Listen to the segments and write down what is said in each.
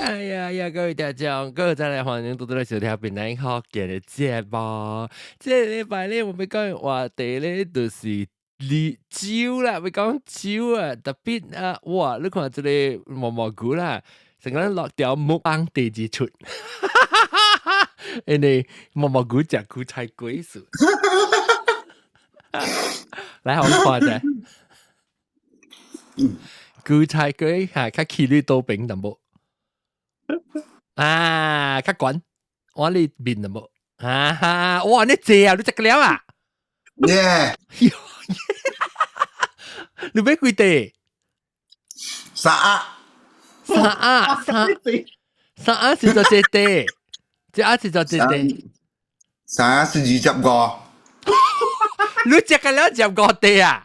哎呀呀！各位聽眾，各位再來歡迎多多來收聽闽南福建的節目。這個禮拜咧，我欲講話題咧，就是你酒啦，欲講酒啊，特別啊，哇！你看這個毛毛菇啦，成個落條木棒第二出，因為毛毛菇食韭菜鬼數。來，我看者。韭菜粿嚇，較起你刀平淡薄。啊，較懸，我你面淡薄。啊哈，哇！你濟啊，你食了啊？耶！你買幾塊？三盒。三盒，三三盒是做這塊，這盒是做這塊。三盒是25。你食個了25塊啊？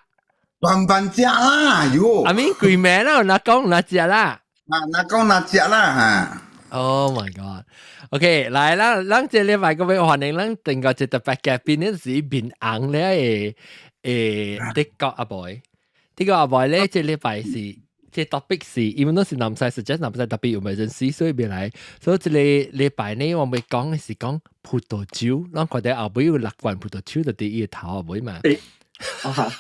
慢慢食啦，喲。阿明貴名啦，若講若食啦。啊，若講若食啦嚇。 Oh my god！OK，來啦，咱這禮拜個欲歡迎咱定個一特別嘉賓咧，是面紅咧的德國阿boy。德國阿 boy 咧，這禮拜是這 topic 是，因為都是南西 suggest 南西特別有冇人試，所以變來。所以這個禮拜呢，我欲講的是講葡萄酒，咱看到後尾有六罐葡萄酒就佇伊的頭後尾嘛。啊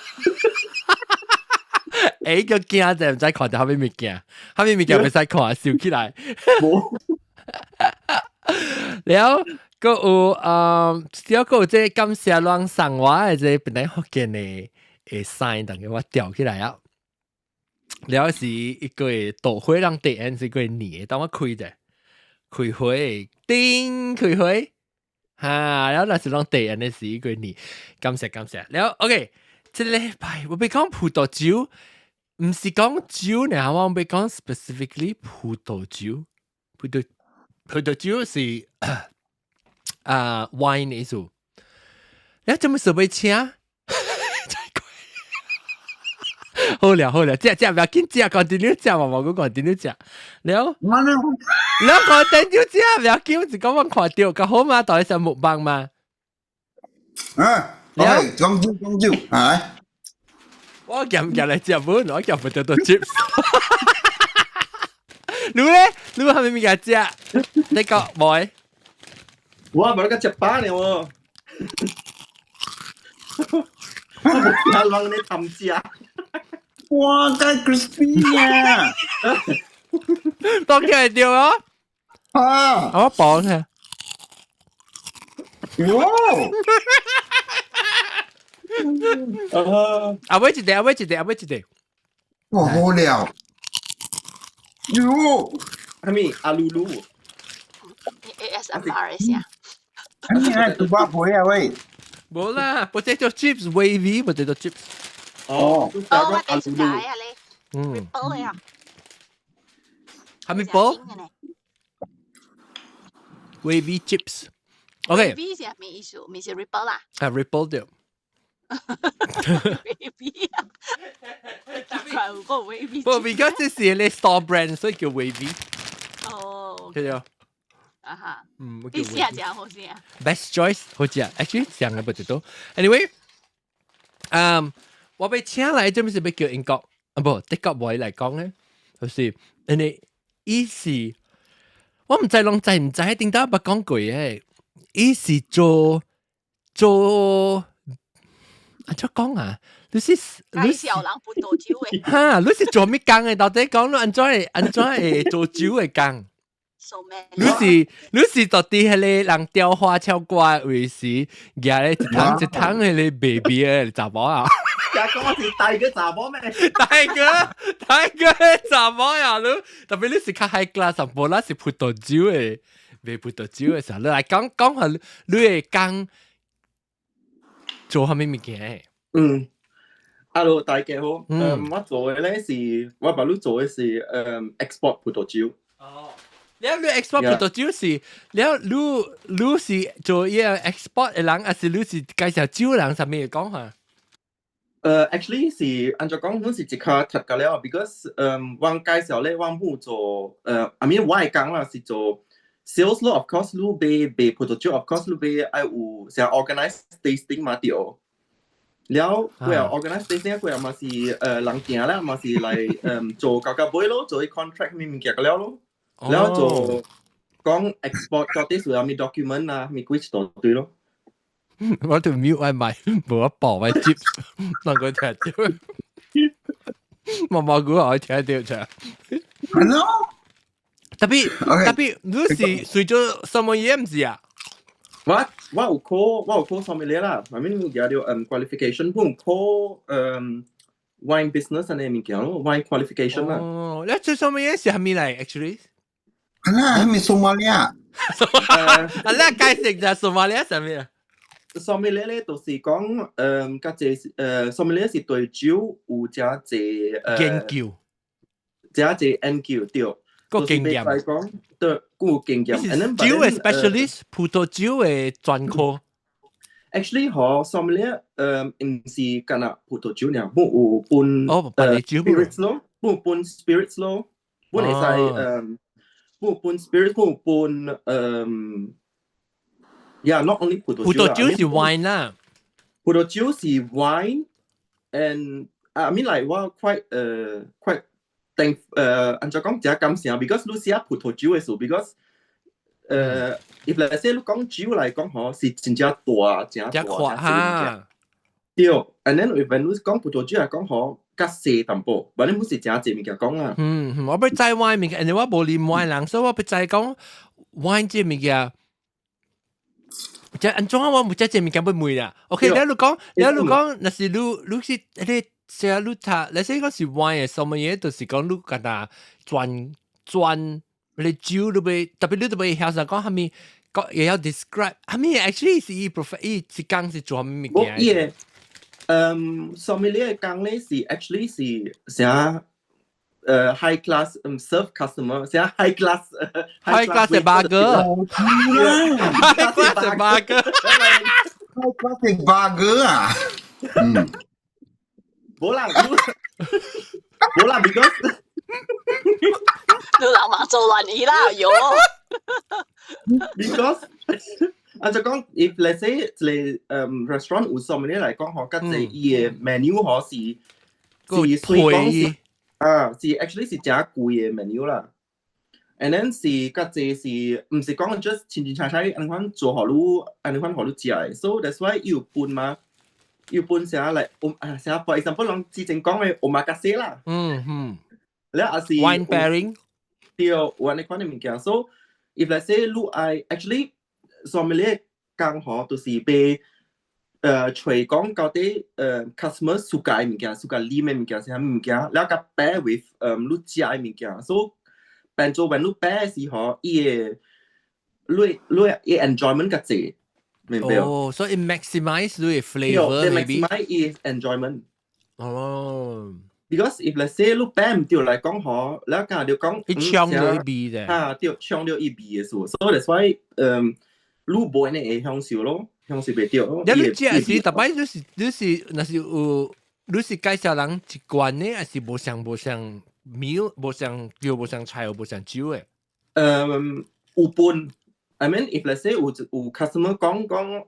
欸，個驚就毋知看著啥物物件，啥物物件袂使看，收起來。無。了，閣有了閣有這個感謝攏送我的這個本來福建的的 sign，等於我吊起來啊。了是一個導火人第一是個年，當我開者，開火，叮開火，哈，了若是攏第一的是一個年，感謝感謝。了，OK，這禮拜我欲講葡萄酒。毋是講酒呢，我欲講 specifically 葡萄酒，葡萄酒是啊 wine 意思。你做乜事欲請？好了好了，食食不要緊，食 continue 食嘛，無講 continue 食。了，了 continue 食不要緊，是講我看到，較好嘛？到底是木棒嘛？嗯，了，講酒講酒，係。我夾夾來食本，我夾 potato chips。你咧？你係咪物件食？你講冇？我無個食飽呢喎。我無聽人咧貪食。哇，介 crispy 啊！當起來對啊！啊！我綁下。哇！阿尾一塊，阿尾一塊，阿尾一塊。哇，好料！喲，係咪阿露露？ASMR 一下。你係豬扒皮啊喂？無啦，potato chips wavy potato chips。哦，哦，我第一次啊你。嗯。 Ripple 啊。係咪波？Wavy chips。OK。 Wavy 是咩意思？咪是 ripple 啦。啊，ripple 對。 Wavy 啊，怪個 wavy。不，because 這是你 store brand，所以叫 wavy。哦。對啊。啊哈。嗯，你試下食好食啊？Best choice 好食，actually 上個不知道。Anyway，我欲請來，這毋是欲叫英國啊，無德國話來講咧，就是因為伊是我毋知攏知毋知，頂當捌講過誒，伊是做做。按怎講啊？你是你是人葡萄酒的。哈，你是做咩工的？到底講你按怎會按怎會做酒的工？你是到底彼個人雕花俏歌位時，舉咧一桶一桶彼個賣味的查某啊？假講我是大個查某咩？大個大個查某啊！你特別你是較 high class，無啦是葡萄酒的，賣葡萄酒的時候，你來講講下你的工做啥物物件？嗯，Hello，大家好。嗯，我做的咧是，我爸你做的是export 葡萄酒。哦。了你 export 葡萄酒是，了你是做伊個 export 的人，還是你是介紹酒人啥物講下？Actually 是按怎講，阮是一較讀個了，because 我介紹咧，我母做I mean 我的工啦是做 sales 咯，of course 你賣賣葡萄酒，of course 你賣愛有成 organize tasting 嘛對。了，過後 organize tasting 過後嘛是人行啦，嘛是來做到到尾咯，做 contract 咩物件個了咯。然後就講 export 嗰啲時候咪 document 啊，咪幾一大堆咯。我條 mute 我咪無得播我接，能夠聽到。毛毛菇我聽到就。係咯。特別特別，你是隨咗什麼嘢唔是啊？我有考 sommelier 啦，I mean 有條qualification，本考wine business 嘅物件咯，wine qualification 啦。哦，你做 sommelier 是係咩嚟？Actually，係啦，係咪 sommelier 啊？啊，你解釋就 sommelier 係咩啊？ Sommelier 咧，就是講較濟sommelier 是對酒有誠濟研究，誠濟研究對。個經驗。講對，有經驗。酒嘅 specialist，葡萄酒嘅專科。 Actually，嗬，sommelier 毋是干焦葡萄酒爾，本有分哦，別酒 spirits 咯，本有分 spirits 咯，本會使本有分 spirits，本有分yeah，not only 葡萄酒。葡萄酒是 wine 啦。葡萄酒是 wine，and I mean like 我 quite quite thank 按怎講，誠感謝，because 你寫葡萄酒嘅時候，because if let's say 你講酒來講吼，是真正大，真大，哈。對，and then if 你講葡萄酒來講吼，較細淡薄，反正不是誠濟物件講啊。嗯，我欲知 wine 物件，因為我無啉 wine 人，所以我欲知講 wine 這物件。即按怎我無這這物件欲問啦。OK，你講，你講，若是你你是你寫你讀，你說講是 wine 嘅什麼嘢，就是講你敢若專專你酒你欲特別你都欲曉啥講啥物，講也要 describe，啥物 actually 是伊 prof 伊一工是做啥物物件？伊個，sommelier 工咧是 actually 是啥？High class serve customer，啥 high class high class 嘅 burger，high class 嘅 burger。 High class 嘅 burger 啊，嗯，無啦，無啦，because 你人嘛做亂伊啦，喲。 Because 啊就講，if let's say 一個restaurant 有 sommelier 來講，嗬，較濟伊嘅 menu 嗬是是雖講是啊，是 actually 是誠貴嘅 menu 啦。And then 是較濟是毋是講 just 清清楚楚按呢款做予你，按呢款予你食嘅。So that's why 伊有分嘛，有分啥來，啊啥 for example 人之前講嘅 omakase 啦。了也是 wine pairing。對，有按呢款嘅物件。So if let's say 你愛 actually sommelier 工嗬，就是欲揣講到底customer suka 嘅物件，suka 啉嘅物件是啥物件，了佮 pair with 你食嘅物件，所以變做when 你 pair 時候，伊會你你伊 enjoyment 較濟，明白？哦，所以 maximize 你嘅 flavor maybe。 Maximize 伊 enjoyment。哦。 Because if let's say 你 pair 毋對來講嗬，了敢就講伊搶著伊味咧。啊，對，搶著伊味嘅數，所以 that's why 你無呢會享受咯，享受袂著咯。你你食是逐擺你是若是有你是介紹人一罐呢，還是無相無相 meal 無相叫無相菜無相酒嘅？有分，I mean if let's say 有 customer 講講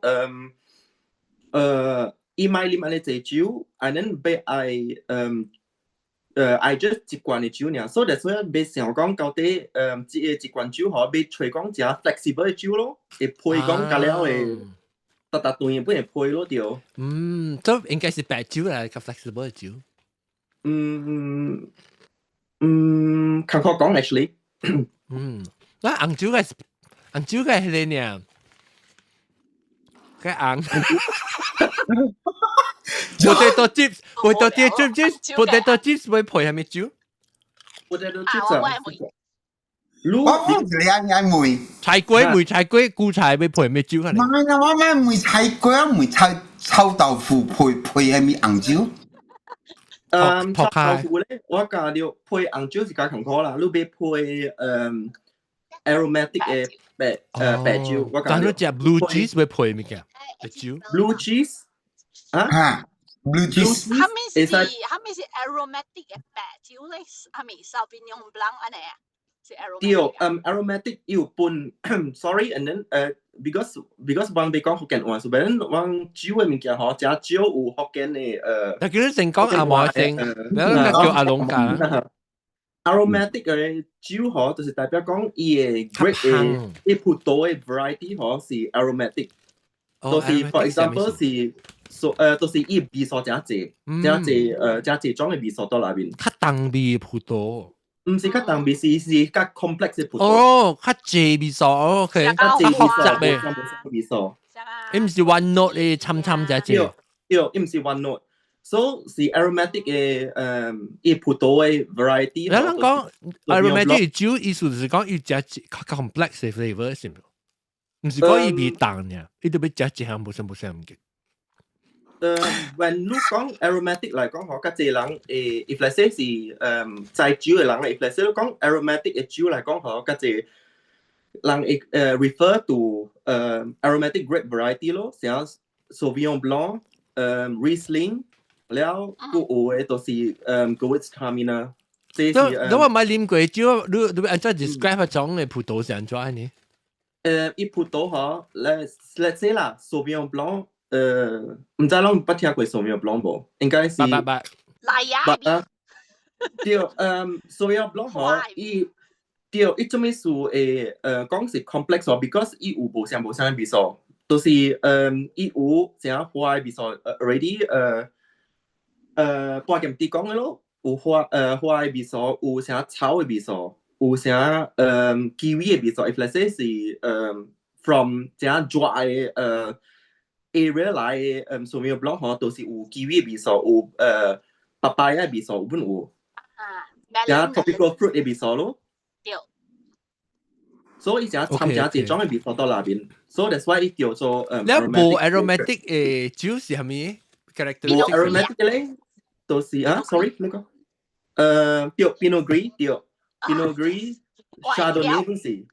伊莫啉按呢濟酒，and then 欲愛愛 just 一罐嘅酒爾，所以 that's why 欲想講到底這個一罐酒嗬，欲揣講誠 flexible 嘅酒咯，會配講加了嘅，逐逐頓本會配咯對。嗯，這應該是白酒來較 flexible 嘅酒。嗯嗯，較好講 actually。嗯，那紅酒嘅紅酒嘅係個呢？個紅。Potato chips，potato chips，potato chips 會配啥物酒？Potato chips 啊。我唔是你愛問。菜粿梅菜粿菇菜欲配咩酒？唔係啊，我買梅菜粿，梅菜臭豆腐配配啥物紅酒？臭豆腐咧，我教你配紅酒是較艱苦啦，你欲配aromatic 嘅白酒，我教你。但你食 blue cheese 欲配物件？白酒？Blue cheese 啊？嚇，blue cheese。啥物是 aromatic 嘅白酒咧？啥物 Sauvignon Blanc 按呢啊？是 aromatic。對，aromatic 有分，sorry，and then because 我欲講福建話，所以我酒嘅物件嗬，誠少有福建嘅。但叫你先講阿毛先，你叫阿龍講。aromatic 嘅酒嗬，就是代表講伊嘅 grape 嘅伊葡萄嘅 variety 嗬是 aromatic，就是 for example 是所就是伊味素誠濟，誠濟誠濟種嘅味素佇內面。較重味葡萄。毋是較重味，是較 complex 嘅葡萄。哦，較濟味素，OK，較濟複雜嘅味素。伊毋是 one note 嘅參參只隻。對，伊毋是 one note。So 是 aromatic 嘅伊葡萄嘅 variety。你人講 aromatic 酒意思就是講伊食較 complex 嘅 flavor 是毋？毋是講伊味重爾，伊都欲食一項無相無相嘅。 When 你講 aromatic 嚟講，嗬，較濟人，if let's say 是知酒嘅人，if let's say 你講 aromatic 嘅酒嚟講，嗬，較濟人會refer to aromatic grape variety 咯，像 Sauvignon Blanc、Riesling，了閣有嘅就是Gewürztraminer。這是你我冇啉過酒，你按怎 describe 一種嘅葡萄是按怎呢？伊葡萄嗬，let's say 啦，Sauvignon Blanc。毋知攏捌聽過 Sauvignon Blanc 無？應該是。捌捌捌。來呀！對，Sauvignon Blanc 嗬，伊對，伊做咩事會講是 complex 哦？because 伊有無相無相嘅味素，就是伊有誠花嘅味素，already 半劍啲講嘅咯，有花嘅味素，有啥草嘅味素，有啥kiwi 嘅味素。If let's say 是from 誠熱嘅area 來嘅Sauvignon Blanc 嗬，都是有 kiwi 嘅味素，有papaya 嘅味素，有本有。啊，加 tropical fruit 嘅味素咯。對。所以誠摻誠濟種嘅味素到內面，所以 that's why 伊叫做你無 aromatic 嘅酒是啥物 character？無 aromatic 咧，就是啊，sorry，你講。對，Pinot Gris 對，Pinot Gris，Chardonnay 本是。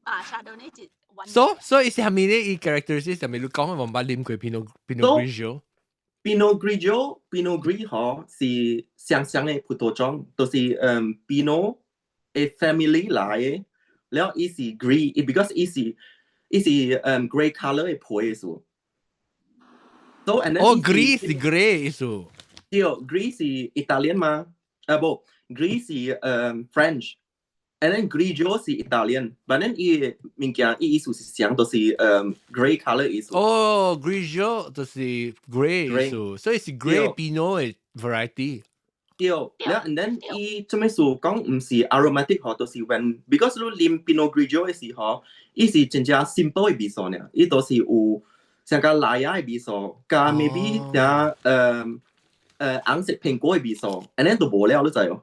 啊，Chardonnay 就。 So 伊是啥物咧？伊 characteristic 啥物？你講我冇啉過 Pinot Grigio。 Pinot Grigio，Pinot Gris 嗬是相像嘅葡萄種，就是Pinot 嘅 family 來嘅，了伊是 gris，伊 because 伊是 grey color 嘅皮嘅數。So and then 哦，gris 是 grey 意思。對，gris 是 Italian 嘛？啊無，gris 是French。And then grigio 是 Italian，but then 伊物件伊意思是相，就是grey color 意思。哦，grigio 就是 grey 意思，所以是 grey Pinot 嘅 variety。對，了 and then 伊做咩事講毋是 aromatic 嗬，就是 when because 你啉 Pinot Grigio 嘅時候，伊是真正 simple 嘅味素爾，伊都是有像個梨仔嘅味素，加 maybe 像紅色蘋果嘅味素，and then 就無了，你知哦。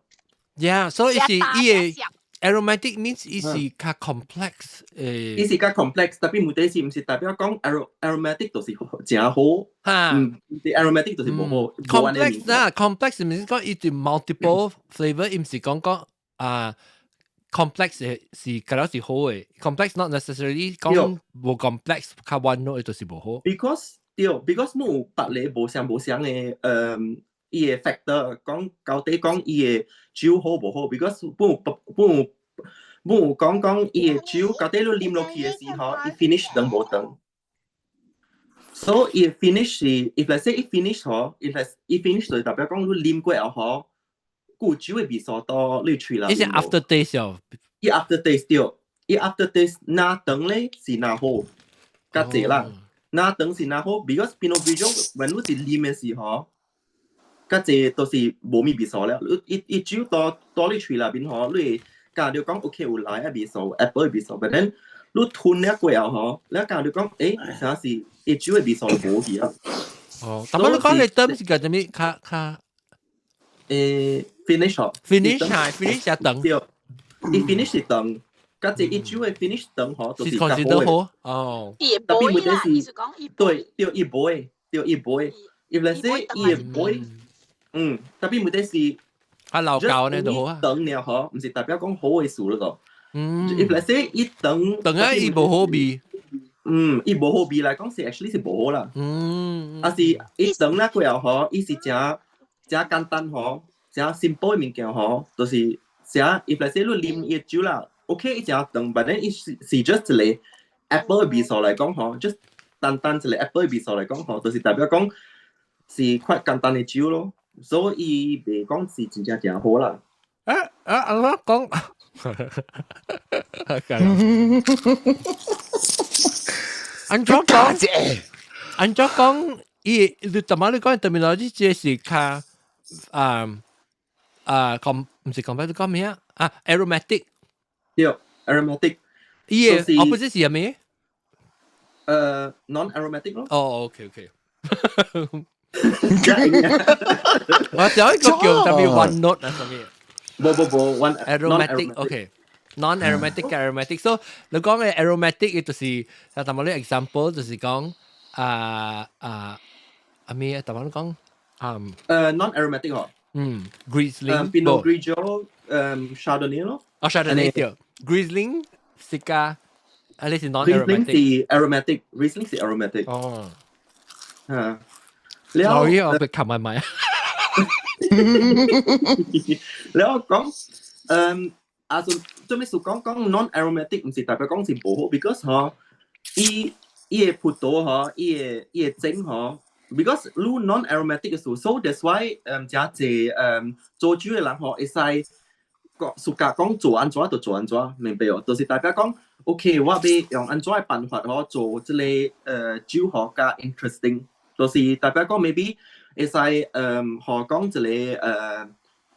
Yeah，所以是伊嘅 aromatic means 伊是較 complex 誒。伊是較 complex，特別問題是毋是代表講 aromatic 就是誠好？哈，嗯，aromatic 就是無好。 complex 啦，complex 毋是講伊對 multiple flavor，伊毋是講講啊 complex 是可能是好嘅，complex not necessarily 講無 complex 較 one note 就是無好。 Because 對，because 冇別個無相無相嘅伊嘅 factor 講到底講伊嘅酒好無好，because 本本冇講講伊嘅酒到底你啉落去嘅時候，伊 finish 長無長。So 伊 finish 是，if let's say 伊 finish 嗬，if let's 伊 finish 就代表講你啉過後嗬，有酒嘅味素到你喙內。伊是 after taste 哦。伊 after taste 對，伊 after taste 若長咧是若好，較濟啦。若長是若好，because Pinot Grigio when 你是啉嘅時候，較濟都是無咩味素了。你伊酒到你喙內面嗬，你會感覺講 OK 有梨仔味素，apple 嘅味素，but then 你吞了過後嗬，你感覺講啥是伊酒嘅味素就無去啊。哦，但係你講你 term 是叫啥物？較較finish 嗬，finish 係 finish 係長。對，伊 finish 是長，較濟伊酒嘅 finish 長嗬，就是較好嘅。好哦。特別問題是，對對，伊無的，對伊無的。If let's say 伊會尾，特別問題是，啊老舊呢就好啊。長了嗬，毋是代表講好嘅事咯個。If let's say 伊長，長啊伊無好味。伊無好味來講是 actually 是無好啦。啊是伊長了過後嗬，伊是誠誠簡單嗬，誠 simple 嘅物件嗬，就是誠 if let's say 你啉伊酒啦，OK 伊誠長，but then 伊是 just 一個 apple 嘅味素來講嗬，just 單單一個 apple 嘅味素來講嗬，就是代表講是較簡單嘅酒咯，所以袂講是真正誠好啦。啊，啊啊我講，按怎講？按怎講？伊你頭仔你講 terminology 這是較啊啊講毋是講咩？你講咩啊？啊，aromatic。對，aromatic。伊個 opposite 是啥物？Non-aromatic 咯。哦，OK。我有一個叫特別 one note 啊，啥物？無無無，one aromatic，OK。non-aromatic aromatic。So 你講嘅 aromatic 就是啊，頭仔你 example 就是講啊啊啊咩？頭仔你講啊non-aromatic 嗬。嗯，Riesling。 Pinot Grigio，Chardonnay 咯。哦，Chardonnay 對，Riesling 是加，啊你是 non-aromatic。 Riesling 是 aromatic，Riesling 是 aromatic。哦。啊。所以我被冚埋埋。了講，啊就做咩事講講 non-aromatic 毋是代表講是無好，because 嗬，伊伊个葡萄嗬，伊个伊个整嗬，because 你 non-aromatic 嘅時候，so that's why 誠濟做酒嘅人嗬，會使講自家講做按怎就做按怎，明白哦？就是代表講，OK，我欲用按怎嘅辦法嗬做這个酒嗬較 interesting，就是代表講 maybe 會使予講一个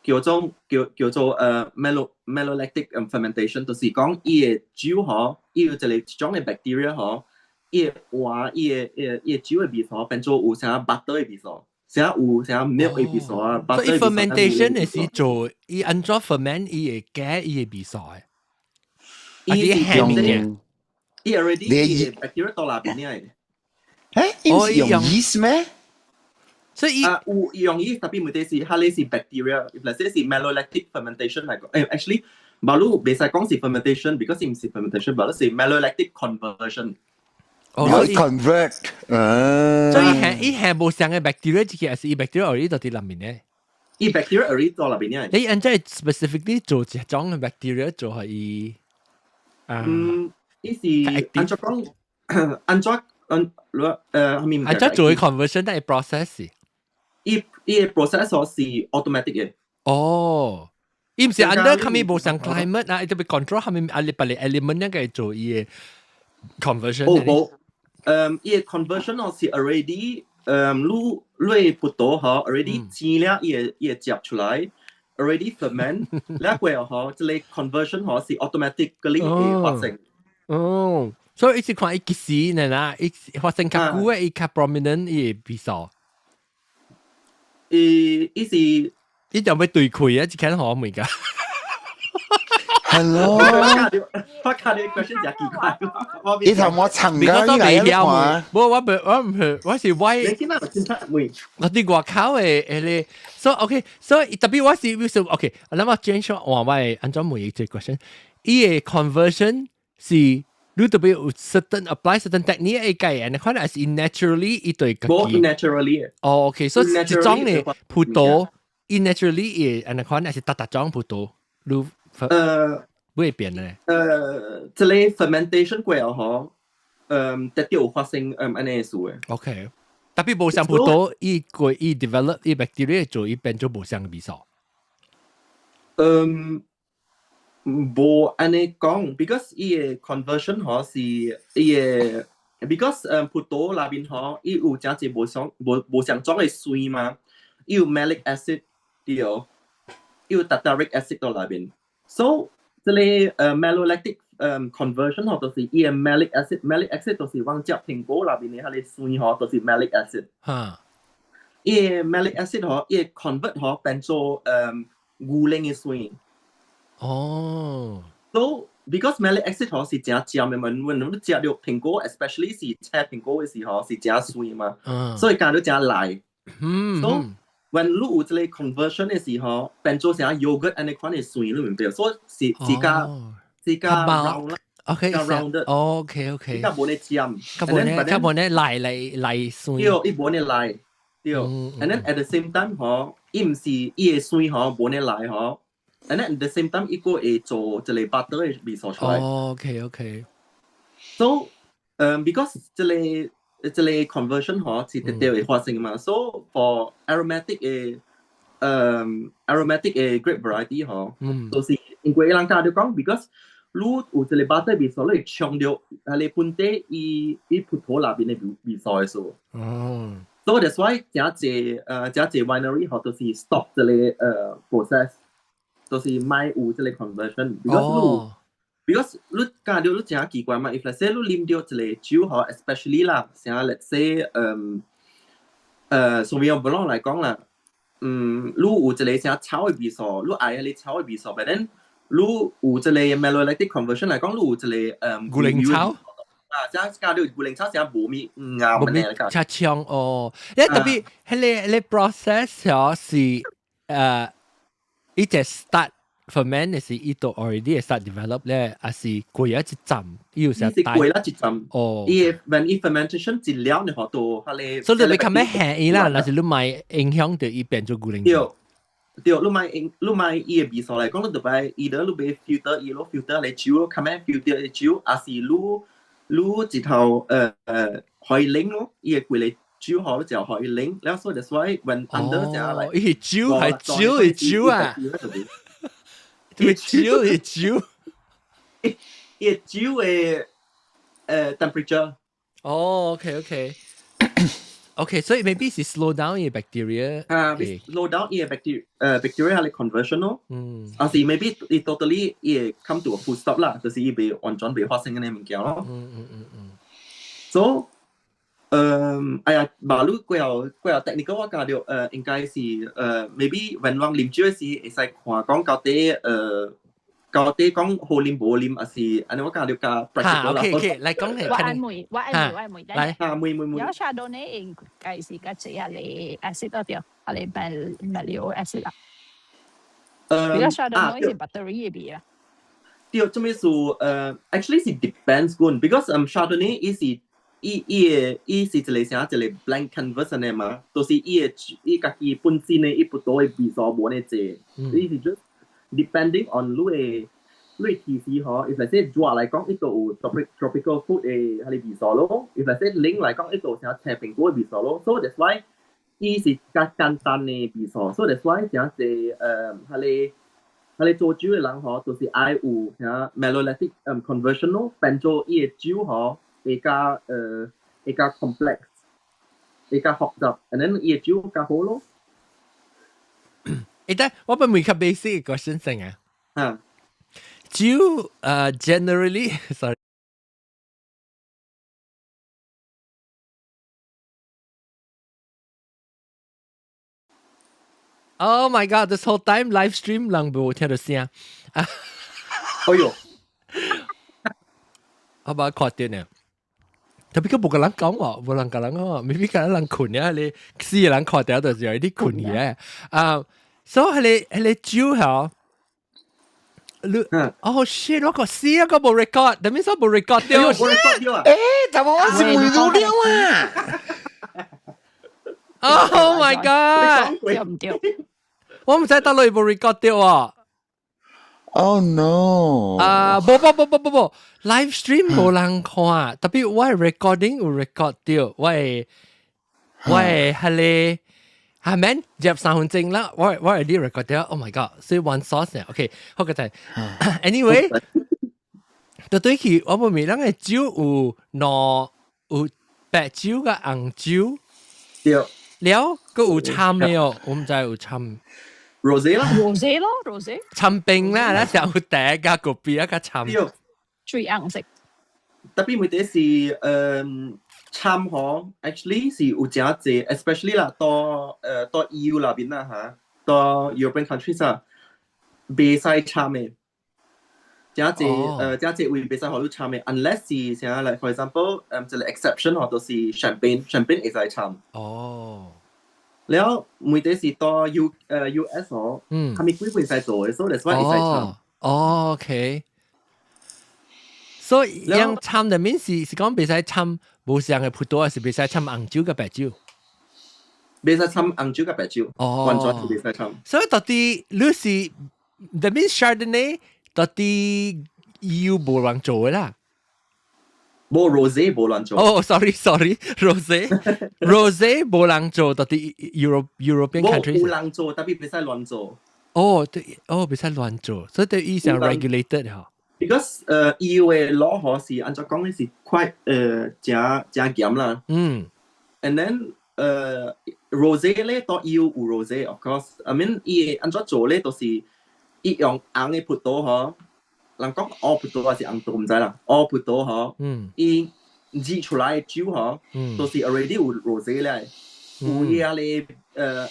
叫做叫叫做malolactic fermentation，就是講伊个酒嗬，伊有一個一種嘅 bacteria 嗬，伊會換伊个伊個伊个酒嘅味素變做有啥 butter 嘅味素，啥有啥 milk 嘅味素啊。所以 fermentation 係是做伊按怎 ferment 伊會改伊个味素嘅。伊是用伊 already 伊 bacteria 到內邊嘅。誒，伊是用 yeast 咩？所以啊，有用 yeast，tapi 問題是，彼个是 bacteria，if let's say 是 malolactic fermentation 嚟講，actually，馬路袂使講是 fermentation，because 毋是 fermentation，馬路是 malolactic conversion。哦，所以 convert，所以係伊係無相嘅 bacteria，這個是伊 bacteria 而到佇內面咧。伊 bacteria 而到內面咧。你按怎 specifically 做一種嘅 bacteria 做係伊？嗯，伊是按怎講？按怎按係咪？按怎做 conversion 但係 process？伊伊個 process 是 automatic 嘅。哦，伊毋是 under 啥物無相 climate 啊，伊特別 control 啥物啊，你別個 element 那個做伊個 conversion。哦，無，伊個 conversion 是 already，你你葡萄嗬 already 剪了伊個伊個汁出來，already ferment，了過後嗬，這個 conversion 嗬是 automatically 會發生。哦，所以伊是看伊幾時呢啦，伊發生較久嘅，伊較 prominent 伊會比數。伊伊是伊就欲對開啊！一間好物㗎。 Hello，我看你 question 真奇怪。你頭我層㗎，你嚟看。無，我唔我唔係，我是我。你見到真出問？我佇外口的彼个，所以 OK，所以特別我是為 OK，我諗我 change 換我按怎問伊這個 question，伊个 conversion 是你特別有 certain apply certain technique 會改，and 可能是 naturally 伊對家己。無 naturally。哦，OK，所以一種的葡萄，伊 naturally 會按呢款，還是逐逐種葡萄，你會變咧？這個 fermentation 過後嗬，特別有發生按呢事的。 OK，特別無相葡萄，伊過伊 develop 伊 bacteria 做伊變做無相味素。無按呢講，because 伊个 conversion 嗬是伊个，because 葡萄內面嗬，伊有誠濟無相無無相種的酸嘛，伊有 malic acid 對，伊有 tartaric acid 到內面，so 這个malolactic conversion 嗬，就是伊个 malic acid，malic acid 就是阮食蘋果內面的彼个酸嗬，就是 malic acid。伊个 malic acid 嗬，伊會 convert 嗬變做牛奶的酸。哦。 So because malic acid 嗬是誠尖的嘛，阮你食著蘋果，especially 是青蘋果的時候是誠酸嘛，所以感覺誠賴。So when 你有這個 conversion 的時候，變做成 yogurt 按呢款的酸，你明白？所以是是較是較 round 啦，OK，較 rounded。 較無呢尖，較無呢較無呢賴來賴酸。對，伊無呢賴，對。And then at the same time 嗬，伊毋是伊的酸嗬，無呢賴嗬。And then at the same time，伊閣會做一個 butter 的味素出來。 OK。 So，because 這個這個 conversion 嗬是直接會發生嘛。So for aromatic 的 aromatic 嘅 grape variety 嗬，就是因為人家就講，because 你有一個 butter 味素，你會衝著啊你本地伊伊葡萄內邊的味素的數。So that's why 誠濟誠濟 winery 嗬，就是 stop 這個process，就是莫有這個 conversion。because 你 because 你感覺你誠奇怪嘛？If let's say 你啉著一個酒嗬，especially 啦，像 let's say Sauvignon Blanc 來講啦，你有一個啥草的味素，你愛彼個草的味素，but then 你有一個 malolactic conversion 來講，你有一個牛奶草啊，這加到牛奶草成無味硬無味嘅。較強哦。你特別彼個 process 嗬是伊隻 start ferment 的是伊都 already start develop 咧，還是過一陣，伊有時是過啦一陣。伊 when 伊 fermentation 一了，你學到彼個。所以你較咩輕伊啦，若是你莫影響到伊變做牛奶。對，對，你莫影，你莫伊的味素來講，你就愛伊得你欲 filter 伊咯，filter 來酒咯，較咩 filter 的酒，還是你你一頭可以冷咯，伊的規個酒好就可以冷，了所以 that's why when under 只來，伊酒係酒係酒啊，對酒係酒，伊酒的temperature。哦，OK OK。OK，所以 maybe 是 slow down 伊 bacteria。啊，slow down 伊 bacteria bacteria 係 conversion 咯。啊是 maybe 伊 totally 伊會 come to a full stop 啦，就是伊袂完全袂發生嗰啲物件咯。So，哎呀，馬路過後過後 technical 我教著應該是maybe when 我啉酒時會使看講到底到底講好啉無啉，還是按呢我教著較 practical 啦。 OK OK，來講嚟。我愛問，我愛問，我愛問。來。啊，問問問。有 Chardonnay 應該是較濟啊，你 acid 對，啊你 malonic acid 啊。比較 Chardonnay 是 buttery 的味啊。對，做咩事？Actually 是 depends 講，because Chardonnay 伊是伊伊的伊是一個啥一個 blank canvas 的嘛，就是伊的伊家己本身的伊葡萄的味素無呢濟，伊是 just depending on 你的你的提示嗬，if let's say 熱來講，伊就有 tropical fruit 的彼個味素咯；if let's say 冷來講，伊就有啥青蘋果的味素咯。So that's why 伊是較簡單的味素。So that's why 誠濟彼個做酒的人嗬，就是愛有啥 malolactic conversion 咯，變做伊的酒嗬會較會較 complex，會較複雜，and then 伊的酒較好咯。欸，但我本問較 basic question 先啊。啊。酒generally sorry。Oh my god! This whole time live stream 人無聽到聲。哎喲，我把它看掉呢。特別佢無個人講喎，無人共人講，maybe 個人睏啊，你四個人看掉就是有啲睏嘅。啊，所以彼個酒嗬，你哦 shit，我個死啊個無 record，等於說無 record 掉。無 record 掉啊！欸，怎麼我是問到了啊？ Oh my god！對唔對？我毋知倒落無 record 掉啊！ Oh no！啊，無無無無無無，live stream 無人看，特別我 recording 有 record 掉，我的我的彼個係咪入3分鐘啦？我係啲 record 掉，Oh my god！所以 one source 呢，OK，好個就 anyway，就對起我問你，咱个酒有兩有白酒佮紅酒，對，了閣有摻的哦，我毋知有摻。 rosé 啦，rosé 咯，rosé，摻冰啦，咱上有茶佮咖啡啊，佮摻。對，最紅色。特別問題是，摻嗬，actually 是有誠濟，especially 啦，到到 EU 那邊啦嚇，到 European countries 啊，袂使摻的。誠濟誠濟位袂使予你摻的，unless 是啥，like for example，一個 exception 嗬，就是 champagne，champagne 會使摻。了問題是到 U US 嗬，啥物鬼袂使做的，所以 that's why 會使摻。哦，OK。所以樣摻的面是是講袂使摻無相的葡萄，還是袂使摻紅酒佮白酒？袂使摻紅酒佮白酒，完全是袂使摻。所以到底你是 that means Chardonnay 到底 EU 無人做的啦？無 rosé 無人做。哦，sorry sorry，rosé rosé 無人做，到底 European countries 有人做，tapi 袂使亂做。哦，對，哦，袂使亂做，所以對伊上 regulated 嗬。 Because EU 的 law 嗬是按怎講咧是 quite 誠誠嚴啦。And then rosé 咧到 EU 有 rosé，of course。I mean 伊會按怎做咧，就是伊用紅的葡萄嗬，人講烏葡萄還是紅葡萄毋知啦，烏葡萄嗬，伊擠出來的酒嗬，都是 already 有 rosé 咧，有伊個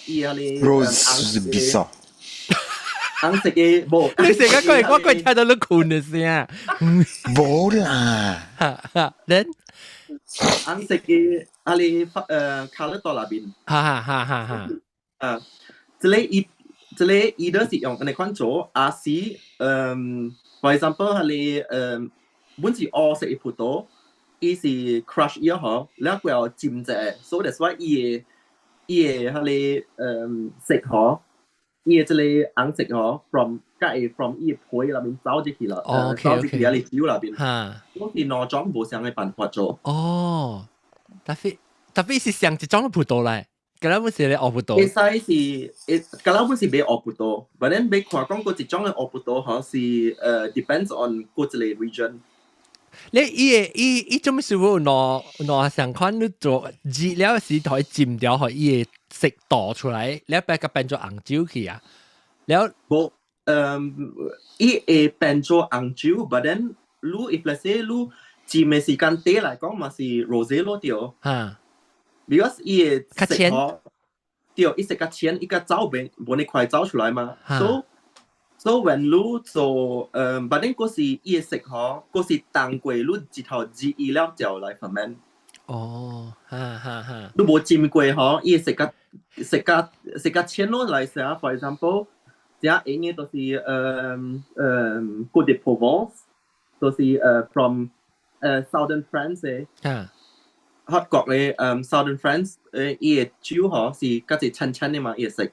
伊個 rose 比較。紅色的無。你成日講我講聽到你困的聲。無啦。 Then 紅色的啊你colour 到那邊。哈哈哈哈哈。啊，這個伊這個伊都是用按呢款做，還是for example 係你本是烏色的葡萄，伊是 crush 伊嗬，了過後浸者，so that's why 伊的彼個色嗬，伊的這個紅色嗬，from 佮會 from 伊的皮內面走入去啦，走入去啊個酒內面。我是兩種無相的辦法做。哦，tapi tapi 是上一種的葡萄來，敢若本是咧烏葡萄。會使是，會敢若本是買烏葡萄，but then 欲看講閣一種的烏葡萄嗬是depends on 閣一個 region。你伊個伊伊做咩事有兩兩相款？你做熱了時可以浸掉，予伊個色倒出來，了變個變做紅酒去啊？了無，伊會變做紅酒，but then 你 if let's say 你浸的時間短來講嘛是 rosé 咯對。Because 伊個色嗬，對，伊色較淺，伊較走袂無呢快走出來嘛。So when 你做，but then 嗰是伊個色嗬，嗰是當過你一頭熱伊了就來 ferment。哦，哈哈哈。你無浸過嗬，伊個色較色較色較淺咯來說，for example，這用的就是Côte de Provence，就是from Southern France 的。法國的Southern France 伊個酒嗬是較濟淺淺的嘛，伊個色。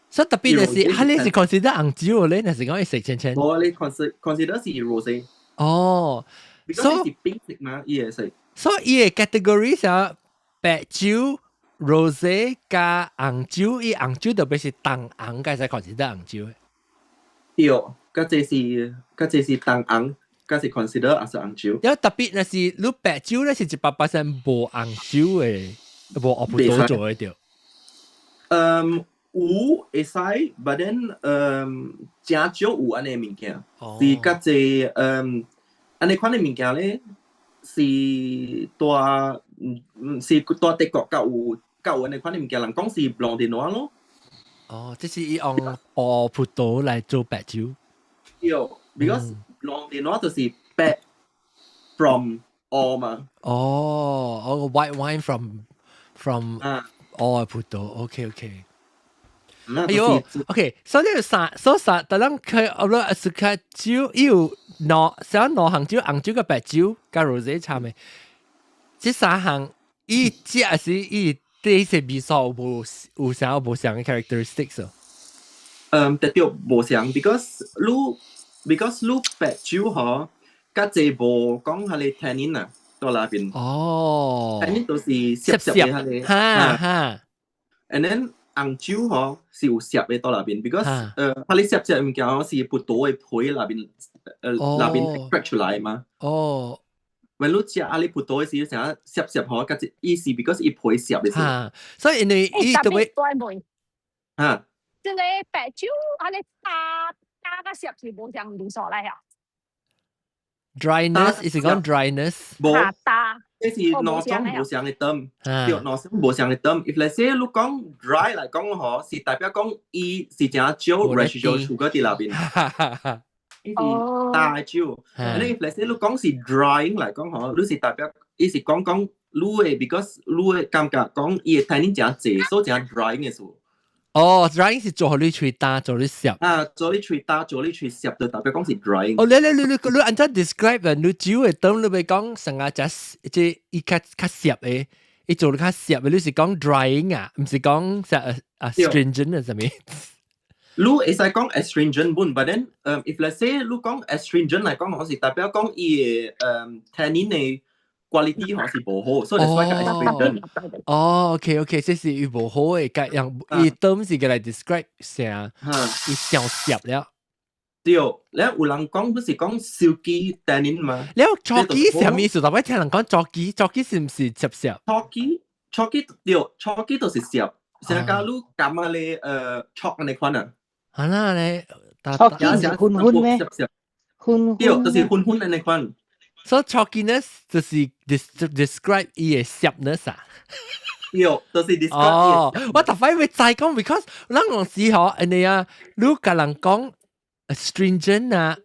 所以特別就是，哈你是 consider 紅酒咧，還是講伊色淺淺？無，你 consider 是 rosé。哦，所以是冰色嘛，伊個色。所以伊個 category 是白酒、rosé 加紅酒，伊紅酒特別是重紅，該才 consider 紅酒。對，較濟是較濟是重紅，較是 consider 也是紅酒。有特別若是你白酒咧是100% 無紅酒的，無烏葡萄做的對。嗯，有會使，but then 誠少有按呢物件，是較濟按呢款的物件咧，是蹛是蹛德國較有較有按呢款的物件，人講是 Blanc de Noir 咯。哦，這是伊用烏葡萄來做白酒。對，because Blanc de Noir 就是白 from 烏嘛。哦，哦，white wine from 烏葡萄，OK OK。哎喲，OK，所以三，所以三，但咱佢我咧是看酒有兩，像兩項酒，紅酒佮白酒佮 rosé 差的，這三項伊食是伊對些味素無有啥無相的 characteristics 哦。嗯，特對無相，because 你白酒嗬，較濟無講彼個 tannin 啊，到那邊。tannin 都是澀澀的彼個。哈哈。 And then 紅酒嗬是有澀的到那邊，because 彼個澀澀的物件是葡萄的皮那邊那邊 extract 出來嘛。when 你食啊，你葡萄的時，成日澀澀嗬，較濟意思 because 伊皮澀的是。哈，所以因為伊特別哈。這個白酒啊，你焦焦佮澀是無相味素來啊。 dryness，意思講 dryness。無，這是兩種無相的 term，對，兩種無相的 term。If let's say 你講 dry 來講嗬，是代表講伊是誠少 residual sugar 佇內邊。伊是焦的酒。And if let's say 你講是 drying 來講嗬，你是代表伊是講講你的，because 你會感覺講伊的 tannin 誠濟，所以誠 drying 的事。哦，drying 是做予你喙焦，做予你澀。啊，做予你喙焦，做予你喙澀，就代表講是 drying。哦，你你你你你按怎 describe 你酒的當你欲講成個只這伊較較澀的，伊做得較澀的，你是講 drying 啊，毋是講啥 astringent 啊，啥物？你會使講 astringent 本，but then，if let's say 你講 astringent 來講，我是代表講伊的tannin 的 quality 嗬是無好，所以所以叫 astringent。哦，OK，這是伊無好嘅，個樣伊 term 是個來 describe 成，伊上澀了。對，咧有人講不是講 silky tannin 嘛？了 chalky 啥物意思？特別聽人講 chalky，chalky 是毋是澀澀？Chalky，chalky 對，chalky 就是澀。成假如咁啊咧，chalk 按呢款啊。啊啦咧，chalky 是粉粉咩？粉對，就是粉粉按呢款。所以 chalkiness 就是 describe 伊嘅澀啊。對，就是 describe。哦，我特別會再講，because 咱有時候按呢啊，你共人講 astringent 啊，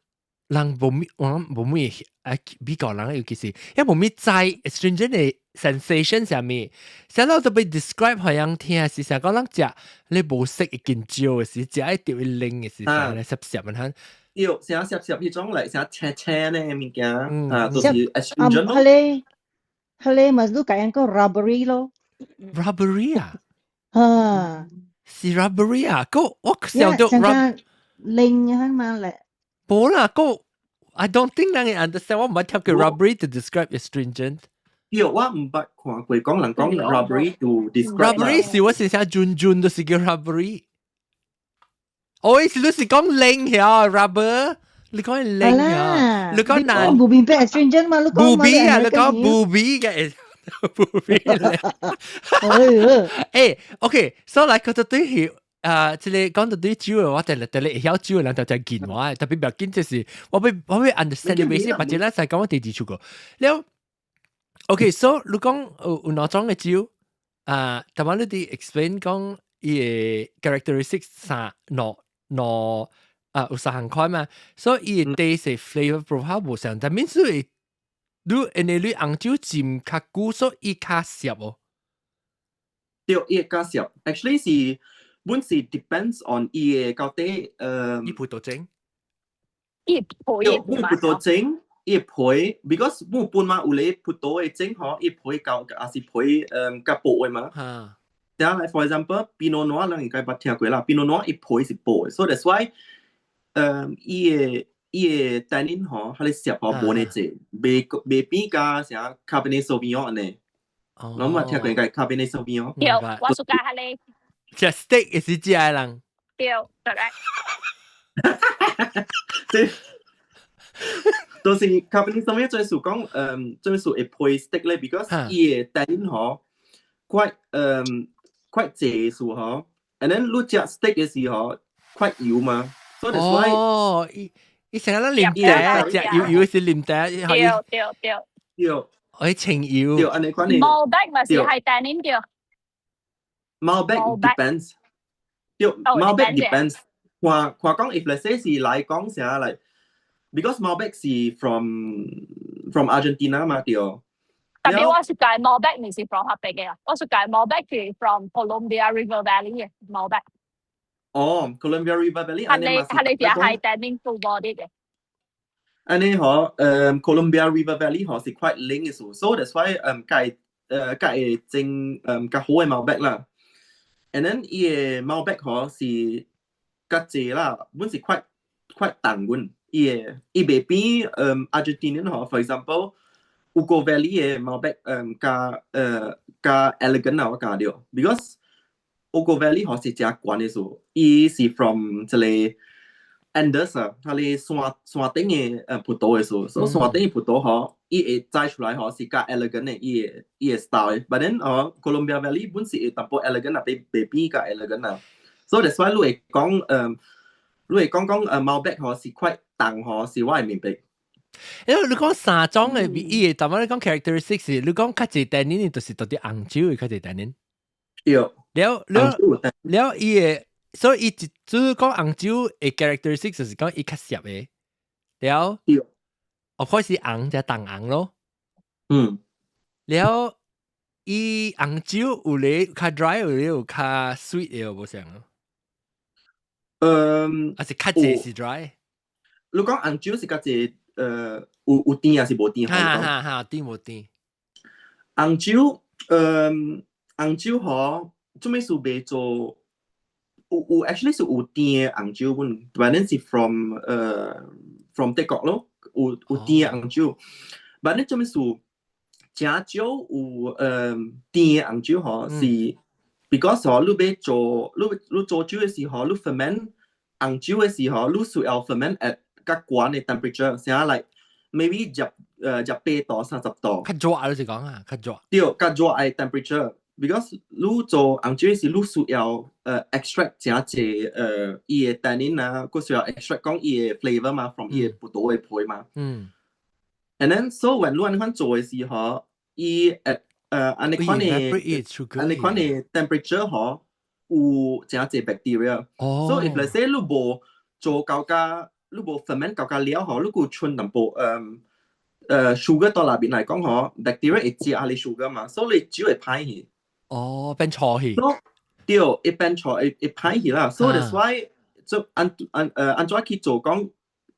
人無咪我無咪啊，美國人尤其是，因無咪知 astringent 嘅 sensation 啥物，成日都被 describe 予人聽，是成講人食你無識一件酒嘅時，食一條一冷嘅時，成日澀澀咁樣。對，成澀澀彼種嚟，成青青的物件，啊，就是 astringent 咯。彼個彼個咪你講個 rubbery 咯。 Rubbery 啊？啊，是 rubbery 啊？個我想到 rubber 冷啊嘛咧。無啦，個 I don't think 人會 understand，我毋捌聽過 rubbery to describe astringent。對，我毋捌看過講人講 rubbery to describe。 Rubbery 是我是寫準準都是叫 rubbery。哦，意思你是講冷呀，rubber？你講冷呀？你講難？無明白 astringent 嘛？你講無味啊？你講無味嘅。無味咧。誒，OK，so 來個對係啊，這個講到對酒嘅，我特別特別會曉酒嘅人就就見我，特別不要緊，就是我欲 understand 你意思，或者咱再講我第二處個。了，OK，so 你講有兩種嘅酒啊，頭先你哋 explain 講伊嘅 characteristics 三兩兩啊有三項款嘛，所以伊嘅 taste flavor profile 無相，但免說你因為你紅酒浸較久，所以伊較澀哦。對，伊會較澀。Actually 是本是 depends on 伊嘅到底伊葡萄種，伊皮對，葡萄種，伊皮，because 本本嘛有咧葡萄嘅種吼，伊皮較也是皮較薄嘅嘛。嚇。然後，for example，Pinot Noir 人應該捌聽過啦，Pinot Noir 伊皮是薄嘅，所以 that's why 伊嘅 tannin 吼，佢哋澀吼無呢濟，袂比較啥 Cabernet Sauvignon 按呢。我嘛聽過應該 Cabernet Sauvignon。對，我暑假係咧。食 steak 也是食的人。對，correct。對，就是 Cabernet Sauvignon 最數講，最數會配 steak 咧，because 伊嘅 tannin 吼，quite quite 濟數吼，and then 你食 steak 嘅時候，quite 油嘛，所以 that's why 哦，伊伊成日咧啉茶，食油油是啉茶，對對對。對，愛清油。對，按呢款嘅。 Malbec 咪是係 tannin 對。 Malbec depends，對，Malbec depends。話話講，if let's say 是來講啥嚟，because Malbec 是 from Argentina 嘛對。特別我是講 Malbec 唔是 from 彼邊嘅，我是講 Malbec 是 from Columbia River Valley 嘅 Malbec。哦，Columbia River Valley，係你係你啲係 tannin full body 嘅。按呢嗬，Columbia River Valley 嗬是 quite 冷嘅數，so that's why 計計整較好嘅 Malbec 啦。And then 伊個 Malbec 嗬是較濟啦，本是 quite quite 重阮，伊個伊袂比Argentina 嗬，for example，Uco Valley 嘅 Malbec 較較 elegant 啊，我感覺著，because Uco Valley 嗬是誠懸嘅數，伊是 from 一個 Andes 啊，它咧山山頂嘅葡萄嘅數，所以山頂嘅葡萄嗬，伊會摘出來嗬是較 elegant 嘅，伊個 style。But then 哦，Columbia Valley 本是會淡薄 elegant 啊，袂比較 elegant 啊。所以 that's why 你會講講Malbec 嗬是 quite 重嗬，是我會明白。因為你講三種嘅伊個，但係你講 characteristics 是，你講較濟 tannin 就是到底紅酒會較濟 tannin。對。了了了，伊個。所以伊就是講紅酒嘅 characteristics 就是講伊較澀嘅，了，of course 是紅就重紅咯。了，伊紅酒有咧較 dry，有咧有較 sweet 嘅，無相。還是較濟是 dry？你講紅酒是較濟，有甜還是無甜？哈哈哈，甜無甜？紅酒，紅酒嗬，做咩事袂做？有 actually 是有甜的紅酒本，但係是 from from 德國咯，有甜的紅酒，但係做咩事？真少有甜的紅酒吼，是 because 吼，你欲做你做酒的時候，你 ferment 紅酒的時候，你需要 ferment at 較懸的 temperature，啥 like maybe 28度30度。較熱就是講啊，較熱。對，較熱的 temperature。because 你做紅酒時，你需要extract 誠濟伊的 tannin 啊，閣需要 extract 講伊的 flavour 嘛，from 伊的葡萄的皮嘛。And then so when 你按呢款做的時候，伊 at 按呢款的 temperature 嗬，有誠濟 bacteria。So if let's say 你無做到甲，你無 ferment 到甲了嗬，你閣剩淡薄sugar 到內面來講嗬，bacteria 會食下你 sugar 嘛，所以你酒會歹去。哦，變臭去。對，會變臭，會歹去啦。So that's why 做按怎去做講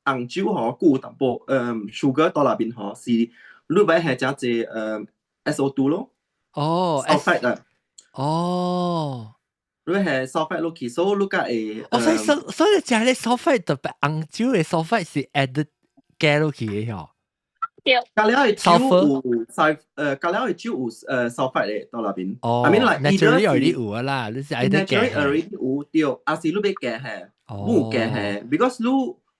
紅酒嗬，閣有淡薄sugar 到內面嗬，是你欲下誠濟SO2 咯。哦，sulfite 啊。你下 sulfite 落去，所以你才會。哦，所以食咧 sulfite 特別紅酒的 sulfite 是 add 加落去的嗬。對。加了的酒有 sul 加了的酒有sulfite 的到內邊。哦 I mean like naturally already 有啊啦，你是愛得加。 naturally already 有對，抑是你欲加下，無加下，because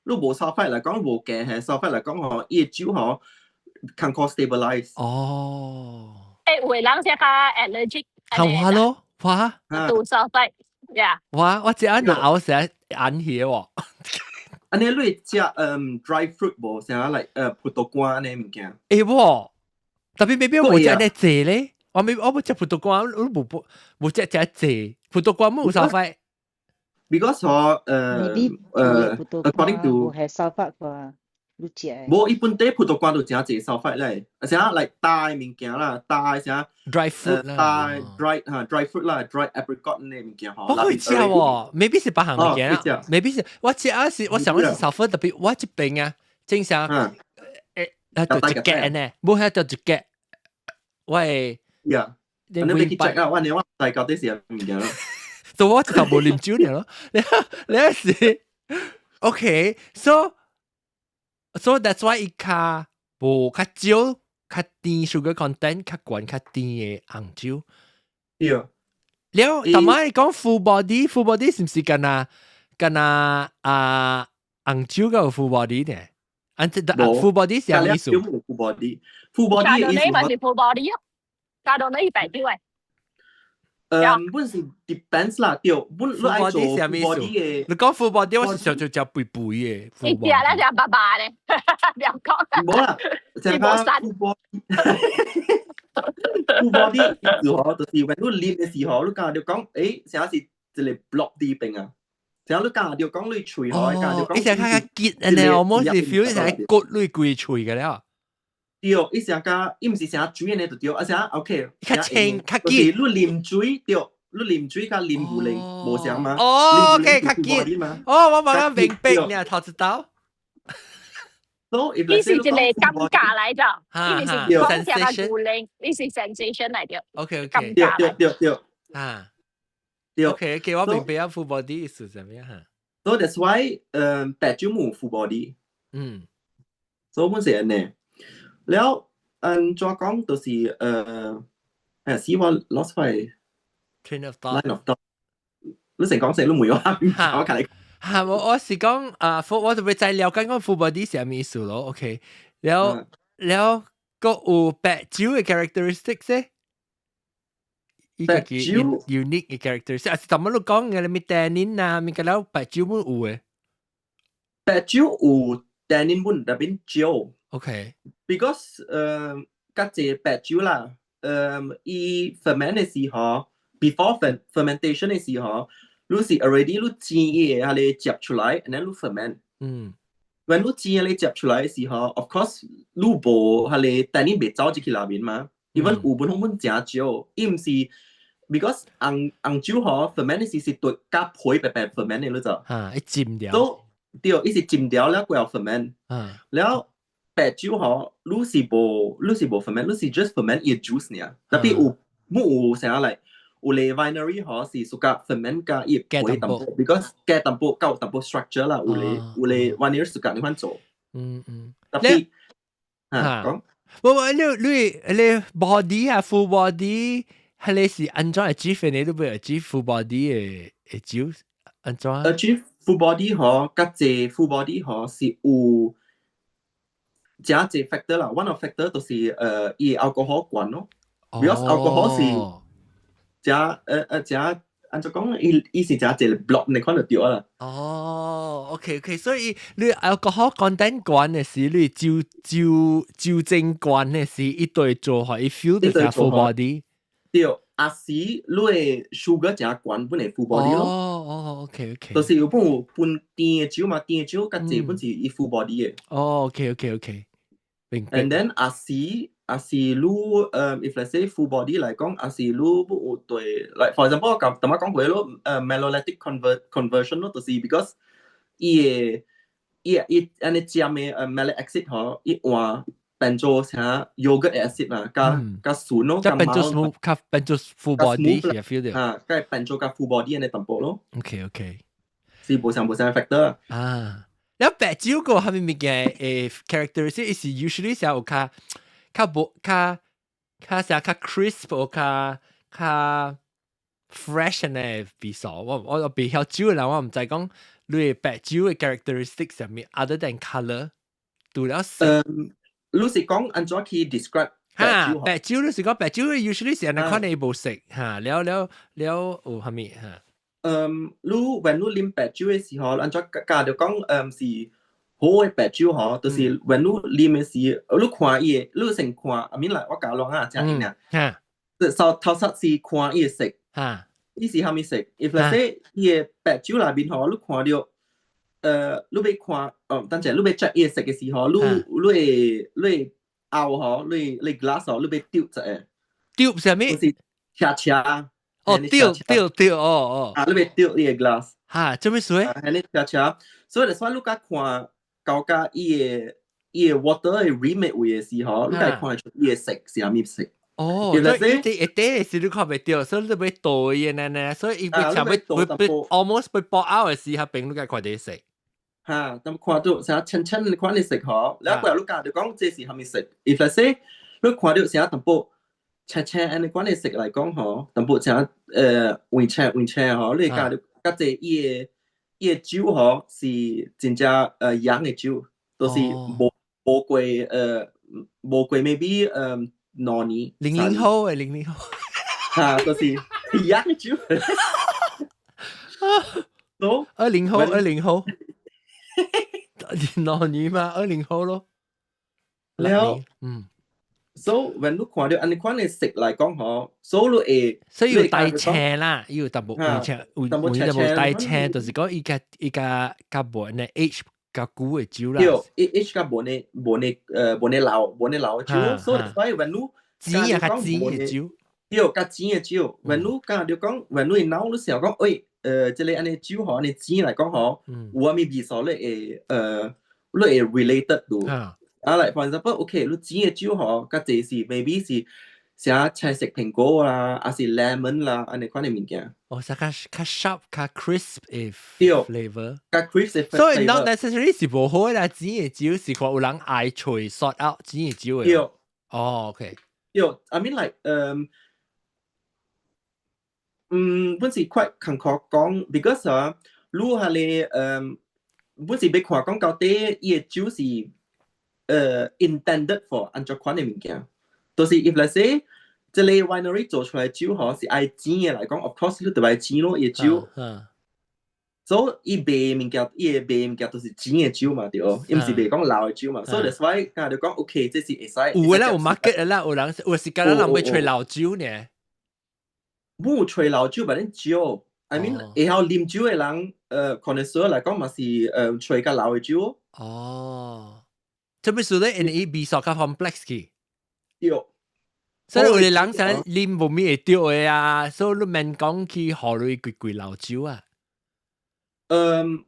你無 sulfite 來講，無加下 sulfite 來講吼，伊的酒吼，較好 stabilize。欸，有的人是較 allergic。係我咯，我。對 sulfite，呀。我食啊腦成眼血喎。按呢你會食dry fruit 無？啥 like 葡萄乾按呢物件？會喎，特別 maybe 我無食呢濟咧，我未我無食葡萄乾，我無食食濟葡萄乾無 sulfite。 Because 嗬according to 係 sulfite 啩，你食。無，伊本地葡萄乾都誠濟 sulfite 咧，而且 like 大物件啦，大啥 dry fruit 啦，大 dry 嚇 dry fruit 啦，dry apricot 呢物件嗬。我可以食喎，maybe 是別項物件啦，maybe 是我食啊是，我想我是 sulfur 特別我這邊啊，正常就一格呢，無係就一格，喂，呀，你欲去 check 啊，我你我大到底是啥物件咯？就我就無啉酒爾咯，你是 OK，so that's why 伊較無較少較甜 sugar content 較懸較甜的紅酒。對。了，頭仔你講 full body，full body 是毋是敢若敢若啊紅酒閣有 full body 呢？按這 full body 是啥意思？full body，full body 意思嘛是 full body 咯，加到你白酒誒。本是 depends 啦，對，本你愛做 full body 的。你講 full body，我是想做食肥肥的。你食咧食白白咧，不要講。無啦，食較 full body。full body 意思嗬，就是when 你啉的時候，你感覺講，欸，啥是一個 block 佇邊啊？啥你感覺講你喙嗬，感覺講。伊成較較結按呢，我冇是 feel 成骨你規喙个了。對，伊成較，伊毋是成水呢就對，啊啥 OK，較清較結。你啉水對，你啉水佮啉牛奶無相嗎？哦，OK，較結。哦，我馬上明白呢，頭一道。伊是一個感覺來著，伊毋是講成個牛奶，伊是 sensation 來著。 OK OK，感覺。對對對。啊，對。 OK OK，我明白啊，full body 意思啥物哈。 So that's why 白酒無 full body。所以本是按呢。了，怎講就是死我 lost my train of thought。 line of thought。你成講成都沒有啊？我同你。嚇！我是講啊，我就欲再了解講 full body 是啥物意思咯。OK，了了，閣有白酒的 characteristics 咧？白酒 unique 的 characteristics，啊是怎麼你講嘅？你 tannin 啊，物個了白酒冇有的？白酒有 tannin 本特別少。 OK。 Because 較濟白酒啦，伊 ferment 的時候，before fermentation 的時候，你是 already 你煎伊的彼个汁出來，and then 你 ferment。When 你煎彼个汁出來的時候，of course 你無彼个 tannin 袂走入去內面嘛。even 有本本誠少，伊毋是 because 紅酒吼 ferment 的時是對佮皮白白 ferment 的，你知？嚇，伊浸掉。都對，伊是浸掉了過後 ferment。了白酒吼，你是無 ferment，你是 just ferment 伊 juice 爾。特別有冇有啥來？有咧 winery 吼是 suka ferment 佮伊皮淡薄，because 加淡薄夠淡薄 structure 啦。有咧有咧 winery suka 按呢款做。特別嚇講。無無，你 body 啊，full body，係你是按怎 achieve 你都欲 achieve full body 的酒，按怎？achieve full body 嗬，較濟 full body 嗬是有誠濟 factor 啦。One of factor 就是伊 alcohol 懸咯，because alcohol 是誠誠按怎講，伊是誠濟 block 你看就對啦。哦，OK，所以你 alcohol content 懸的是你酒精懸的是伊對做予伊 feel 到 full body。對，抑是你的 sugar 誠懸，本會 full body 咯。哦，OK。就是有本有分甜的酒嘛，甜的酒較濟本是伊 full body 的。哦，OK，明白。 And then 抑是你if let's say full body 來講，抑是你有對，like for example 我頭拄仔講過咯，malolactic conversion 咯，就是 because 伊的伊按呢佔的malic acid 嗬，伊換變做啥 yogurt acid 嘛，較酸咯，即變做 smooth，較變做 full body 是 feel 到。啊，較變做較 full body 按呢淡薄咯。 OK。是無相無相 factor。啊，了白酒個啥物物件characteristic 是 usually 是有較無較啥較 crisp 或較 fresh 呢味素。我袂曉酒的人，我毋知講你白酒的 characteristic 啥物，other than colour，除了色。你是講按怎去 describe？哈，白酒你是講白酒 usually 是按呢款的無色哈，了了了有啥物哈？嗯，你 when 你啉白酒的時候，按怎教著講，是好的白酒嗬，就是 when 你啉的時，你看伊的，你先看，I mean 來我教人啊，這樣爾。頭頭先是看伊的色，伊是啥物色？If let's say 伊的白酒內面吼，你看著，你欲看，哦，等陣你欲 check 伊的色的時候，你會拗吼，你 glass 吼，你欲丟一下。丟啥物？就是斜斜。哦，丟丟丟，哦哦。啊，你欲丟伊的 glass。哈，做咩事？係你斜斜，所以就說你甲看，到甲伊的 water 的 rim 的位的時候，你會看得出伊的色是啥物色。哦，所以一啲時你看袂著，所以你欲倒伊呢，所以伊欲差欲欲 almost 欲爆out 的時，彼邊你該看著色。哈，咁看到啥淺淺你看你色嗬，了過後你教就講這是啥物色。If let's say 你看到啥淡薄淺淺按呢款的色來講嗬，淡薄啥黃青黃青嗬，你教就較濟伊的酒嗬是真正young 的酒，都是無過 maybe 2年。00後的00後。哈，就是 young 的酒。So 20後20後，2年嘛，20後咯。了，So when 你看著按呢款的色來講嗬，所以你會，所以有帶青啦，有淡薄有青，有有淡薄帶青，就是講伊較無呢 age 較久的酒啦。對，age 較無呢老的酒，所以所以 when 你淺啊較淺的酒，對，較淺的酒，when 你講就講，when 你腦你想講，喂，這個按呢酒嗬，按呢淺來講嗬，有啥物味素你會 related 到。啊，like for example，OK，你淺的酒嗬，較濟是 maybe 是啥青色蘋果啦，抑是 lemon 啦，按呢款的物件。哦，啥較 sharp 較 crisp 的 flavor，較 crisp 的 flavor。所以 not necessarily 是無好啦，淺的酒是看有人愛揣 sort out 淺的酒的。對。哦，OK。對，I mean like，本是 quite 坎坷講，because 啊，你係咧，本是欲看講到底伊的酒是intended for 按怎款的物件，就是 if let's say 這個 winery 做出來酒嗬是愛淺的來講，of course 你就愛淺咯，伊的酒。所以伊賣物件，伊的賣物件都是淺的酒嘛，對哦，伊毋是賣講老的酒嘛，所以 that's why 剛才就講 OK，這是會使。有啦，有 market 啦，有人有時間人欲揣老酒呢。無揣老酒，but then 酒，I mean 會曉啉酒的人，connoisseur 來講嘛是揣較老的酒。哦，這麼說咧，因為味素較 complex 去。對。所以有的人想啉無物會著的啊，所以你免講去予鐳貴貴老酒啊。嗯，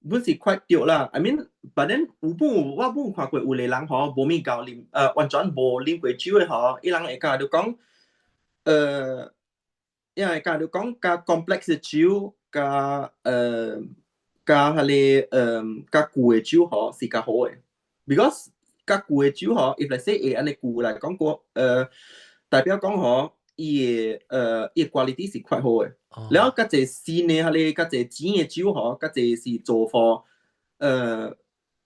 本是 quite 對啦。I mean，but then 有本我本看過有個人吼，無物夠啉，完全無啉過酒的吼，伊人會教就講，因為教就講較 complex 的酒，較彼個較舊的酒吼是較好的，because 較舊的酒嗬，if let's say 會按呢舊來講過，代表講嗬，伊的 quality 是較好的。了較濟新的彼个較濟錢的酒嗬，較濟是做 for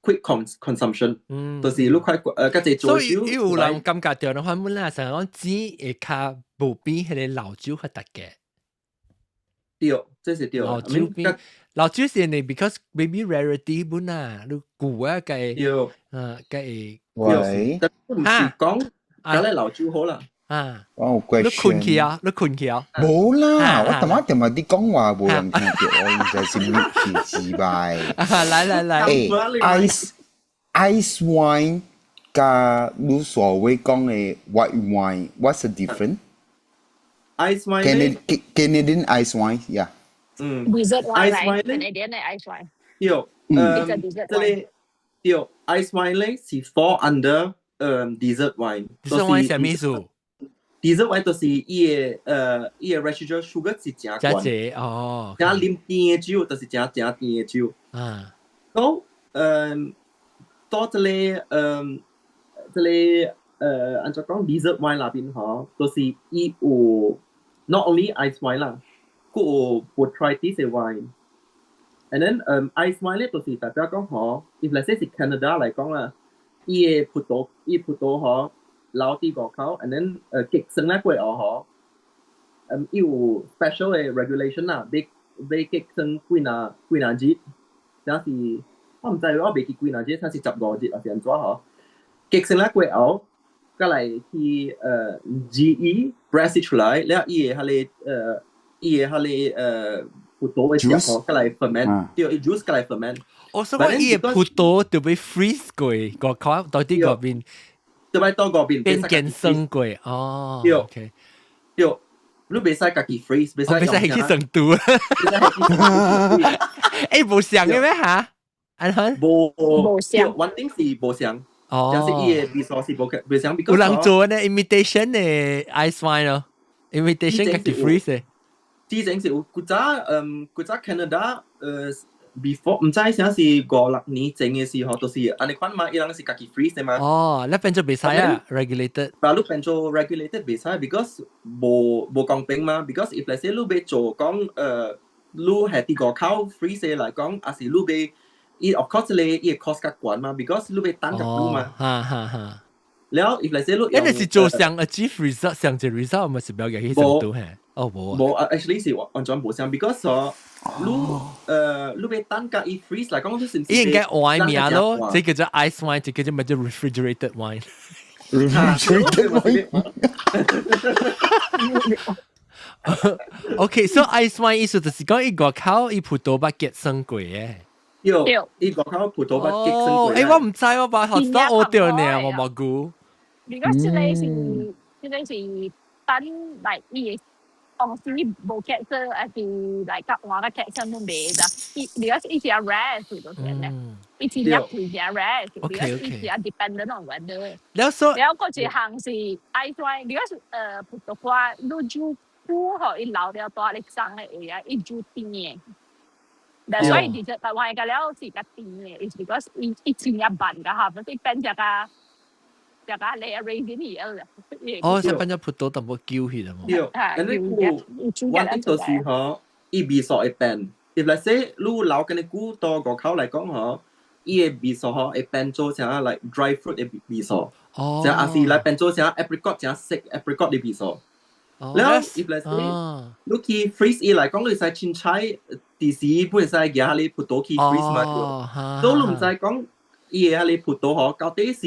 quick consumption，就是你快較濟做所以酒。有人感覺著的話，本來成講錢會較無比彼个老酒較特嘅。對，這是對。老酒比老酒是呢，because maybe rarity 本啊，你舊啊計，計會。喂，但毋是講講咧老酒好啦。啊，我有 question。你困去啊？你困去啊？無啦，我淡仔點仔你講話無人聽著，我現在是 mute 去之外。來來來。欸，ice wine 佮你所謂講的 white wine，what's the difference？ Ice wine Canadian ice wine, yeah. Dessert wine, right? Canadian 的 ice wine。對，這个對 ice wine 咧是 fall under dessert wine。 Dessert wine 啥物意思？Dessert wine 就是伊的 residual sugar 是誠懸。誠濟哦。誠啉甜的酒，就是誠誠甜的酒。So 到這个按怎講 dessert wine 內邊嗬，就是伊有 not only ice wine 啦，閣有 botrytis 的 wine。And then ice wine 咧，就是代表講嗬，if let's say 是 Canada 來講啦，伊的葡萄嗬留佇外口，and then 結酸咧過後嗬，伊有 special 的 regulation 啦，欲結酸幾若幾若日，但是我毋知我袂記幾若日，才是15日還是按怎嗬？結酸咧過後，閣來去GE press 出來，了伊的彼個葡萄的汁嗬，閣來 ferment，對，伊 juice 閣來 ferment。我想講伊的葡萄就欲 freeze 過，外口到佇外面，就欲到外面變乾酸過，哦，對，OK，對，你袂使家己 freeze，袂使袂使去成都。欸，無相的咩嚇？按怎？無無相，one thing 是無相。哦，就是伊的味素是無袂相。有人做呢 imitation 的 ice wine 咯，imitation 家己 freeze 的。之前是有古早 Canada before 毋知啥是五六年前的時候，就是按呢款嘛，伊人是家己 freeze 的嘛。哦，你變做袂使啊，regulated。但你變做 regulated 袂使，because 無公平嘛。Because if let's say 你欲做講你係佇外口 freeze 來講，還是你欲伊 of course 咧，伊 cost 較懸嘛，because 你欲等較久嘛。哈哈哈。了，if let's say 你，你是做上 achieve result，上一 result 咪是表現去程度嘿？哦，無無啊，actually 是完全無相，because 哦，你欲等甲伊 freeze 來講，就是應該換名咯，這叫做 ice wine，這叫做乜叫 refrigerated wine。 Refrigerated wine。 OK，so ice wine 意思就是講伊外口伊葡萄捌結酸過的。對，伊外口葡萄捌結酸過。欸，我毋知我捌學到學著呢，我無估。如果這個是等來伊當時無結酸，還是來甲換個結酸都袂的。伊如果伊是啊 rare 就是咧，伊是一貴只 rare，如果伊是啊 dependent on weather。了所了閣一項是 ice wine，如果是葡萄乾，你煮久吼，伊留了蹛咧髒的位啊，伊煮甜的。但所以其實台灣個了是較甜的，is because 伊真正慢個哈，不是變成個這個你 raisin 去了。哦，是變咗葡萄淡薄久去了嘛。對，and 你久，one thing 就是嗬，伊味素會變。If let's say 你留緊啲久到外口來講嗬，伊的味素嗬會變做成 like dry fruit 的味素。哦。就還是來變做成 apricot 成色 apricot 的味素。了，if let's say 你去 freeze 伊來講，你使凊彩，佇時本使舉你葡萄去 freeze 嘛。所以你毋知講伊的彼個葡萄嗬，到底是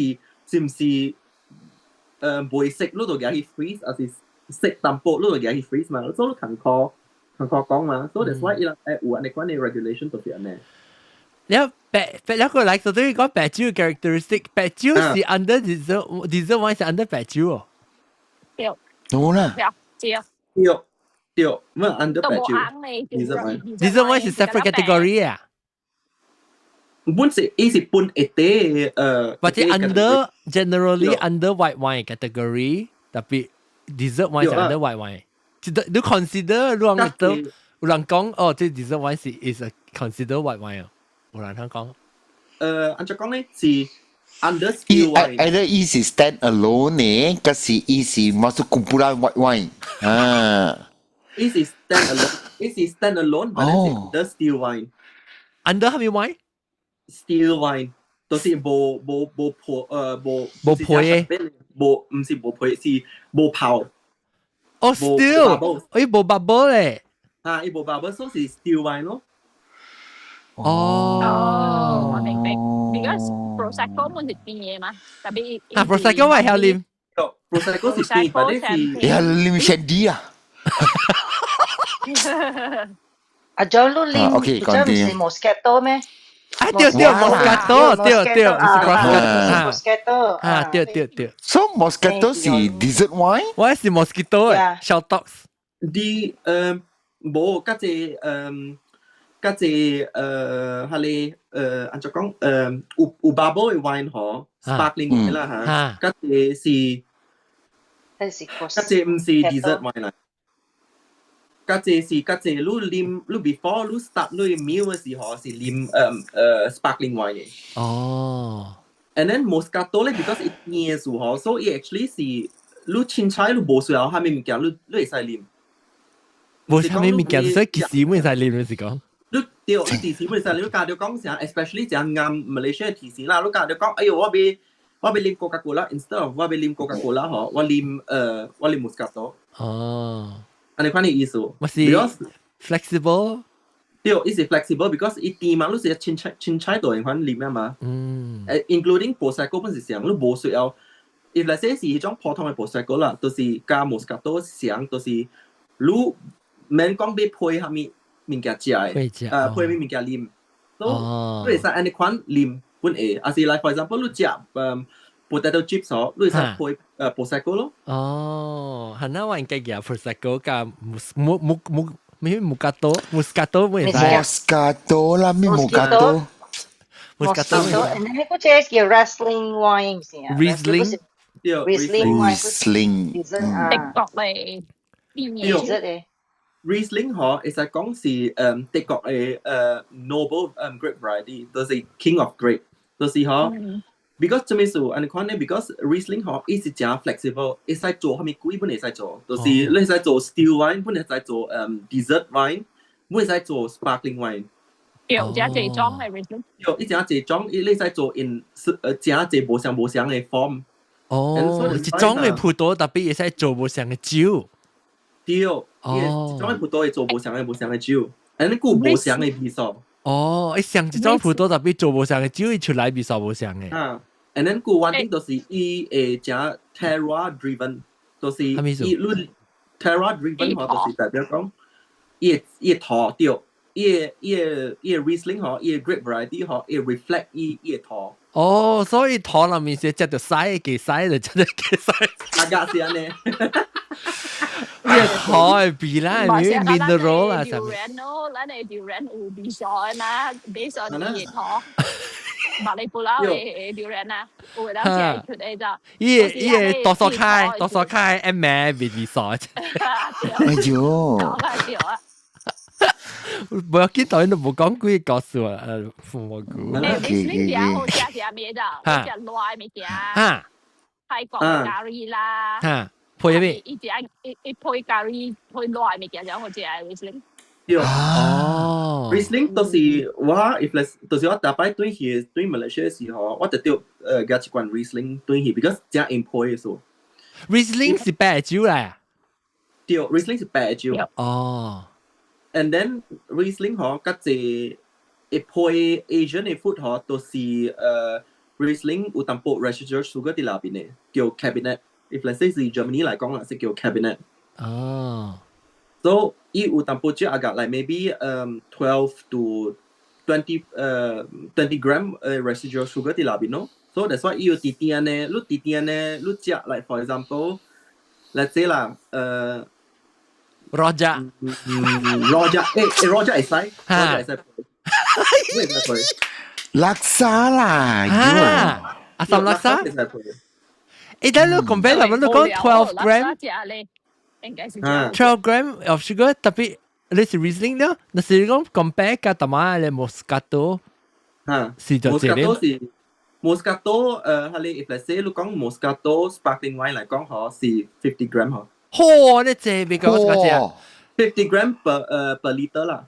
毋是袂熟，你就舉去 freeze，還是熟淡薄，你就舉去 freeze 嘛。所以你艱苦講嘛。所以 that's why 伊人會有按呢款的 regulation 就是按呢。了白白了個來，就等於講白酒 characteristic，白酒是 under dessert wine 是 under 白酒哦。對。冇啦。對，對。對，乜 under 白酒？dessert wine。dessert wine 是 separate category 啊。本是伊是分一塊或者 under generally under white wine category，特別 dessert wine 是 under white wine。你 consider 有人都有人講哦，這 dessert wine 是 is a consider white wine 哦，有人通講。按怎講咧是 Under still wine。 Either 伊是 stand alone 呢，還是伊是 masuk kumpulan white wine 啊？伊是 stand alone，伊是 stand alone，但是 under still wine。 Under 係咪 wine？ Still wine，就是無破無無配嘅，無毋是無配，是無泡。哦，still，伊無 bubble 咧。啊，伊無 bubble，所以是 still wine 咯。哦，哦，我明白。Because Prosecco 本是甜嘅嘛，特別啊，Prosecco 我會曉啉。 Prosecco 是甜，但係是呀，啉 shandy 啊。阿 John 你啉， OK，這唔是 Moscato 咩？啊，對對，Moscato，對對，唔是 Prosecco。 Moscato，啊，對對對。 So Moscato 是 dessert wine？我是 Moscato 誒，小 dogs。啲無，嗰隻嗰隻係你按怎講有 bubble 嘅 wine 嗬，sparkling 啦嚇，嗰隻是，嗰隻唔是 dessert wine 啦。嗰隻是嗰隻你啉你 before 你 start 你 meal 嘅時候是啉sparkling wine 嘅。哦。 And then Moscato 咧，because 伊甜嘅時候，所以actually 是你凊彩你無需要啥物物件，你會使啉。無啥物物件，所以其實會使啉，你是講？你對，你其實會使你教著講啥，especially 這啱 Malaysia 提示啦，你教著講，哎呦，我欲啉 Coca-Cola，instead of 我欲啉 Coca-Cola 嗬，我啉 Moscato。哦。按呢款的意思。我是 flexible。對，伊是 flexible because 伊甜嘛，你是凊彩凊彩就用款啉啊嘛。including Prosecco 本是上，你無需要。If let's say 是彼種普通的 Prosecco 啦，就是加 Moscato 上，就是你免講欲配啥物物件食的，配啥物物件啉，都你會使按呢款啉本會，還是 like for example 你食potato chips 哦，你會使配Prosecco 咯。哦，係那我應該夾 Prosecco 加 mus 木木木咩 Moscato Moscato 會使。 Moscato 啦，咩 Moscato？ Moscato。 And then 嗰隻叫 Riesling wine 先啊。 Riesling。 Riesling wine。 Riesling。德國嚟邊嘢？嘅。 Riesling 嗬，會使講是德國的noble grape variety，就是 king of grape，就是嗬。Because 做咩事？按呢款呢？Because Riesling 嗬，伊是誠 flexible，會使做啥物鬼本會使做，就是你會使做 still wine，本會使做dessert wine，本會使做 sparkling wine。對，誠濟種的 Riesling。對，伊誠濟種，伊你使做 in 誠濟無相無相的 form。哦，一種的葡萄特別會使做無相的酒。對，哦，一種的葡萄會做無相的無相的酒，and 你閣無相的味素。哦，伊上一種葡萄特別做無相的酒，伊出來味素無相的。啊，and then 閣 one thing 就是伊會誠 terroir driven，就是伊你 terroir driven 嗬，就是代表講，伊土對，伊 Riesling 嗬，伊 grape variety 嗬，伊 reflect 伊土。哦，所以土內面是食著屎，給屎就食著給屎。大家是按呢。伊個土的味啦，mineral 啦，啥物？ Durian 咯，咱的 durian 有味素的嘛，based on 伊的土。馬來布拉的 durian 啊，有的人食出的就。伊個多數開，多數開，一名味素。哎呦！對啊。無要緊，當然都無講幾個故事啊，父母姑。誒，你食好食食咩咋？食熱物件。泰國咖喱啦。配咩？伊食伊配咖喱配熱物件就好食 Riesling。對。哦。 Riesling 就是我，if 咧，就是我逐擺轉去轉馬來西亞時候，我就著夾一罐 Riesling 轉去，because 誠用配的數。 Riesling 是白酒來？對，Riesling 是白酒。哦。 And then Riesling 嗬，較濟會配 Asian 的 food 嗬，都是Riesling 有淡薄 residual sugar 佇內邊的，叫 Kabinett。If let's say 是 Germany 來講啦，是叫 Kabinett。哦。 So 伊有淡薄少阿個，like maybe 12 to 20 gram residual sugar 佇內邊咯。So that's why 伊有甜甜呢，你甜甜呢，你食 like for example，let's say 啦， Rojak， Rojak，Rojak 會使，Rojak 會使配，會使配。叻沙啦，啊，阿三叻沙。但你 compare 啦，你講 12 gram，應該是 12 gram of sugar，特別你是 Riesling 了，那是講 compare 佮淡仔的 Moscato，嚇，是就這個。 Moscato 是 Moscato 係你 if let's say 你講 Moscato sparkling wine 嚟講，嗬是 50 gram 嗬。嚯！你這邊個我食哇， 50 gram per liter 啦。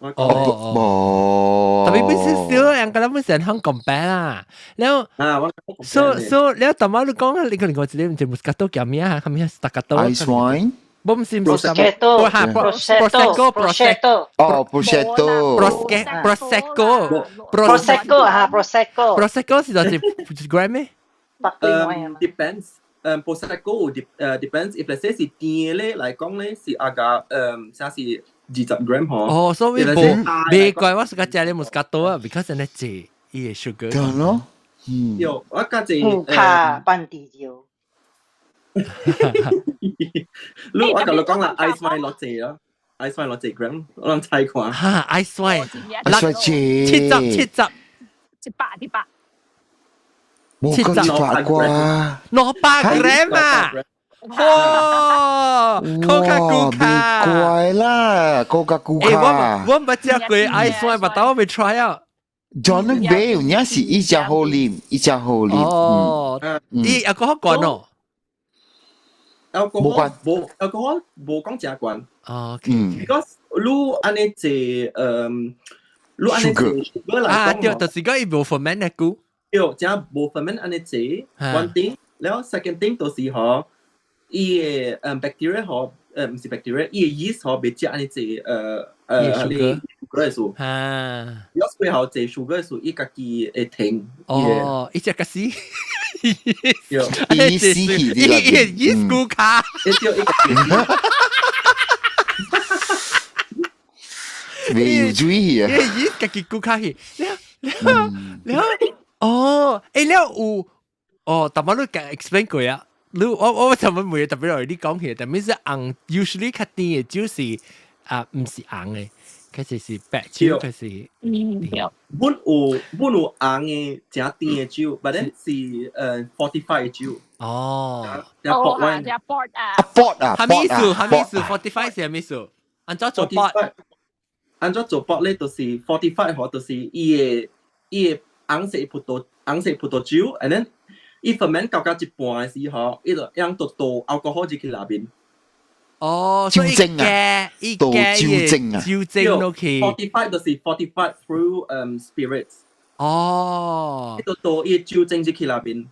哦哦，特別本身少人覺得本身香港啤啦，然後啊，我 so 了頭仔你講你個另外一個唔知 Moscato 叫咩啊？係咩 Staccato？ Ice wine。不唔是唔是 Prosecco Prosecco Prosecco 哦，Prosecco。 Prosecco Prosecco 啊，Prosecco。 Prosecco 是就是 gram 咩？ Depends。Prosecco depends if let's say 是甜咧嚟講咧是阿個啥是20 gram 嗬。哦，所以無未怪我是個食咧 Moscato 啊，because 呢濟伊個 sugar。對咯。嗯。有我加濟。烏卡班地椒。你我同你講啦，ice wine 落濟咯，ice wine 落濟 gram，我諗猜看。哈，ice wine， ice wine 7070。 100100。冇咁100啩。 200 gram 啊！哇，高卡高卡，怪啦，高卡高卡。我毋捌食過 ice wine，但我未 try 啊。 John 你買有影是伊只好啉，伊只好啉。哦，伊阿個好懸哦。 alcohol 無 alcohol 無講誠懸。哦，嗯。 Because 你按呢濟你按呢濟 sugar 來講，啊，對，就是講伊無 ferment 的久。對，真無 ferment 按呢濟。One thing，了 second thing 就是嗬，伊的bacteria 嗬，毋是 bacteria，伊的 yeast 嗬，袂食按呢濟sugar sugar 的數。啊。如果背後濟 sugar 的數，伊家己會停。哦，伊只個死。伊死去，伊伊古卡。伊叫伊家己。未有注意啊！伊家己古卡去，了了了，哦，欸了有，哦，淡薄你講 explain 過啊。你我尋日問特別來你講起，特別是紅，usually 較甜的酒是啊，毋是紅的，其實是白酒，其實對。阮有紅的誠甜的酒，but then 是fortify 的酒。哦，哦， port wine 啊，port 啊，啥物意思？啥物意思？fortify 是啥物意思？按怎做 port？按怎做 port 咧？就是 fortify 嗬，就是伊的紅色葡萄酒，and then 伊 ferment 到到一半的時候，伊就樣就倒 alcohol 入去內面。哦，酒精啊，倒酒精啊，酒精落去。 Fortify 就是 fortify through spirits。哦，伊就倒伊酒精入去內面。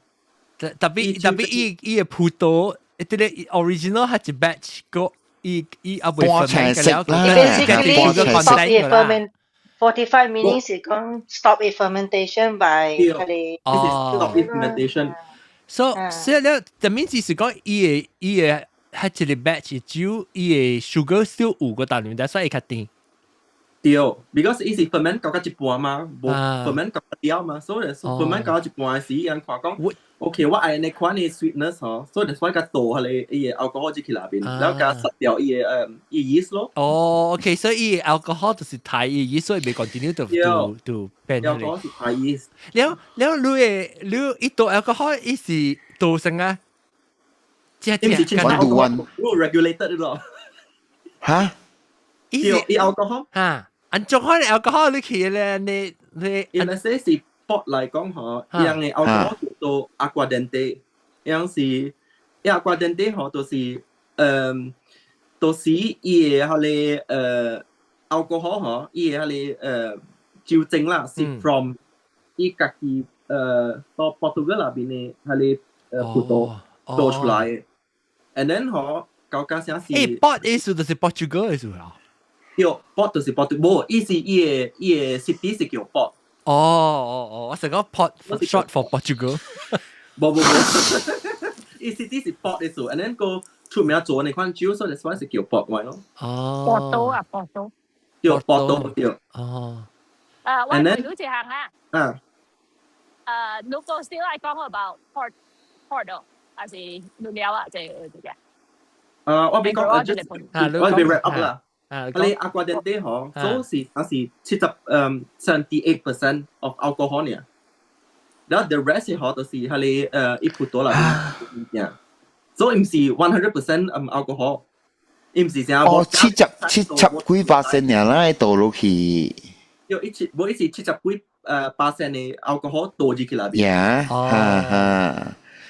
特別伊的葡萄，這個 original 係一 batch 個，伊阿未 ferment 嘅了， Basically stop it ferment. Fortify meaning 是講 stop it fermentation by 佢哋。哦，stop it fermentation。所所以咧，就面只是講伊的係一個 batch 酒，伊的 sugar still 有個大量，但所以較甜。對，because 伊是 ferment 到到一半嘛，無 ferment 到了嘛，所以 ferment 到一半時，人看講，OK，我愛那款的 sweetness 嗬，所以就所以共倒彼个伊的 alcohol 入去內面，然後共殺掉伊的伊 yeast 咯。哦，OK，所以伊 alcohol 就是太伊 yeast，所以袂 continue to 變。 alcohol 是太 yeast。了了，你的你伊倒 alcohol 伊是倒成啊？只只 one to one， regulated 咯。嚇？伊伊 alcohol 嚇？按怎款 alcohol 你去咧？你伊那些是 port 來講嗬，樣的 alcohol 叫做 aguardente，樣是 aguardente 嗬，就是就是伊的彼个alcohol 嗬，伊的彼个酒精啦，是 from 伊家己到 Portugal 那邊的彼个葡萄倒出來的，and then 嗬，搞家啥是？欸，port 意思就是 Portugal 意思啊？對，port 就是 Portugal，無，伊是伊的 city 是叫 port。哦哦哦，我成個 port short for Portugal。無無無，伊 city 是 port 意思，and then 個出名做那款酒，所以所以是叫 port wine 咯。哦。波多啊，波多。對，波多對。哦。我問你一項啊。啊。如果 still 愛講 about port port 還是你了啊？這個。我俾講，我俾 wrap up 啦。你 aguardente 嗬，所以是啊是70 78% of alcohol 呢。然後 the rest 嗬就是係你一葡萄啦，所以毋是 100% alcohol，伊毋是啥。哦，七十幾 percent 爾啦，倒落去。有一次，無一是七十幾巴仙的 alcohol 倒入去內邊。呀，哈哈。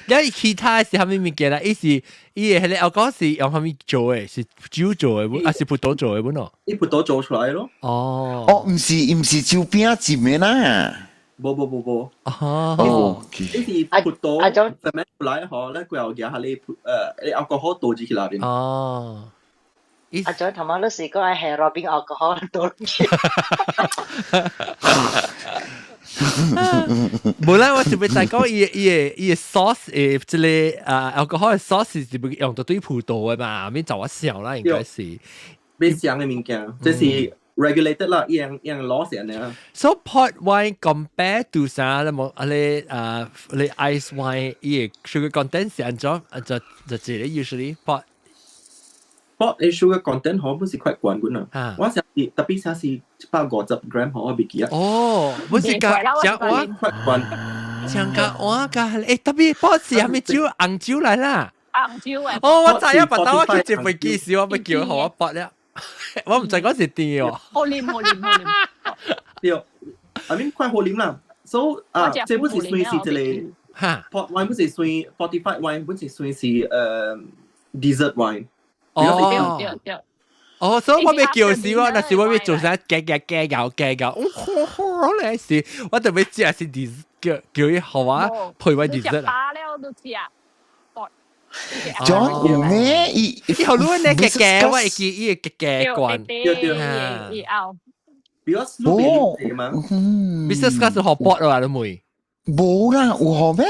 因為其他是啥物物件啦？伊是伊的彼個 alcohol 是用啥物做的？是酒做的，還是葡萄做的本咯？伊葡萄做出來咯。哦。哦，毋是酒餅浸的啦。無無無無。哦。伊是葡萄 ferment 出來嗬，咧過後夾下你alcohol 倒入去內邊。哦。阿張頭先你是講係 rubbing alcohol 倒入去。無啦，我是欲知講伊的 source 這个啊 alcohol 的 source 是欲用著對葡萄的嘛？免就我想啦，應該是。欲想的物件，這是 regulated 啦，伊樣伊樣攞成嘅。 So port wine compare to 啥咧？冇啊你啊你 ice wine 伊的 sugar content 是按怎按怎就這個 usually port port 的 sugar content 可本是 quite 懸嘅啊。我想是特別想是150 gram 可我袂記啊。哦，本是加加我 quite 懸，像加我加誒特別 port 是啥物酒？紅酒來啦。紅酒誒。哦，我知啊，別當我去坐飛機時，我欲叫予我 port 了。我毋知講是甜哦。好啉好啉好啉。對，I mean 快好啉啦。So 啊，這本是算是一個哈 port wine 本是算 fortified wine 本是算是dessert wine。哦，對對。哦，所以我欲叫時我，若是我欲做啥加加加咬加咬，哦，好好咧是，我特別食是 dessert 叫叫伊予我配我 dessert 啦。飽了都食。 John 有咩？伊伊好你呢加加，我會記伊會加加罐。對對對，伊後。 Because 你變嘛，business class 學 port 啦，你妹。無啦，有學咩？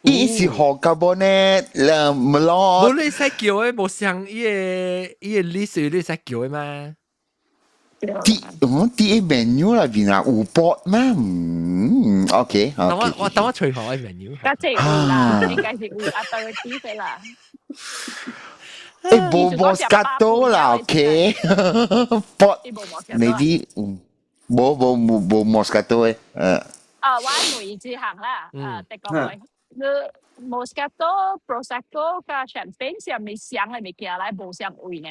伊是學 Cabernet 啦，Merlot。無你使叫的，無像伊个 list 你使叫的嘛？啲嗯啲 menu 內邊啊，有 port 咩？嗯，OK，等我我等我隨學嘅 menu。家姐有啦，應該是有 aperitif 的啦。誒，無 Moscato 啦，OK，port maybe 無無無無 Moscato 的，誒。啊，我問一項啦，啊，德國話，你 Moscato、Prosecco 佮 Champagne 是毋相的物件來，無相味呢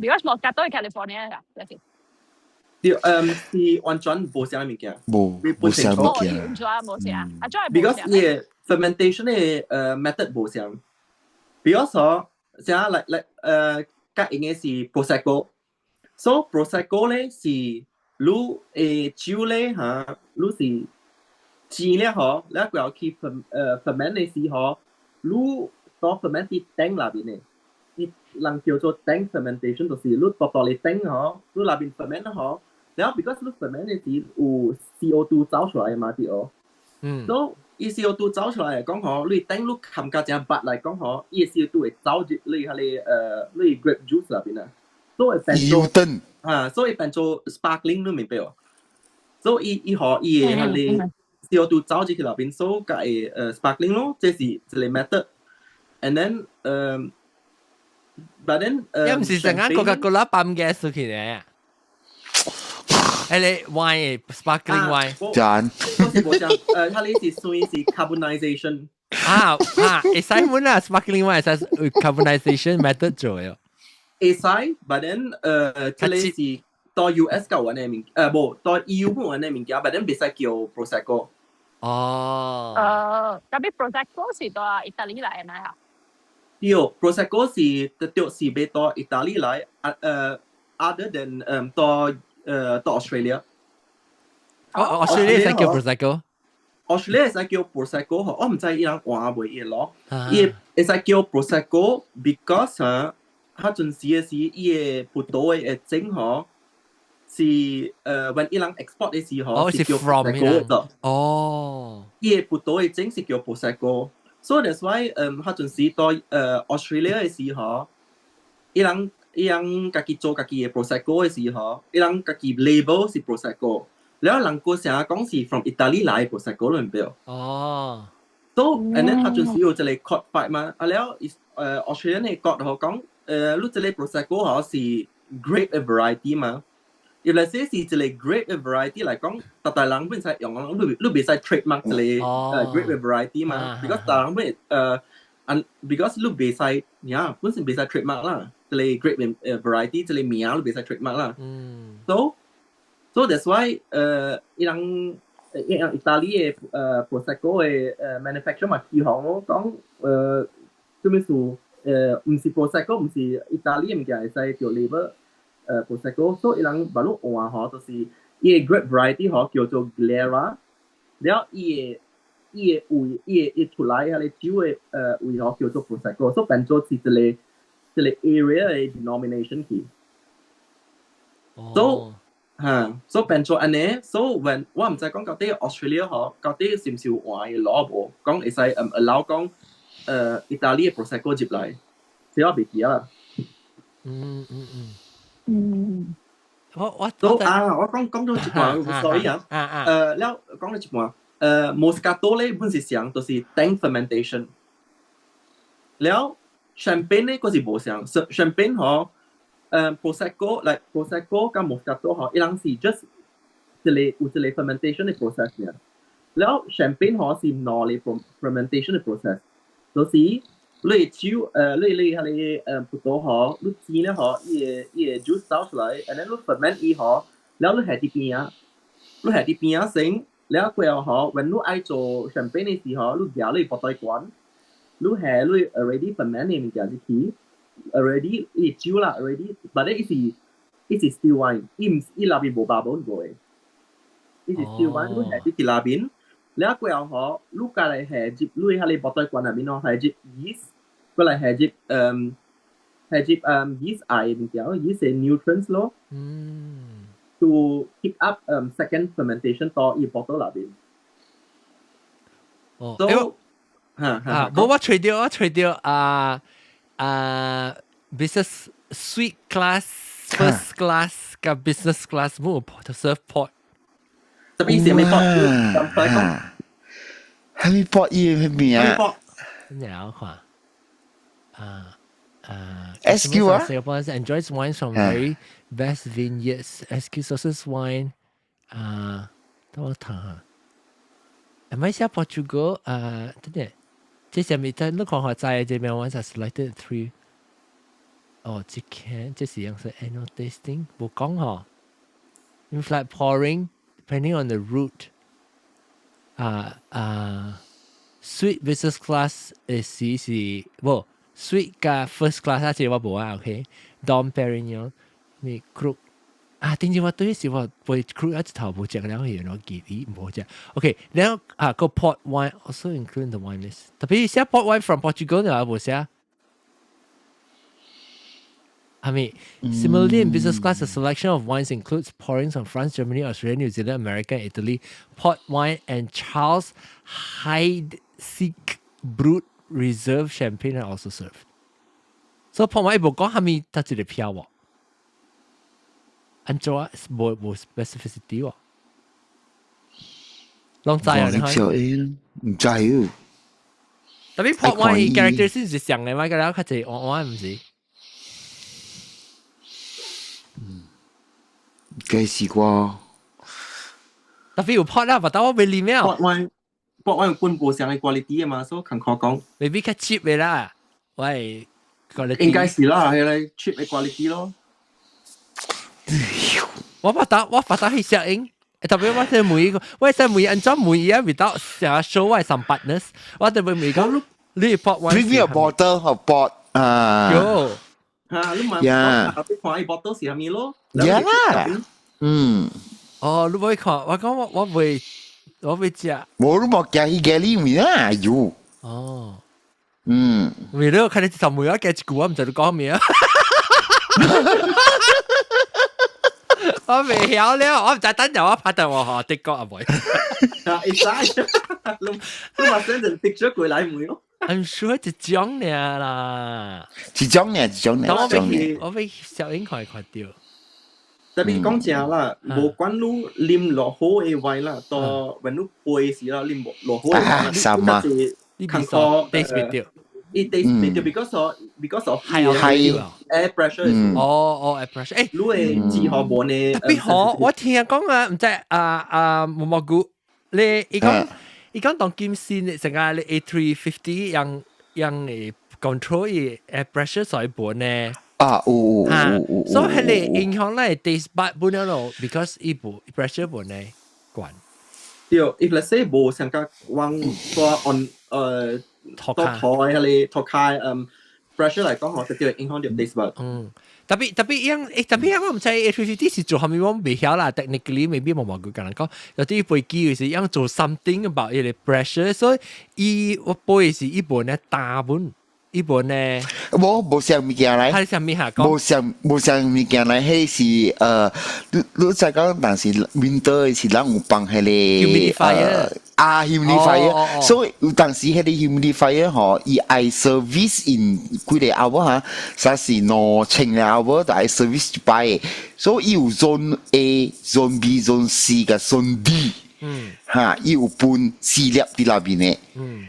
？Because Moscato 係 California 㗎，就是。對，嗯，是完全無相的物件。無無相物件。完全無相，啊，怎會 Because 伊的 fermentation 的method 無相。比如說，像來來較用的是 Prosecco，so Prosecco 咧是你的酒咧嚇，你是煎了嗬，你過後去 ferment 的時候，你當 ferment 佇 tank 內邊的，伊人叫做 tank fermentation，就是你大大的 tank 嗬，你內邊 ferment 嗬，然後 because 你 ferment 的時有 CO2 走出來嘛對哦，所以伊 CO2 走出來講嗬，你 tank 你冚甲正白來講嗬，伊的 CO2 會走入你彼個你 grape juice 內邊啊，所以變做啊，所以變做 sparkling 你明白無？所以伊伊予伊的彼个 CO2 走入去內邊，所以才會sparkling 咯，這是一个 method。And then but then 又毋是成間 Coca-Cola 泵 gas 出去呢？誒你 wine sparkling wine，真。嗰是無像它呢是算是 carbonization。啊啊，會使滿啦，sparkling wine 會使 carbonization method 做的。會使，but then 這个是到 US 夠揾的物，無到 EU 本揾的物件，but then 袂使叫 Prosecco。哦。特別 Prosecco 是到意大利來的嘛？對，Prosecco 是對是欲到意大利來，啊other than 到 Australia。哦，Australia 會使叫 Prosecco。 Australia 會使叫 Prosecco 嗬，我毋知伊人換袂伊咯。伊會使叫 Prosecco because 嚇，彼陣時的時，伊的葡萄的種嗬是when 伊人 export 的時候是叫 from 的。哦。伊的葡萄的種是叫 Prosecco。So that's why 彼陣時到Australia 的時候，伊人家己做家己的 Prosecco 的時候，伊人家己 label 是 Prosecco。了人個成日講是 from 意大利來 Prosecco 你明白？哦。 So and then 彼陣時有一個 court fight 嘛，啊了Australia 的 court 嗬講，你這個 Prosecco 嗬是 grape variety 嘛？if let's say 是一個 grape variety 來講，逐大人本使用，你袂使 trademark 這個grape variety 嘛？because 逐人本because 你袂使呀，本身袂使 trademark 啦，這個 grape variety 這個名你袂使 trademark 啦。So that's why 伊人一樣意大利嘅Prosecco 嘅manufacture 嘛起行咯，講做咩事毋是 Prosecco 毋是意大利嘅物件會使叫 label Prosecco，所以伊人把路換嗬，就是伊個 grape variety 嗬叫做 Glera，了伊個味伊個伊出來彼個酒嘅味嗬叫做 Prosecco，所以變做是一個 area 嘅 denomination 去。So 嚇，所以變做按呢，so when 我毋知講到底 Australia 嗬，到底是毋是有換嘅 law 無？講會使allow 講意大利嘅 Prosecco 入來，這我袂記啦。我 So 啊，我講講咗一半，sorry 啊。了講咗一半，Moscato 咧本是上就是 tank fermentation，了 champagne 咧嗰是無相，champagne 嗬。Prosecco like Prosecco 佮 Moscato 嗬，伊人是 just 一個有一個 fermentation 的 process 爾。了 champagne 嗬是兩個 fermentation 的 process，就是你酒你彼個葡萄嗬，你擠了嗬，伊個 juice 倒出來，and then 你 ferment 伊嗬，了你下佇邊仔，你下佇邊仔先，了過後嗬，when 你愛做 champagne 的時候，你舉你 bottle 罐，你下你 already ferment 的物件入去。already 伊酒啦，already，but 伊是伊是 still wine，伊毋伊內面無 bubble 無的，伊是 still wine，你下佇去內面，了過後嗬，你過來下入你彼個 bottle 罐內面咯，下入 yeast，過來下入下入yeast 愛的物件，yeast 的 nutrients 咯，to pick up second fermentation 到伊 bottle 內面。哦，嚇，無我揣著啊 business suite class first class 佮 business class 無 serve port。特別是咩 port？係咪 port 伊係咩啊？你來看啊啊 SQ 啊 Singapore enjoys wines from very best vineyards. SQ sources wine 啊，等我睇下。係咪寫 Portugal 啊？等陣，這上面在你看下在這邊 wines are selected three。哦，這間這是樣是 annual tasting，無講嗬。In flight pouring depending on the route。啊，suite business class 是是無 suite 佮 first class 啊，這個我無啊，OK。Dom Perignon 咪 Krug 啊，頂次我對時我背 Krug 一頭無食了，原來記憶無食。OK，然後啊個 port wine also include the wine list，特別寫 port wine from Portugal 呢，無寫。I mean, similarly in business class, a selection of wines includes pourings from France, Germany, Australia, New Zealand, America, Italy, port wine, and Charles Heidsieck Brut Reserve Champagne are also served. So port wine 無講係咪得一個票喎？按怎啊？無 specificity 喎？攏知啊？你看？毋知哦。特別 port wine character 是像的嘛？個了較濟換換毋是？該是啩。特別有 port 啦，但我未啉了。 port wine port wine 有分無相的 quality 的嘛，所以艱苦講。 maybe 較 cheap 的啦，喂，quality 應該是啦，彼個 cheap 的 quality 咯。我發達去適應，特別我先問伊個，我先問按怎問伊啊，without 成日 show 我 some partners，我特別問講，你 port wine Bring me a bottle of port 啊。有。嚇，你問我看伊 bottle 是啥物咯？呀啦，嗯。哦，你會看，我講我會食。無你莫驚伊嘅裡面啊，有。哦。嗯。為了看你就問我加一句，我毋知你講咩啊。我未曉了，我毋知等陣我拍電話予德國阿妹。啊，會使，你嘛 send 個 picture 過來問咯。 I'm sure 一種爾啦，一種爾，一種爾，我欲小英看看著。特別講真啦，無管你啉落好的 wine 啦，到when 你杯時啦，啉落好的 wine，你較苦 taste 袂著。伊 taste 袂著，because of 係 air pressure。哦哦，air pressure，你會脂荷無呢？特別好，我聽講啊，毋知啊啊毛毛菇，你伊講當今先成個你 A350 樣樣會 control 伊 air pressure 所以本呢。啊，有有有有。所以彼個影響咱 taste bud 本了咯，because 伊無 pressure 本呢懸。對，if let's say 無上個往多 on 托多台迄個托卡pressure 來講，嗬，直接影響到 taste bud。嗯，特別樣，特別樣我毋知 A350 是做啥物，我未曉啦。Technically maybe 無無佢共人講，有啲飛機是樣做 something about 伊個 pressure，所以伊我飛是伊無呢大本，伊無呢。無無啥物件來，係啥物下講？無啥無啥物件來，彼是你知講，但是 winter 是咱有放彼個 humidifier 啊，humidifier，所以有當時彼個 humidifier 吼，伊愛 service in 幾个 hour 哈，啥是2000個 hour 就愛 service 一擺，所以伊有 zone A、zone B、zone C 佮 zone D。哈，伊有分四粒佇內面的。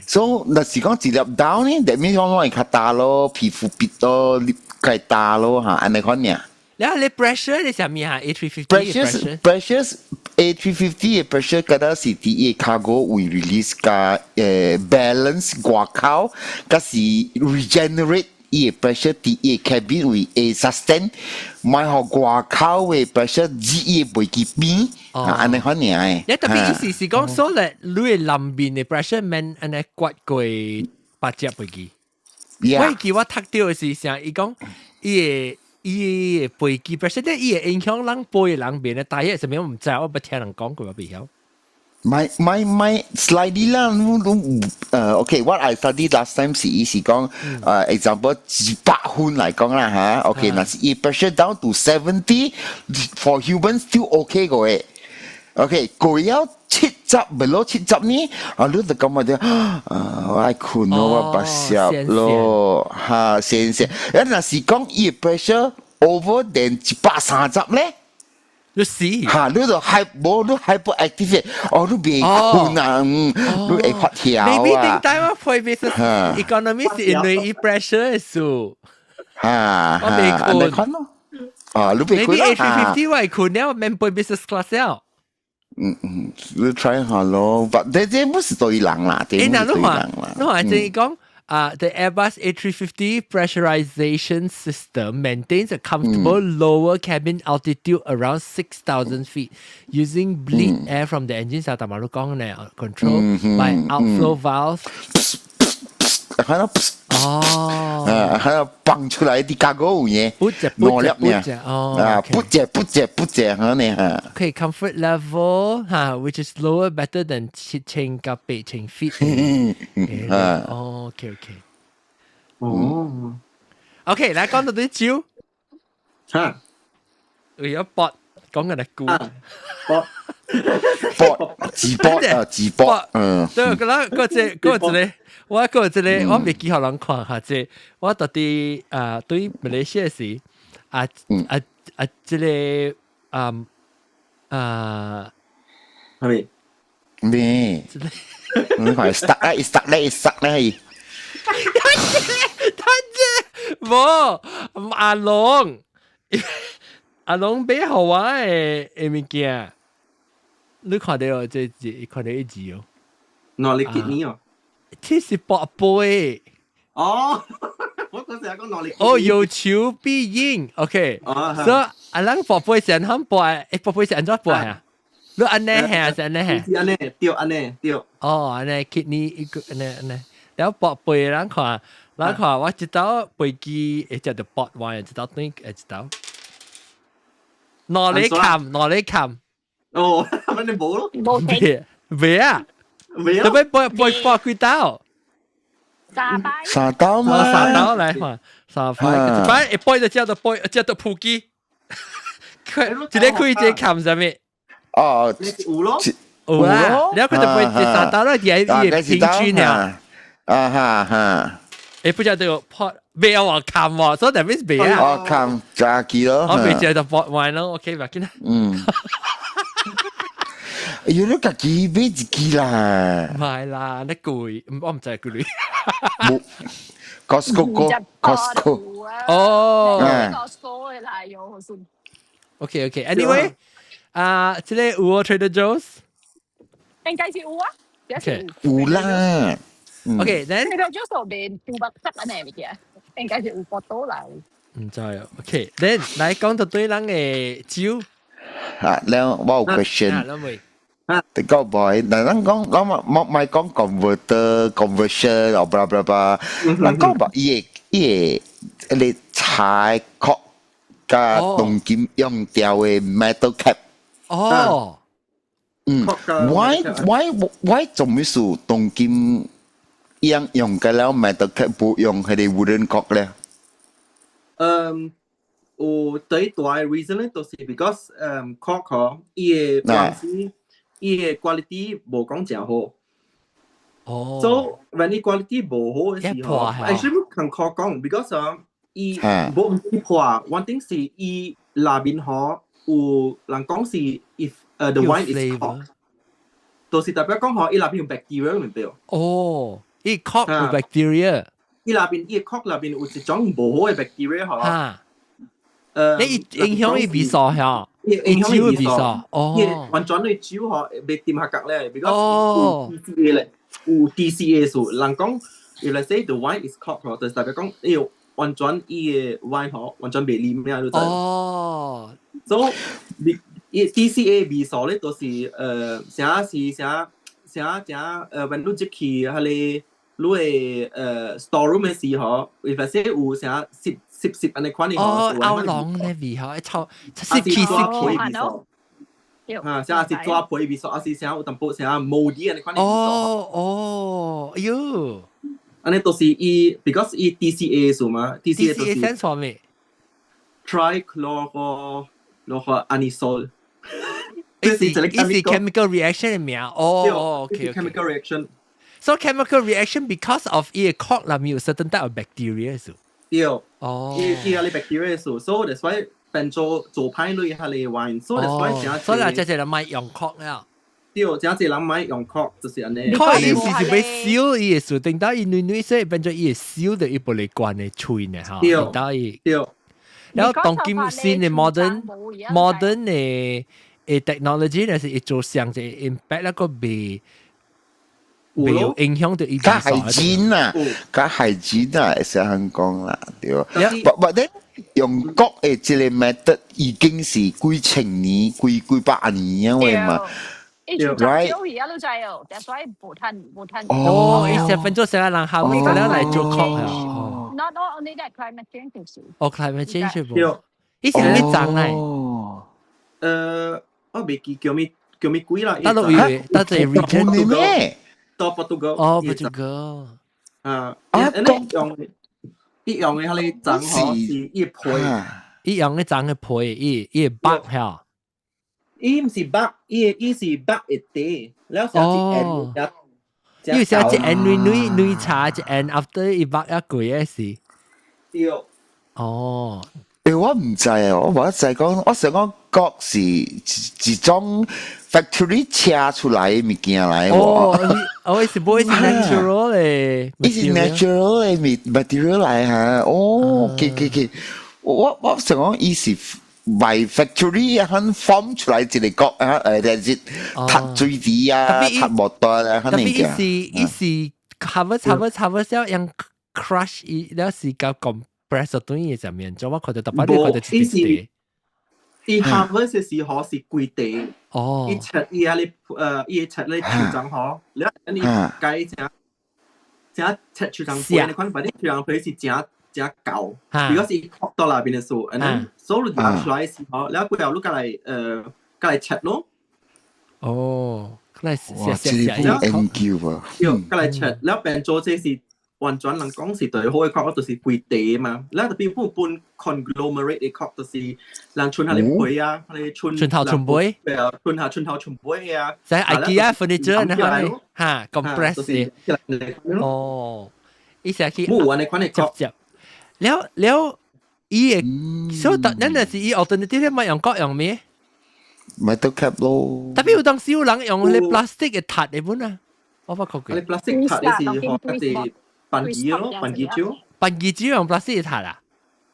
所以若是講一粒 down 呢，that means 講會較焦咯，皮膚變咯，較焦咯，哈，按呢款爾。然後你 pressure 你啥物啊？A350 pressure pressure A350 的 pressure 敢若是佇伊 cargo 位 release 佮balance 外口，佮是 regenerate 伊的 pressure 佇伊 cabin 位會 sustain，莫予外口的 pressure 佇伊飛機邊，按呢款爾的。你特別意思是講，所以你的內面的 pressure 免按呢刮過八隻飛機。我記我讀到的是啥？伊講伊的伊的飛機 pressure，咧伊會影響人飛的人面的大約啥物我毋知，我捌聽人講過，我袂曉。 My slightly 啦，攏OK，what I studied last time 是伊是講example 100分來講啦嚇，OK，若是伊 pressure down to 70 for human still OK 個誒，OK，過了70 below 70呢，啊你就感覺著啊我愛睏咯，我白攝咯，哈先先，啊若是講伊 pressure over than 130咧。你死嚇！你就 hyper 無你 hyperactive，哦，你袂睏啊，你會發囂啊。 Maybe 頂代我飛 business economy 是因為伊 pressure 的事。嚇！我袂睏。咯。啊，你袂睏啦。 Maybe A350 我會睏了，免飛 business class 了。嗯嗯，你 try 下咯，但這不是對人啦，這欸，不是對人啦。你話即係講啊，the Airbus A350 pressurization system maintains a comfortable lower cabin altitude around 6,000 feet using bleed air from the engine 就大馬路講呢，control by outflow valves。喺度，哦，啊，喺度蹦出來啲架高嘢，不隻不隻不隻，哦，啊，不隻不隻不隻，可能嚇。 Okay, comfort level 哈，which is lower better than 7000甲8000 feet。啊，哦，OK OK。哦，OK，來講到啲酒，嚇，為咗搏講緊係估。搏搏自搏啊，自搏，嗯。對，嗰個嗰隻嗰個一個，我嗰個一個，我未記予人看下這，我到底啊對馬來西亞時啊啊啊，這個啊啊係咪？咩？你看 stuck 咧，stuck 咧，stuck 咧。等陣，無阿龍，阿龍買予我的物件，你看到這字，看到一字哦。喏，你結呢哦？這是博杯。哦，我嗰時係講喏你。哦，有求必應，OK。所以阿人博杯是按怎博？博杯是按怎博啊？你按呢下是按呢下？是按呢，對，按呢，對。哦，按呢 kidney 一個按呢按呢，然後博杯人看，人看我一道飛機會食著博完，一道轉會一道。哪裡冚？哪裡冚？哦，咁你冇咯？冇聽。未啊？未啊？特別博博博幾道？三擺。三刀嘛？三刀來看，三擺，一擺一杯就叫做杯，叫做普機。佢一個開一個冚啥物？哦，有咯，有啦，然後佢就杯三刀啦，伊伊平均啊。啊哈哈。不知道破未有話冚喎，所以代表未啊。哦，冚炸機咯。我未食就博完咯，OK，唔緊啦。嗯。哎呦，你家己買一支啦。唔係啦，你貴，我唔知貴。冇，Costco Costco。哦。 Costco 的來用好似。 OK OK，Anyway，啊，這個有哦 Trader Joe's。應該是有啊。 OK。有啦。 OK，then。 Trader Joe's 就賣豬肉汁按呢物件，應該是有波多來。毋知啊。OK，then 來講到對人的酒。啊，了我有 question。啊，兩位。的確無，嗱咱講，咱莫莫莫講 converter conversion 哦，blah blah blah，咱講吧，伊個伊個你茶殼佮當今用掉的 metal cap。嗯，why 做咩事當今用用個了 metal cap 不用彼個 wooden cork 咧？嗯，有最大的 reason 咧，就是 because cork 嗬，伊個東西，伊個 quality 無講誠好。So when 伊 quality 無好的時候，actually 唔通 cork 講，because 啊，伊無毋是破，one thing 是伊內面嗬有人講是 if the wine is corked，就是代表講嗬，伊內面有 bacteria 明白？哦，伊 cork 有 bacteria。伊內邊伊 cork 內邊有一種無好的 bacteria 嗬。你影響伊味素嚇，影響伊味素。哦，完全你酒嗬，袂掂合格咧，because 有 TCA 咧，有 TCA 數。人講，if let's say the wine is corked 嗬，就是代表講，伊完全伊个 wine 嗬，完全袂啉咩都知。所以伊 TCA 味素咧，都是啥是啥啥啥when 你入去彼個你的store room 的時候，if let's say 有啥濕濕濕按呢款的哦，歐龍咧味嗬，臭濕氣濕氣味素。啊，啥是紙皮味素，還是啥有淡薄啥 moldy 按呢款的味素。哦哦，哎喲，按呢都是伊，because 伊 TCA 數嘛，TCA 都是。TCA 啥物？Trichloro anisole。伊是伊是 chemical reaction 的名。哦，OK。 Chemical reaction。 So chemical reaction because of 伊個 cork 內面有 certain type of bacteria 數。對。哦。伊伊個 bacteria 數，so that's why 變做做歹類彼个 wine，so that's why 誠所以啊，這濟人莫用 cork 了。對，誠濟人莫用 cork 就是按呢。 cork 意思是欲燒伊會數，等到伊軟軟說變做伊會燒的伊玻璃罐的喙呢哈。等到伊。對。然後當今新的 modern 的的 technology 咧是會做上一 impact 那個袂袂有影響到伊。較 hygiene 啊，較 hygiene 啊，會使咁講啦，對。But then 用 cork 的這個 method 已經是幾千年、幾幾百年啊嘛。 Right？而家都知哦，that's why 無趁無趁。哦，伊十分鐘成個人下面個來做 cork 啊。Not only that, climate change 哦，climate change 無。伊是啥物種來？我袂記叫咩叫咩鬼啦。大陸以為，大陸 region 咩？到 Portugal。哦，Portugal。啊，啊，用伊用的彼個種吼是伊皮，伊用的種的皮，伊伊會白嚇。伊毋是白，伊伊是白一塊，了成一按，因為成一按軟軟軟茶，一按 after 伊白一貴的是。對。哦。欸，我毋知啊，我無知講，我想講 cork 是一種 factory 車出來的物件來。哦，哦，伊是無是 natural 的，伊是 natural 的物 material 來哈。哦，OK OK OK，我我想講伊是 by factory 啊，肯 form 出來一個 cork 啊，就是拆水池啊，拆木段啊，特別伊是伊是 harvest harvest harvest 了用 crush 伊了是較 compress 等於上面，做我看到特別你看到一啲。伊 harvest 的時候是規地，哦，伊切伊遐咧伊切咧樹樁吼，了你改成成切樹樁皮，你看反正樹樁皮是誠誠厚，如果是擴到內邊的數，and then 所以拿出來的時候，了過後你過來過來切咯。哦，過來哇，這個研究啊，對，過來切，了變做這是完全人講是最好的 cork，就是規地嘛。了特別本本 conglomerate 的 cork，就是人剩彼个皮啊，彼個剩剩頭剩尾，對啊，剩下剩頭剩尾啊。在 IKEA furniture 那個哈 compress 的。哦，伊成去冇按呢款的 cork 接接。了了，伊會，所以咱若是伊 alternative 莫用 cork 用咩？ metal cap 咯。特別有當時有人用彼 plastic 的塔的本啊，我發覺過。彼 plastic 塔的是吼，是番薯咯，番薯酒。番薯酒用 plastic 的塔啊？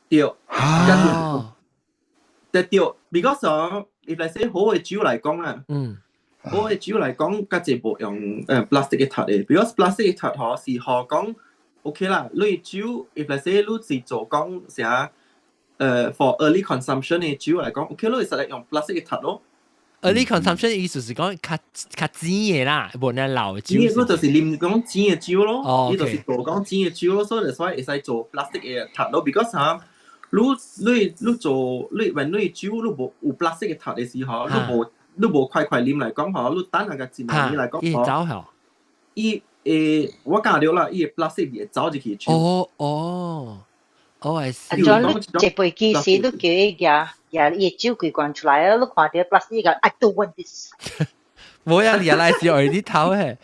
對。哦。對對，because 哦，if let's say 好的酒來講啊，好的酒來講，較濟無用plastic 的塔的，because plastic 的塔吼是予講 OK 啦，你酒 if let's say 你是做講啥for early consumption 的酒來講，OK，你會使用 plastic 的塔咯。early consumption 意思是講較較甜的啦，無那老的酒。呢個就是啉講甜的酒咯，呢就是做講甜的酒咯，所以所以會使做 plastic 的塔咯，because 嚇，你做你when 你酒你無有 plastic 的塔的時候，你無快快啉來講嗬，你等下個一兩年來講伊會走嗬。伊會我講著啦，伊的 plastic 會走入去酒。哦哦，哦，I see。啊，怎你坐飛機時，你叫伊舉舉伊酒櫃關出來啊，你看著 plastic 個，I don't want this。無啊，你來是愛你頭嘿。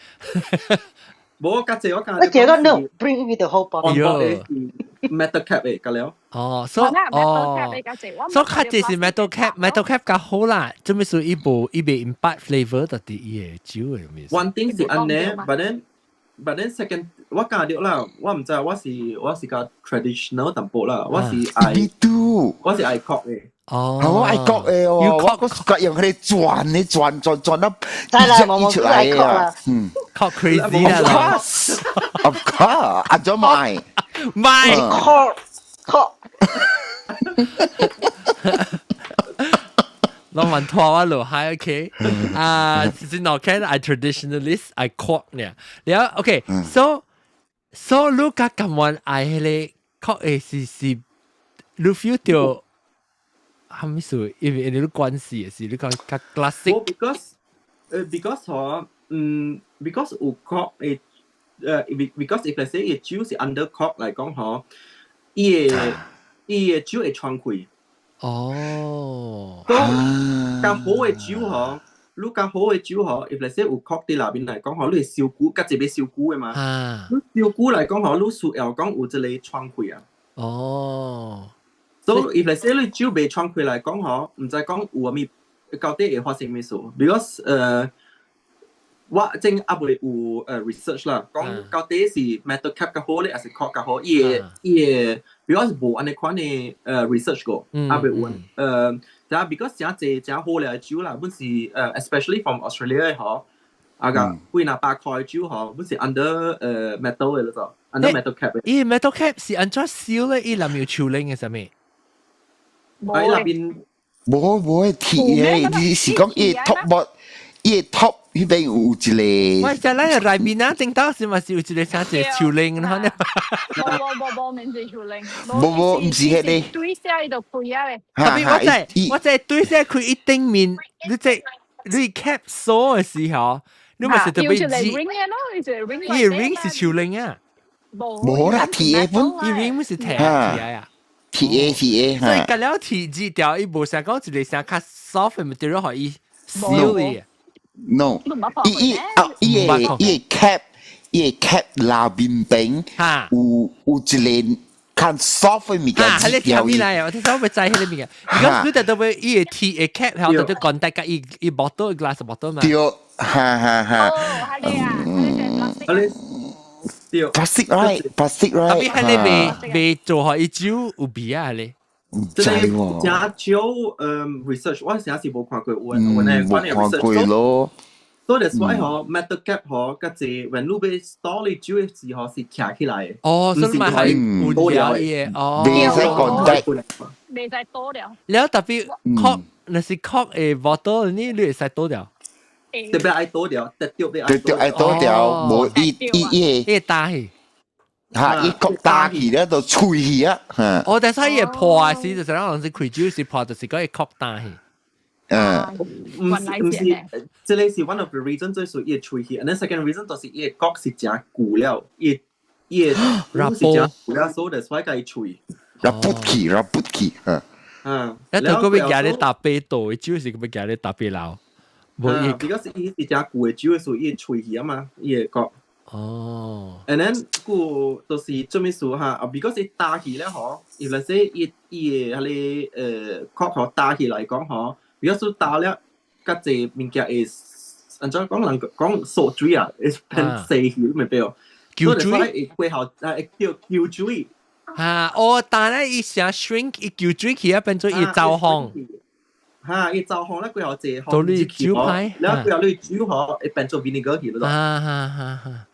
無，較濟我講。你這個 no，bring me the whole bottle。 metal cap 的，夠了。哦，所以哦，所以較濟是 metal cap，metal cap 較好啦，做咩事伊無伊袂 impart flavor 到佇伊的酒的意思。 One thing 是按呢，but then second 我講著啦，我毋知我是較 traditional 淡薄啦，我是愛我是愛 cork 的。哦，我愛 cork 的哦，我個是用彼個轉的轉轉轉到知啦，無出來啊，嗯，cork crazy 啦，Of course，of course，啊怎買？買 cork cork。攏蠻拖我落海，OK？啊，是喏，看愛 traditionalist 愛 cork 呢，了 OK，so so 你較甘願愛彼個 cork 的是是，你 feel 著啥物事？因為你關係的是你講較 classic。 Because 嗬，嗯，because 有 cork 的，because if let's say 伊酒是 under cork 來講嗬，伊的酒會喘氣。哦，都較好的酒嗬，你較好的酒嗬，if let's say 有 cork 佇內面來講嗬，你會燒久，較濟欲燒久的嘛。你燒久來講嗬，你需要講有一個喘氣啊。所以 if let's say 你酒袂喘氣來講嗬，毋知講有啥物到底會發生啥物事？Because 我正猶未有research 啦，講到底是 metal cap 較好咧，還是 cork 較好？伊的，because 無按呢款的research 過，猶未有但係 because 誠濟誠好咧酒啦，本是especially from Australia 的嗬，啊個幾若百塊酒嗬，本是 under metal 的咯，就 under metal cap 的。伊 metal cap 是按怎燒咧？伊內面有樹靈的啥物？喺那邊無無鐵的，你是講伊 top 無？伊 top 彼邊有一個，我就咱內面啊，頂到是嘛是有一個啥一個樹靈，然後呢？無無無無，毋是樹靈，無無，毋是彼個。對下伊就開啊咧。特別我知對下開伊頂面，你這你 cap 鎖的時候，你咪是特別知。ring 的咯，伊一個 ring。伊 ring 是樹靈啊。無啦，鐵的本。伊 ring 是鐵鐵啊。鐵的鐵的。所以隔了鐵字條，伊無啥講一個啥較 soft 的 material 予伊 seal 的。 No，伊伊啊，伊的 cap 內面邊有一個較 soft 的物件。啊，彼個條物來，我聽講欲知彼個物件。如果你特別伊的鐵的 cap 係特別 contact 佮伊伊 bottle glass bottle 嘛。對，哈哈哈。哦，係你啊，係你對。 Plastic right，plastic right。特別彼個未做予伊酒有味啊，彼個。毋知喎。誠少research，我成時無看過有有那款的 research。無看過咯。所以 that's why 嗬 metal cap 嗬，較濟 when 你欲 store 你酒的時候是徛起來的。哦，所以嘛係換了伊哦。袂使 contact。袂使倒掉。了特別 cork，若是 cork 的 bottle 呢，你會使倒掉。特別愛倒掉，特別愛特別愛倒掉，無伊伊伊伊焦去。嚇！伊擴焦去咧，就脆去啊！哦，但是伊會破時，就是咱人是開酒時破，就是講會擴焦去。毋是，這個是 one of the reason 最屬伊會脆去，and then second reason 就是伊的角是誠舊了，伊伊的是誠舊了，所以 that's why 共伊脆。 Raput 去，raput 去，嚇。嗯，一到嗰邊夾咧搭啤倒，酒是嗰邊夾咧搭啤流。無伊， because 伊是誠舊的酒，所以伊會脆去啊嘛，伊的角。哦。 And then 故就是做咩事哈？啊，because 伊焦去咧嗬，if let's say 伊伊的彼個角嗬焦去來講嗬，because 焦了，較濟物件會按怎講人講縮水啊，會變細去，你明白？膠水會過後啊，會叫膠水。哈，哦，但係伊成 shrink 伊膠水去啊，變做伊走風。哈，伊走風咧，過後濟到你酒歹，了過後你酒嗬會變做 vinegar 去咯。哈哈哈哈。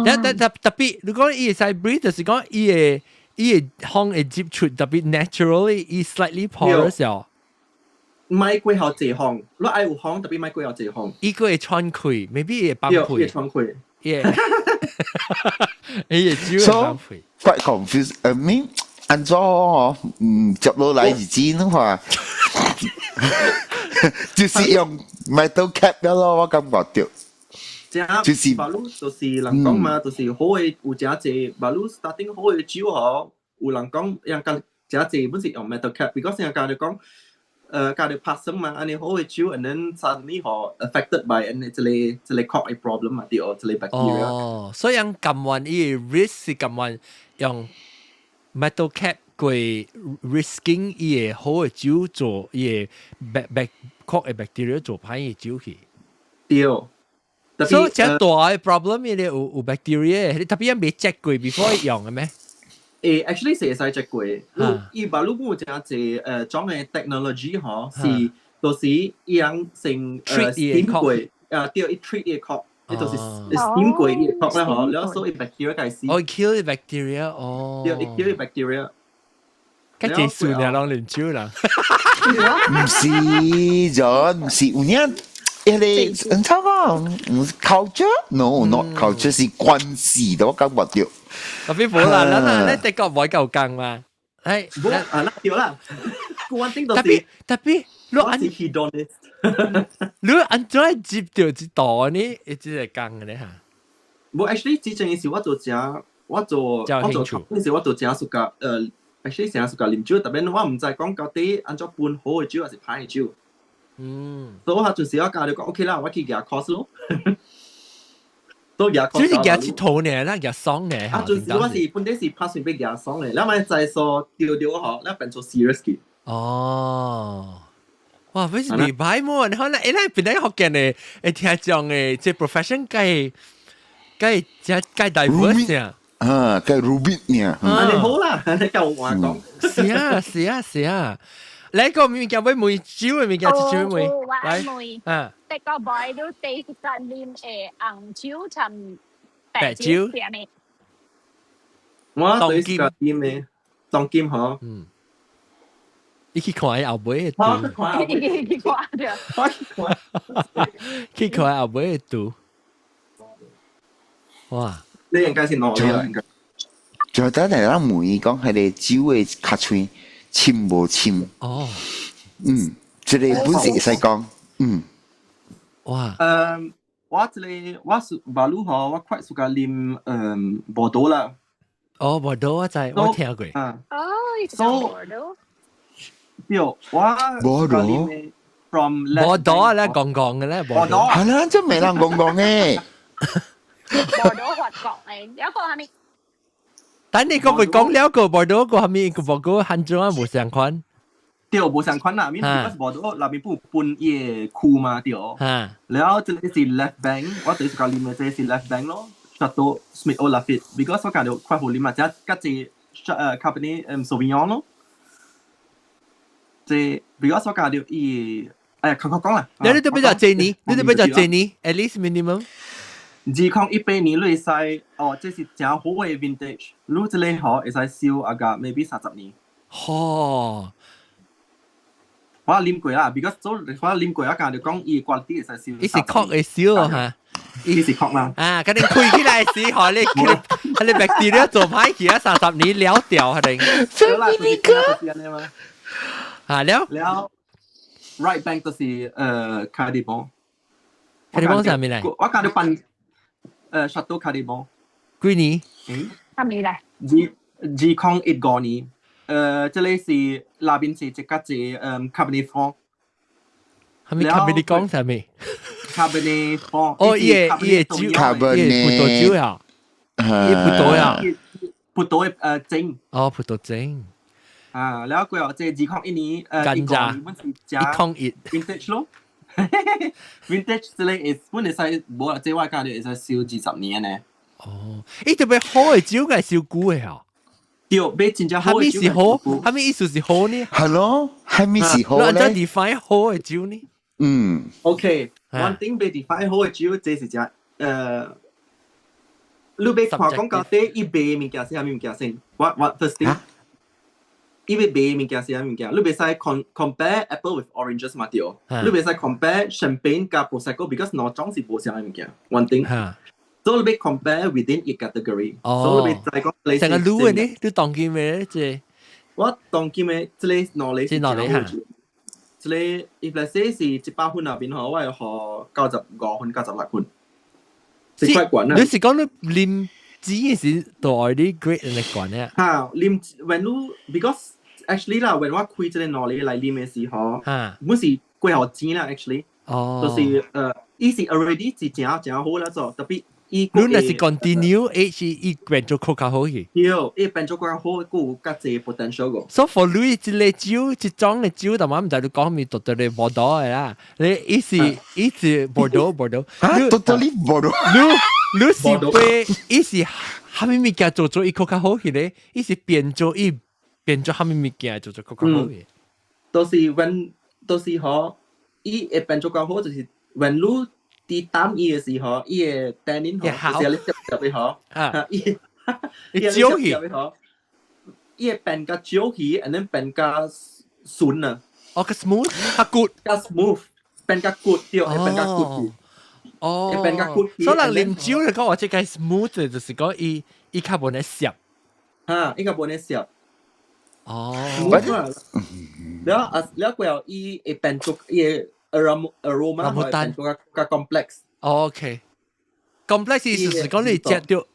特特特特別，如果伊會使 breathe，就是講伊的風會接觸特別 naturally，伊 slightly porous 哦。莫過予濟風，你愛有風，tapi 莫過予濟風。伊個會喘氣，maybe 會放對，會屁，喘氣。耶，伊會酒會放屁。 Quite confused. I mean，按怎哦？接落來是真話，就是用 metal cap 咯，我感覺到。就是馬路就是人講嘛，就是好的有誠濟馬路 starting 好的酒吼，有人講人講誠濟本是用 metal cap，because 人家就講，家就拍生嘛，按呢好的酒，and then suddenly 吼 affected by 按呢這個 cork 的 problem 嘛，對，這個 bacteria。哦，所以人甘願伊 risk 是甘願用 metal cap 過 risking 伊個好的酒做伊個 bac bac cork 的 bacteria 做歹的酒去。對。所以這大的 problem 伊個有 bacteria，你 tapi 人未 check 過 before 用的咩？actually 是會使 check 過，伊馬路有誠濟種的 technology 吼，是就是伊人先steam 過，對，伊 treat 伊個 cork，伊就是 steam 過伊個 cork 咧吼，然後所以 bacteria 開始。哦，kill bacteria，哦。對，伊 kill bacteria。較濟數呢，攏啉酒啦。唔是，就唔是，有影。一個唔錯講，culture？No，not culture 是關係的，我感覺到。 Tapi 無啦，咱啊，咱的確無夠講嘛。哎，無啊，那對啦。關鍵就是 tapi，你按 hedonist，你按怎接到這道呢？一直係講嘅咧嚇。無，actually 之前是我做正，我做嗰時我做正 suka，actually 成日 suka 啉酒，tapi 我毋知講到底按怎分好的酒還是歹的酒。所以我就是我教你講 OK 啦，我去夾 course 咯。都夾 course。就是夾佚佗呢，咱夾爽呢。啊，就是我是本底是拍算欲夾爽的，你咪再說丟丟嗬，你變做 serious 嘅。哦，哇，不是袂歹麼？你可能咱本來福建的會聽講的，這 profession 計計這計 diverse 啊。啊，計 Rubik 呢？啊，你好啦，你夠話講。是啊，是啊，是啊。你個物件欲問酒的物件，一種問。我問，啊，這個 boy 都第一間啉的紅酒同白酒。我對是個啉的，當金嗬。嗯。你去看伊後尾的圖。我去看後尾。去看對。我去看。去看後尾的圖。哇！你應該是攞啦，應該。就等下咱問伊講，彼個酒的較喙深無深？哦。這個本是會使講，哇。我這個我是馬路嗬，我快 suka 啉波多啦。哦，波多我知，我聽過。啊。哦，波多。對，我波多 from 波多咧，講講嘅咧，波多。係啦，真未人講講嘅。波多法國誒，有個係咪？但你個會講了個波多個係咪個波個漢字啊無相款？對，無相款啦，免波多內面不分伊個區嘛，對。然後這個是 left bank，我第一個啉的這個是 left bank 咯，Château Smith Haut Lafitte，because 我感覺快好啉嘛，這較濟Cabernet Sauvignon 咯。這 because 我感覺伊，哎呀，快快講啦。你都比較濟年，你都比較濟年，at least minimum。 2018年你會使，哦，這是誠好的 vintage，你這個嗬會使燒啊個 maybe 30年。吼！我啉過啦，because 做我啉過，我感覺講伊 quality 會使燒。伊是 cork 會燒嚇，伊是 cork 啦。啊，嗰啲開起來時，嗬你佢你 bacteria 做歹去啊，30年了掉係定。對啦，就是按呢嘛。啊了。了，right bank 就是Cardibon。 Cardibon 啥物來？我感覺辦Château Cardibon。幾年？啥物來？2015年。這個是內邊是一個一Cabernet Franc。係咪 Cabernet 講啥物？Cabernet Franc。哦，伊個伊個酒，伊個葡萄酒啊，伊葡萄啊，葡萄的精。哦，葡萄精。啊，然後過後這2001年，甘蔗，101 vintage 咯。vintage 這個會本會使無啦，這我感覺會使燒20年呢。哦，伊特別好的酒，該燒久的吼。對，買真正好的酒。啥物是好？啥物意思是好呢？係咯，啥物是好咧？你按怎 define 好的酒呢？OK，one thing 欲 define 好的酒，這是只你欲看講到底伊賣物件是啥物物件先？What first thing？伊欲賣物件是啥物件，你袂使 compare apple with oranges 嘛對，你袂使 compare champagne 佮 prosecco，because 兩種是無相仝物件。One thing，所以你欲 compare within 一 category，所以你欲知講你成個滷的呢，你當今的這？我當今的這個兩個是兩個哈。這個 if let's say 是100分那邊嗬，我會予95分、96分。是塊懸啊！你是講你啉酒的時都愛你 grade 來懸的？哈，啉 when 你 because actually 啦，when 我開這個兩個來啉的時候，本是過予錢啦，actually，就是伊是 already 是誠誠好啦做，特別伊你若是 continue age 伊變做較好去。對，伊變做較好，閣有較濟 potential 個。 So for 你這個酒，這種的酒，但我毋知你講咪 totally Bordeaux 的啦。你伊是伊是 Bordeaux Bordeaux。啊，totally Bordeaux。你你是買伊是啥物物件做做伊較好去咧？伊是變做伊變做啥物物件做做較好去？都是 when 都是嗬，伊會變做較好，就是 when 你佇淡伊的時候，伊的 tannin 嗬，就是你接入去嗬，伊伊少去，伊會變較少去，and then 變較順啊。哦，較 smooth，較 good，較 smooth，變較 good 對，會變較 good。哦，會變較 good。所以人啉酒嚟講話，這個 smooth 就是講伊伊較無呢澀。哈，伊較無呢澀。哦，了啊，了過後伊會變做伊的 aroma 會變做較較 complex。 OK，complex 意思是講你食著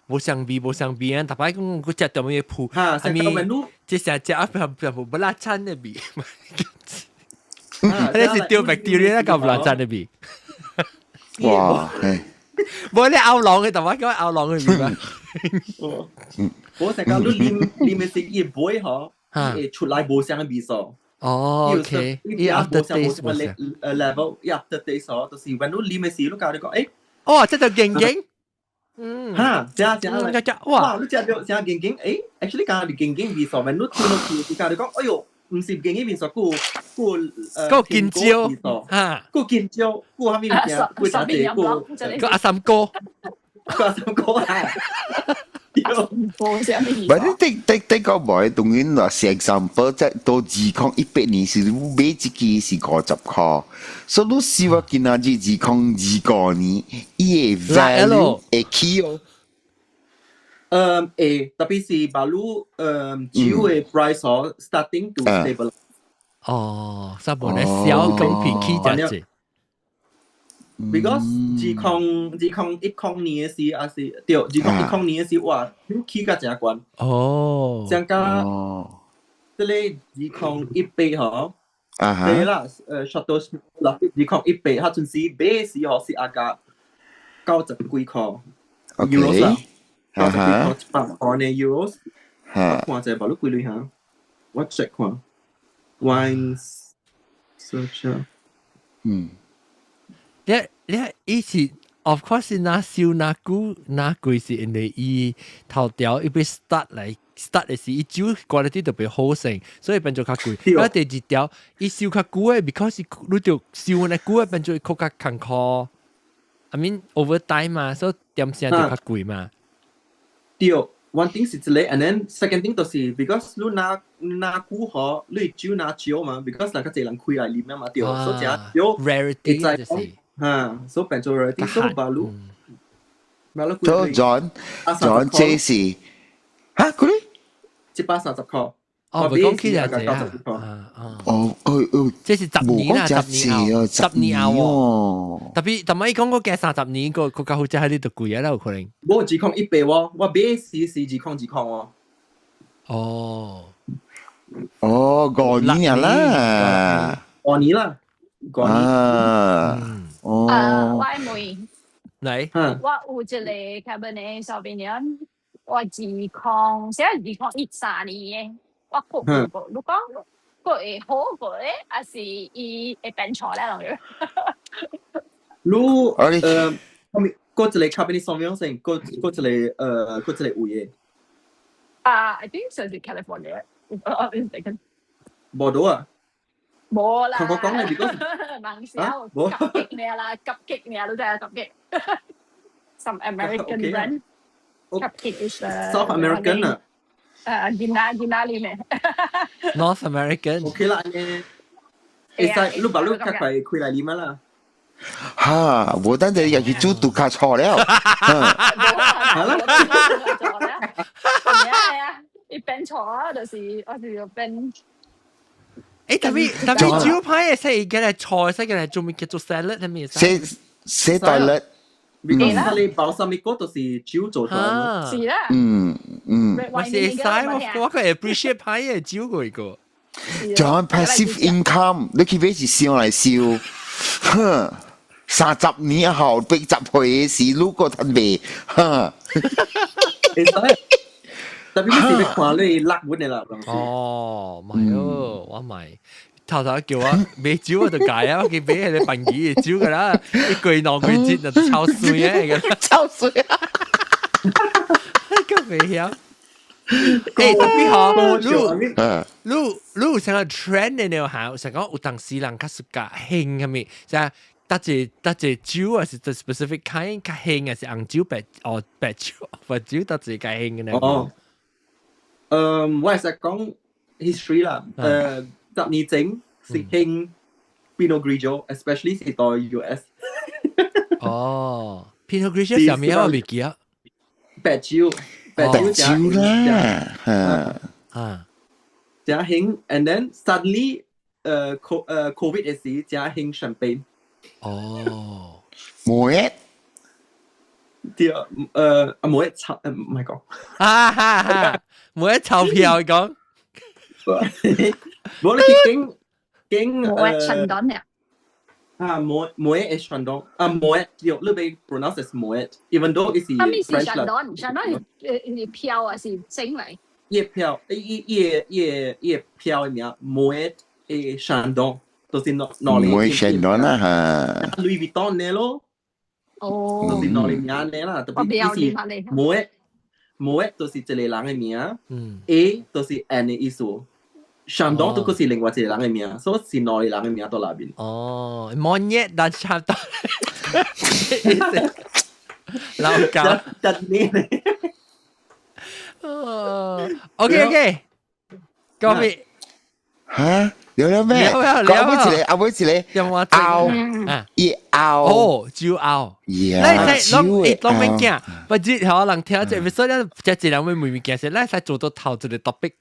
無相味無相味啊，逐擺講佢食著咩鋪，哈，係咪？這成食啊，變無不拉餐的味。你是掉 bacteria 較無拉餐的味。哇！無你喉嚨的，逐擺講喉嚨的味嘛。我成講你啉啉的時伊尾嗬，伊會出來無相的味素。哦，OK，伊 after taste 無相 level，伊 after taste 嗬，就是 when 你啉的時，你教你講，誒，哦，這就勁勁，哈，正正來，哇，你食著正勁勁，誒，actually 講係勁勁味素，when 你吞落去，教你講，哎喲，毋是勁勁味素，閣閣閣見椒，哈，閣見椒，閣啥物物件，閣啥濟，閣阿三哥，閣阿三哥啊。 But 你你你講無，當然話是 example，即到2018年時，你買一支是50箍，所以你試我今仔日2025年，伊的 value 會起哦。會，特別是把你酒的 price 哦，starting to stable。哦，三無咧小講皮起只隻。 Because 2010年的時，還是對，2010年的時，哇，起價真懸。像甲這個2018嗬，對啦，Château Lafite 2018，彼陣時買時嗬是阿價90幾箍 euros 啦，90幾箍100箍呢 euros。我看者無你幾鐳哈？我 check 看，wines search。你你以前 of course 是若燒若久若貴是因為伊頭條伊欲 start 來 start 的時，伊酒 quality 特別好性，所以變做較貴。啊，第二條伊燒較久的，because 你著燒呢久的變做較較艱苦。I mean over time 嘛，所以點聲就較貴嘛。對，one thing 是這個，and then second thing 就是 because 你若若久嗬，你酒若少嘛，because 人較濟人開來啉嘛，對，所以誠少 rarity 就是。哈，所以變做 rarity，所以 value。所以 John John 這是嚇佢咧？ 130箍。哦，唔講起就係啊，哦，哦哦，這是十年啦，十年後，十年後哦。特別，但係伊講嗰加30年，個個較好食喺呢度貴啊啦，有可能。無2018喎，我買時是2020喎。哦，哦，5年啦，五年啦，五年。啊，哦。啊，我問，嚟，我有一個 Cabernet Sauvignon，我二空，寫2013年的。我閣有過，你講閣會好過咧，還是伊會變錯咧？啷個？你後面閣一個 Cabernet Sauvignon 先，閣閣一個閣一個位的。啊，I think 是 California。我 mistaken。無到啊？無啦。同我講咧，如果猛少，急激咩啦？急激咩？你知啊？急激。Some American brand。急激 is South American 啊。啊，囡仔囡仔啉的。 North American。 OK 啦，呢，會使你把你較快開來啉啦。哈，無等陣入去煮拄較錯了。好啦，係啊係啊，伊變錯啊，就是我是要變。誒，特別酒牌會使嘅嚟菜，使嘅嚟做咩叫做 salad 係咪？洗洗 toilet。 Because 你 balsamico 就是酒做出來。是啦。我是會使，我個 appreciate 牌嘅酒過一個。 John passive income，你去買是燒來燒，哼，30年後80歲時，如果趁賣，哈。會使。特別你是要看你落本的啦。哦，唔係哦，我唔係。頭頭叫我買酒我就解啊，我叫買係你笨魚嘅酒㗎啦，一句兩句節就超水嘅，超水啊！個未曉。誒，特別好，你你有啥個 trend 的呢？嚇，有啥講有當時人較 suka 興係咪？就得一得一酒啊，是 specific kind 較興啊，是紅酒白哦白酒白酒得一較興嘅呢？哦，我係實講 history 啦，10年前是興 Pinot Grigio，especially 是到 US。哦，Pinot Grigio 上面我未記啊。白酒，白酒啦，嚇啊，真興，and then suddenly 誒 COVID 嘅時，真興 champagne。哦， Moët。對，啊 Moët 鈔，唔係講，啊哈哈，Moët 鈔票講。無你去經經 Moët Chandon 啊。啊，Moët 係 Chandon，啊 Moët 對，你被 pronounce as Moët，even though 是啊，咪是 Chandon，Chandon 是票還是整嚟？葉票，伊伊伊伊票的名，Moët 誒 Chandon，都是攞攞嚟。 Moët Chandon 啊嚇。 Louis Vuitton 呢咯。哦。都是攞嚟名呢啦，特別是 Moët Moët 都是一個人的名，A 都是 and 的意思。Chandon 都閣是另外一個人的名，所以是兩個人的名佇內面。哦，莫熱但差不多。老狗。得呢？哦，OK OK，講咩？嚇？有了咩？了了講後尾一個，後尾一個。有冇拗？啊，伊拗。哦，酒拗。呀，你使攏會攏免驚，不知可能聽這，所以這一人會問物件是，咱使做到頭一個 topic。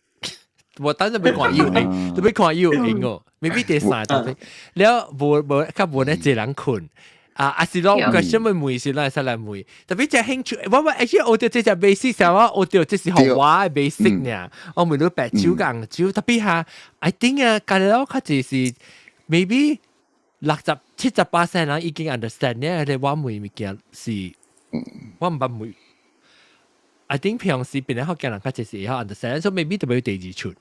我等陣欲看有閒，都欲看有閒哦，maybe 第三 topic。了無無較無呢一人睏。啊，啊是咯，個什麼問是咱會使來問。特別這興趣，我 actually 學到這隻 basic 時候，我學到這是予我的 basic 呢。我問你白酒佮紅酒，特別哈，I think 啊，家己我較濟是 maybe 60、70%人已經 understand 呢。你我問物件是，我毋捌問。I think 平時變來福建人較濟是會曉 understand，所以 maybe 特別第二出。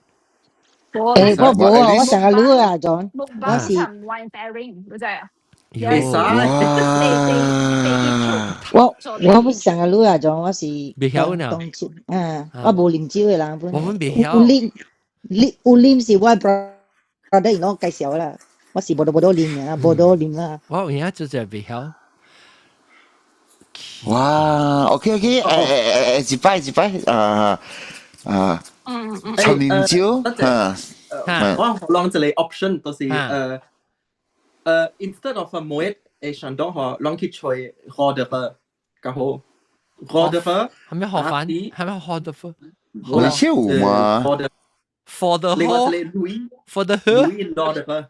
誒，我無啊，我上個女啊，John，我是 wine pairing，嗰隻啊。我我不是上個女啊，John，我是未曉呢。當啊，我無啉酒的人本。我們未曉。有啉，啉有啉是我 brother 伊攏介紹啦，我是無多無多啉啊，無多啉啦。我有影就是未曉。哇，OK OK，誒誒誒，一擺一擺啊啊，陳年酒啊，我攏一個 option 就是instead of Moët et Chandon 嗬，攏去揣 Roederer 較好。Roederer 係咪學翻？係咪 Roederer？你識有嗎？For the 另外一個 Louis For the Louis Roederer，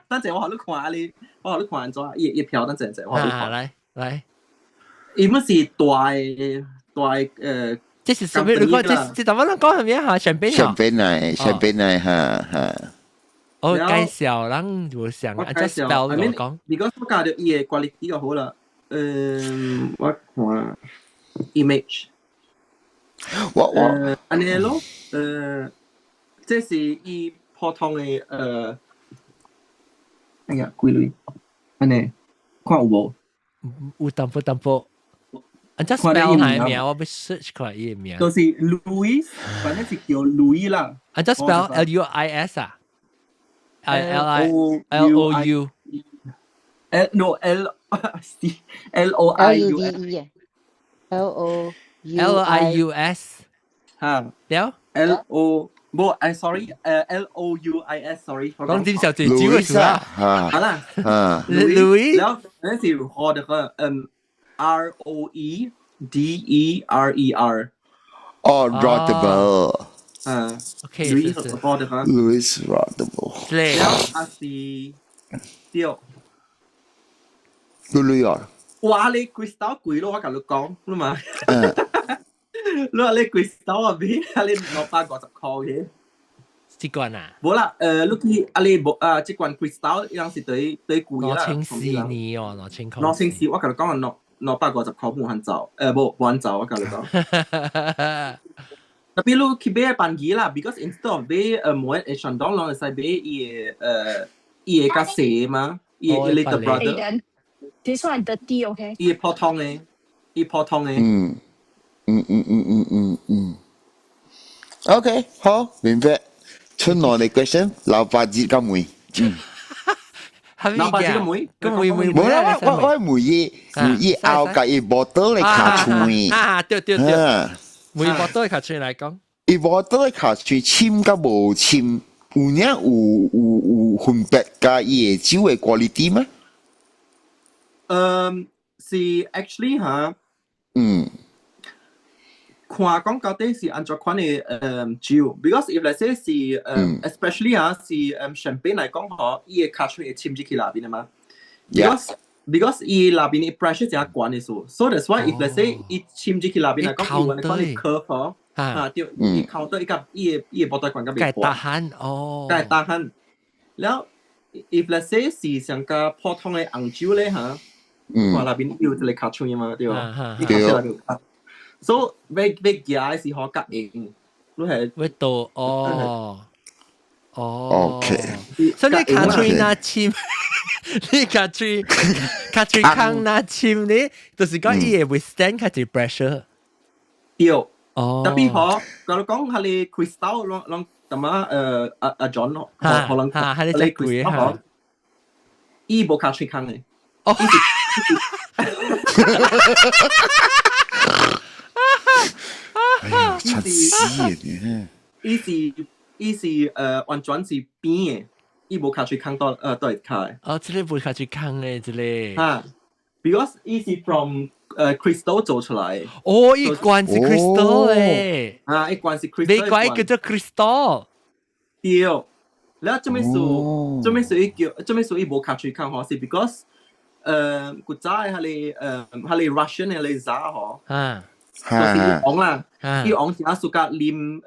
等陣我予你看你，我予你看怎伊伊票等陣陣我予你看。來來，伊們是大大這是什麼？你講這這頭先講係咩嚇？香檳香檳嚟，香檳嚟嚇嚇。我介紹人就想啊，這 spell 我講。如果我教到伊嘅 quality 就好啦。嗯，我看 image。我我按呢咯，這是伊普通的哎呀，幾鐳，按呢，看有無？有淡薄淡薄。啊，這 spell 係名，我欲 search 看伊的名。就是 Louis，反正是叫 Louis 啦。啊，這 spell L U I S 啊？L I L O U。 L no L C L O I U S L O L I U S 嚇，了。L O 無，I sorry，Louis，sorry。講點小姐酒嘅事啊？好啦，啊，Louis，然後那是學的個Roederer。哦，Roederer。嗯，OK， Louis Roederer。 Louis Roederer。然後啊是對。幾啊？哇！你 Cristal 貴咯，我共你講，你嘛？你話你 Cristal 啊邊？你650塊嘅？這罐啊？無啦，你去啊你無啊，這罐 Cristal 樣是對對貴啦。2004年哦，2000塊。2004，我共你講啊，650塊無限走，無無限走，我共你講。特別你去買便宜啦，because instead of 買Moët et Chandon，攏會使買伊個較細嘛，伊個 little brother。 This one dirty, okay？伊普通的，伊普通的。OK，好，明白。出來的 question，老爸節咁問。老爸節咁問，咁問問。無啦，我問伊，問伊後共伊 bottle 的尻喙。啊，對對對。問 bottle 的尻喙來講。伊 bottle 的尻喙深佮無深，有影有分別佮伊的酒的 quality 嗎？嗯，是 actually 嚇，看講到底是按怎款的酒，because if let's say 是especially 啊是champagne 來講嗬，伊的尻喙會深入去內邊的嘛，because 伊內邊的 pressure 誠懸的數，so that's why if let's say 伊深入去內邊來講，伊有按呢款的 curve 嗬，啊對，伊 counter 伊甲伊的 bottle 懸甲袂破，會 tahan 哦，會 tahan，了 if let's say 是上較普通的紅酒咧嚇。看內邊有一個尻喙嘛，對吧？伊尻喙內邊有尻，所以欲行的時候較硬，你係欲倒哦哦，OK，所以你尻喙若深，你尻喙空若深咧，就是講伊會 withstand 較濟 pressure。對，哦，特別好，我講係你 Cristal 攏攏淡仔阿 John 咯，可能嚇，係你隻貴嚇，伊無尻喙空的。哦。哎呀，出死你！伊是完全是扁的，伊無尻喙空到對跤的。哦，這個無尻喙空的，這個。嚇，because 伊是 from crystal 做出來。哦，伊罐是 crystal 誒。啊，伊罐是 crystal。你怪叫做 crystal。對，了做咩事？做咩事伊叫做咩事伊無尻喙空嗬？是 because 古早的彼個 Russian 的彼個 Tsar 嗬，就是伊王啦，伊王真喜歡啉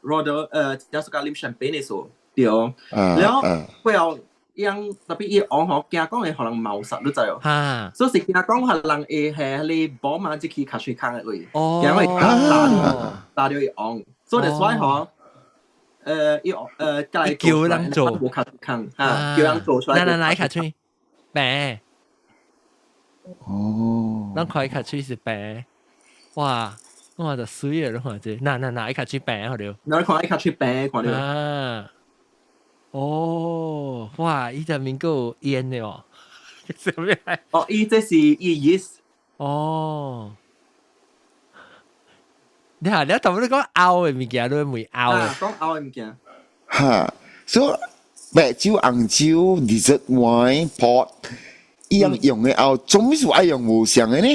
Roder 真喜歡啉 champagne 的數，對，了過後伊樣特別伊王嗬驚講會予人謀殺，你知無？所以是驚講予人會係彼個寶馬入去尻喙空的位，驚會打著伊王，所以 that's why 嗬，伊來叫人做無尻喙空，嚇，叫人做出來。來來來，尻喙，白。哦，咱看伊尻喙是白，哇，我就媠啊！你看這，那那那伊尻喙白好了。你看伊尻喙白，看著。啊，哦，哇，伊這面閣有煙的哦，啥物？哦，伊這是伊 yeast。哦，你下你頭先講拗的物件，你會問拗的。講拗的物件。哈，所以白酒、紅酒、dessert wine、port。伊樣用的後，做咩事愛用無相的呢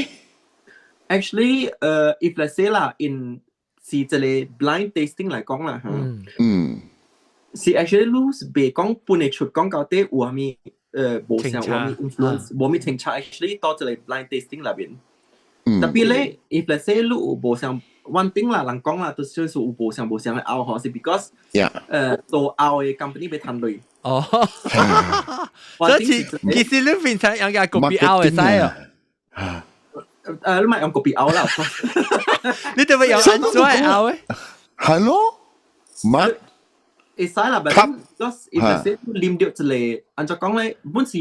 ？Actually，if let's say 啦，in 是一個 blind tasting 來講啦，嚇，是 actually 你是袂講分會出講到底有啥物無相有啥物 influence，無物清楚，actually 到一個 blind tasting 內面。特別咧，if let's say 你有無相 one thing 啦，人講啦，就是有無相無相的拗嗬，是 because 做拗的 company 欲趁鐳。哦，所以其實你平常用個 copy 拗會使哦。你莫用 copy 拗啦。你對咪用按怎的拗的？係咯，乜？會使啦，but because if let's say 你啉著一個，按怎講咧，本是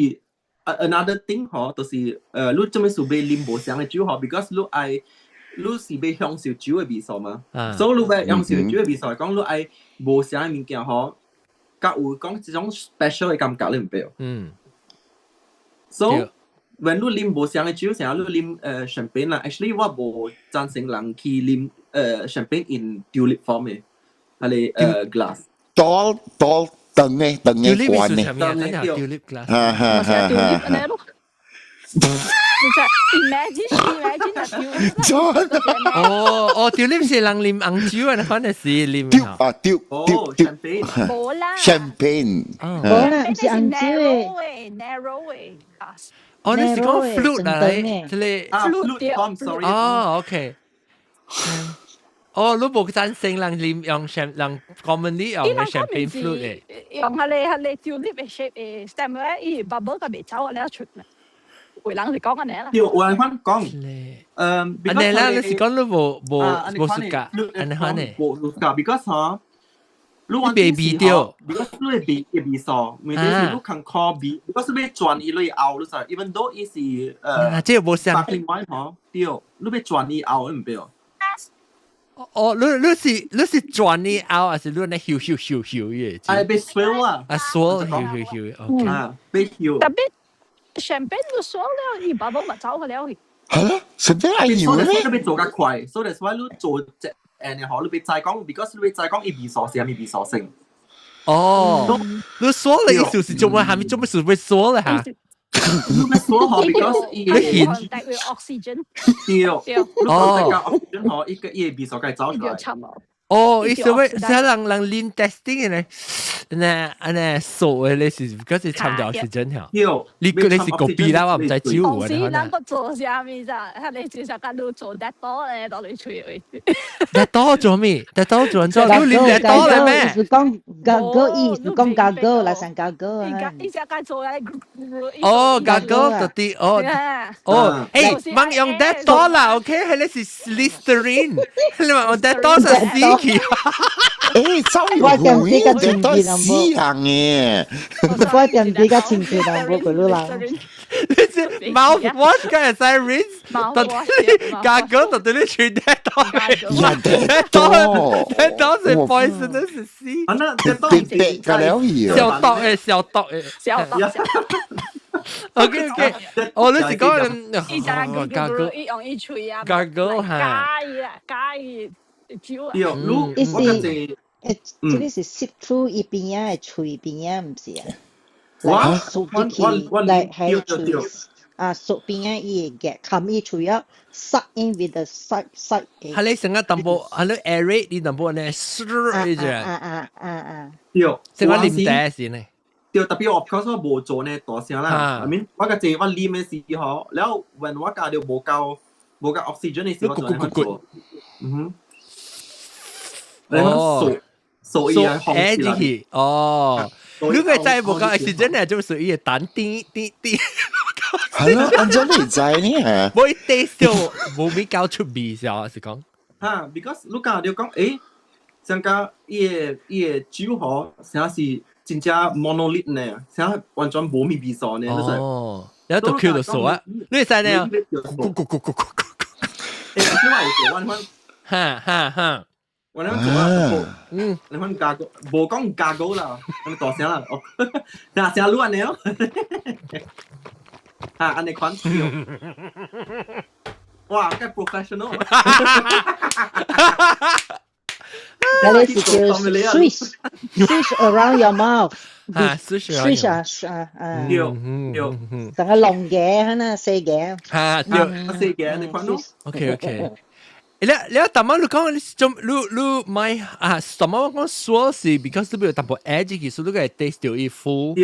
another thing 嗬，就是你做咩事欲啉無相的酒嗬？because 你愛你是欲享受酒的味素嘛，所以你欲享受酒的味素來講，你愛無相的物件嗬，較有講這種 special 的感覺，你毋對？So when 你啉無相的酒，成日你啉champagne 啦，actually 我無贊成人去啉champagne in tulip form 的。係glass。多多長嘅長嘅罐呢？等嘅 tulip glass。哈哈哈哈。 Imagine imagine 哦哦，tulip 是人啉紅酒啊，反正是啉啊，丟丟 champagne，無啦，champagne，無啦，毋是紅酒誒，narrow 嘅 glass。哦，你是講 flute 啊？這個啊，flute，sorry。哦，OK。哦，你無贊成人啉用 champ 人 commonly 用嘅 champagne flute 嘅。用彼個 tulip 嘅 shape 嘅 stem 咧，伊 bubble 個袂走了出嚟。有人是講按呢啦。對，有人款講，按呢啦，你是講你無無無暑假，按呢款呢？無暑假，because 嗬，你你未味著，because 你會味會味素，問題是你肯靠味，because 你轉伊來熬，你知，even though 伊是這個無相。 sparkling wine 嗬，對，你欲轉伊熬，你毋對。哦，你是轉伊熬，還是你咧嗅嗅嗅嗅嘅？哎，欲 swirl 啊！啊，swirl 嗅嗅嗅，OK。啊，欲嗅。 Tapi champagne 都 swirl 了，伊 bubble 嘛走去了去。係咯，champagne 係油咩？你欲做較快，所以 that's why 你做隻然後你欲知講，because 你欲知講伊味素是啥物味素性。哦，你 swirl 的意思是做乜？係咪做乜事會 swirl 咧嚇？你欲 swirl 嗬，because 伊你 contact with oxygen。對，哦，oxygen 嗬，伊個伊個味素該走出來。哦，伊所謂是人人啉 testing 嘅咧，呢按呢數嘅咧是，嗰是摻著 oxygen 嚇。對，你你是個比啦，我毋知酒啊。是咱個做啥物咋？你至少講你做得多咧，到你吹為。得多做咩？得多做做，你啉得多咧咩？是講 gargle，伊是講 gargle 來上 gargle 啊。伊只該做咧。哦，gargle 就啲哦哦，誒，莫用得多啦，OK，彼個是 Listerine，你話用得多是死去。誒，走有魚，得多死人嘅。我點比較清楚人，無過你人。你是 mouthwash 敢會使 rinse，到底 gargle 到底你吹得多？得多，得多是 poisonous 是死。啊，那得多別別個了去。消毒的，消毒的。消毒。 OK OK，哦，你是講伊只 gargle，伊用伊喙啊，gargle 嚇，加伊啊，加伊酒啊。對，你伊是誒，這個是 sip through 伊邊仔的喙邊仔，毋是啊？我來漱入去，來喺喙啊，漱邊仔伊會夾含伊喙啊，suck in with the side side 嘅。係你成個淡薄，係你 aerate 你淡薄呢，唰一隻。啊啊啊啊！對，成個啉茶先呢。對，特別我 because 我無做呢大聲啦，I mean 我個這我啉的時候，了 when 我加到無夠 oxygen 的時候，我就做。嗯哼。哦，所以啊，入去哦。如果再無夠 oxygen 呢，就屬於彈滴滴滴。係咯，按怎你知呢？無伊 taste 就無比較出味，是啊，是講。嚇，because 你講就講，誒，像講伊個酒嗬，啥是真正 monolith 呢？啥完全無味味素呢？哦，然後就 Q 就數啊，你會使呢？咕咕咕咕咕咕咕。誒，你話有做，我看。哈哈哈。我兩做啊，你看加高，無講加高啦，咁大聲啦，哦，大聲擼按呢咯，啊，按呢款，哇，該 professional，嗰個是叫 swish swish around your mouth，啊，swish swish 啊啊啊，對對，成個龍嘅，可能四嘅，嚇對，四嘅你看咯，OK OK。你淡薄你講你做你你買啊？什麼我講說是 because 你有淡薄 edge 其實你個 taste 到伊 full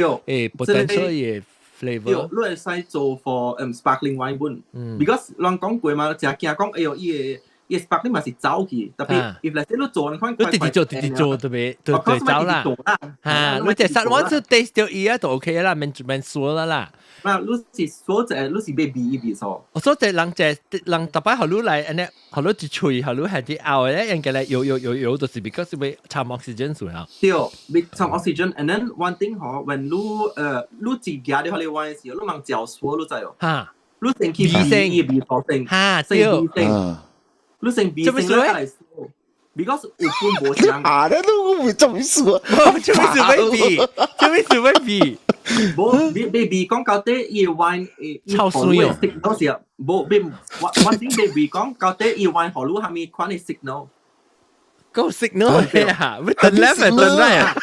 potential 嘅 flavor。對，你會使做 for sparkling wine 本，because 人講過嘛，成驚講哎喲伊個伊 sparkling 嘛是走去，特別 if 嚟你做你看，你直直做直直做特別對對走啦，嚇！你隻實我就 taste 到伊啊就 OK 啦，免免說啦啦。嗱，你是所在，你是欲味伊味素。我所在人隻人特別予你來按呢，予你一喙，予你係啲咬咧，應該來搖搖搖搖，就是 because 欲摻 oxygen 出啊。對，欲摻 oxygen，and then one thing 嗬，when 你你自己啲嗰啲 wine 時，你問嚼數你知哦。嚇！你先去味伊味素先。嚇！對。你先味先來數。because 有分無相。啊！你都會做數，做咩事欲味？做咩事欲味？無，欲味講到底伊 wine 超酸哦。 signal 是無欲，我我先欲味講到底伊 wine 予你啥物款的 signal。個 signal 啊，turn left turn right 啊？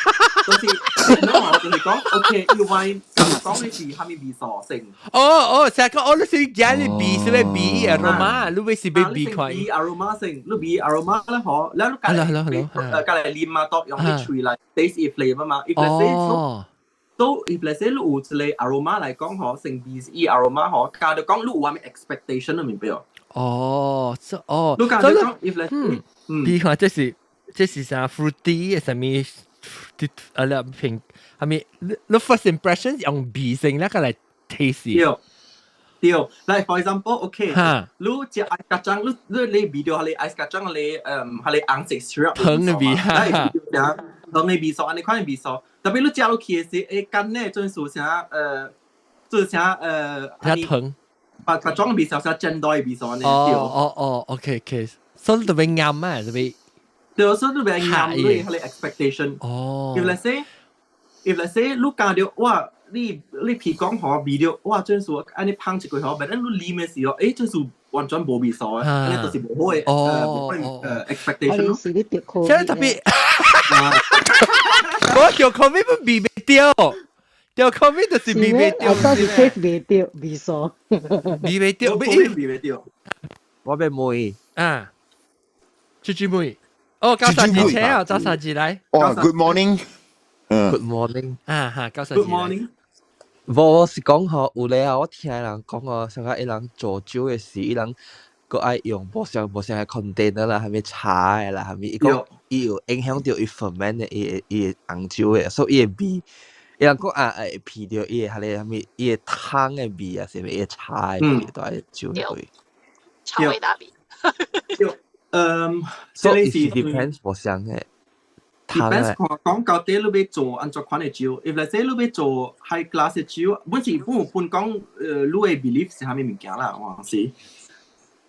就是 signal 就是講 OK，伊 wine 講的是啥物味素性。哦哦，成個我你是講你味是欲味 aroma，你欲是欲味看。味 aroma 性，你味 aroma 咧嗬，แล้ว你隔籬啉嘛，當用啲喙來 taste 伊 flavor 嘛。If let's say so if let's say 你有一個 aroma 來講嗬，成味伊 aroma 嗬，加到講你有啥物 expectation 你明白？哦，這哦，你加到講 if let's say 比如講這是啥 fruity 嘅啥物？啲啊啦評係咪？你 first impression 用味性那個來 taste。對對，like for example，OK，你食 ice kacang，你味到係 ice kacang 你係紅色 syrup 糖嘅味哈，糖嘅味素，按呢款嘅味素，特別你食落去嘅時，乾咧陣時啥做啥較糖，白白裝嘅味素，啥煎袋嘅味素呢？哦哦哦，OK OK，所以特別啱啊，特別。對，所以特別啱你係 expectation。哦。 If let's say 你講到哇，你譬如講嗬味到哇，真是按呢芳一個嗬，但係你啉嘅時候，真是完全無味素嘅，按呢就是無好嘅expectation 咯。是你得現在特別，我叫 COVID 不味袂著，著 COVID 就是味袂著。我當時 taste 袂著味素，味袂著，味袂著。我欲問啊，豬豬妹。哦，九十字車啊，九十字來。哦，Good morning。 Good morning。啊哈，九十字。Good morning。我是講嗬，有咧啊，我聽人講哦，上個伊人做酒嘅時，伊人閣愛用無相嘅 container 啦，啥物茶的啦，啥物伊講伊有影響著伊 ferment 的伊的紅酒的，所以伊的味，伊人講啊會鼻著伊的彼个啥物，伊的湯的味啊，啥物伊的茶的味，都愛酒的味。臭味大味。對，嗯，所以是 depends 無相的。 depends 看講到底你欲做按怎款的酒，if let's say 你欲做 high class 的酒，本是本講，你的 belief 是啥物物件啦，我是。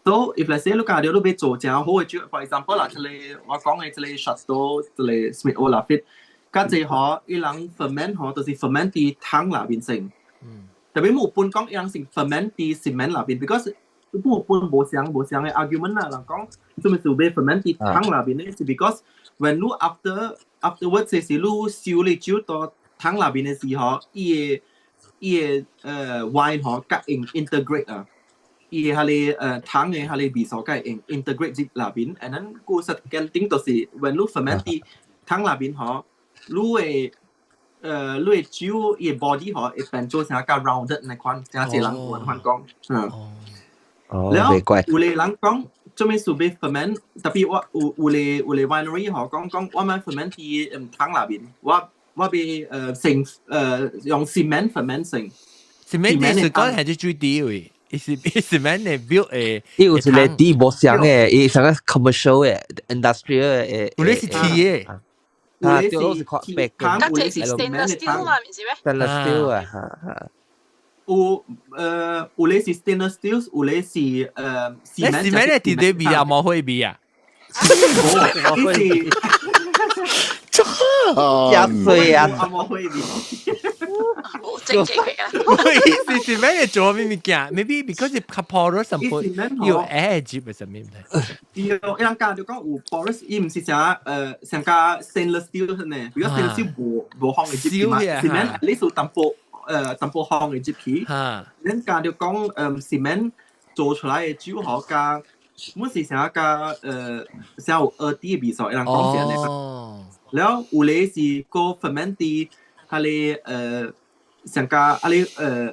So if let's say 你講著你欲做誠好的酒，for example 啦，這個我講的這個 Chateau，這個 Smith Haut Lafitte，較濟嗬，伊人 ferment 嗬，就是 ferment 佇桶內面先。特別無本講伊人是 ferment 佇 cement 內面，because 無本無相的 argument 啦，人講做咩事欲 ferment 佇桶內面咧，是 because when 你 afterwards 是你收你酒到桶內面的時候，伊的 wine 嗬，較 integrate 啊，伊的彼个桶的彼个味素較 integrate 入內面，and then 個 second thing 就是 when 你 ferment 佇桶內面嗬，你的酒伊的 body 嗬會變做成較 rounded 那款，誠濟人有按款講，嗯。哦，了有個人講，做咩事欲 ferment？特別我有個 winery 嗬，講我欲 ferment 佇桶內面，我欲成用 cement ferment 成。 cement 是講係啲水底位，伊是 cement 的 build 的。伊有一個底無相的，伊像個 commercial 的 industrial 的。有咧是鐵的。啊，對，都是看白嘅。嗰隻是 stainless steel 嘛，毋是咩？stainless steel 啊，哈哈。有咧是 stainless steel，有咧是cement。 cement 的佇咧味啊，無火味啊。無，伊是。真水啊！無火味。冇正經嘅啦。伊是 cement 的做咩物件？Maybe because 較 porous 什麼，有 edge 嘅什麼？對，伊人講就講有 porous，伊毋是啥像較 stainless steel 呢，比如 stainless steel 無烘會入去嘛，cement 你是淡薄烘會入去。咱講就講cement 做出來的酒嗬，加本是啥加啥有 earthy 的味素，伊人講是按呢。了有咧是個 ferment 佇彼个上加啊你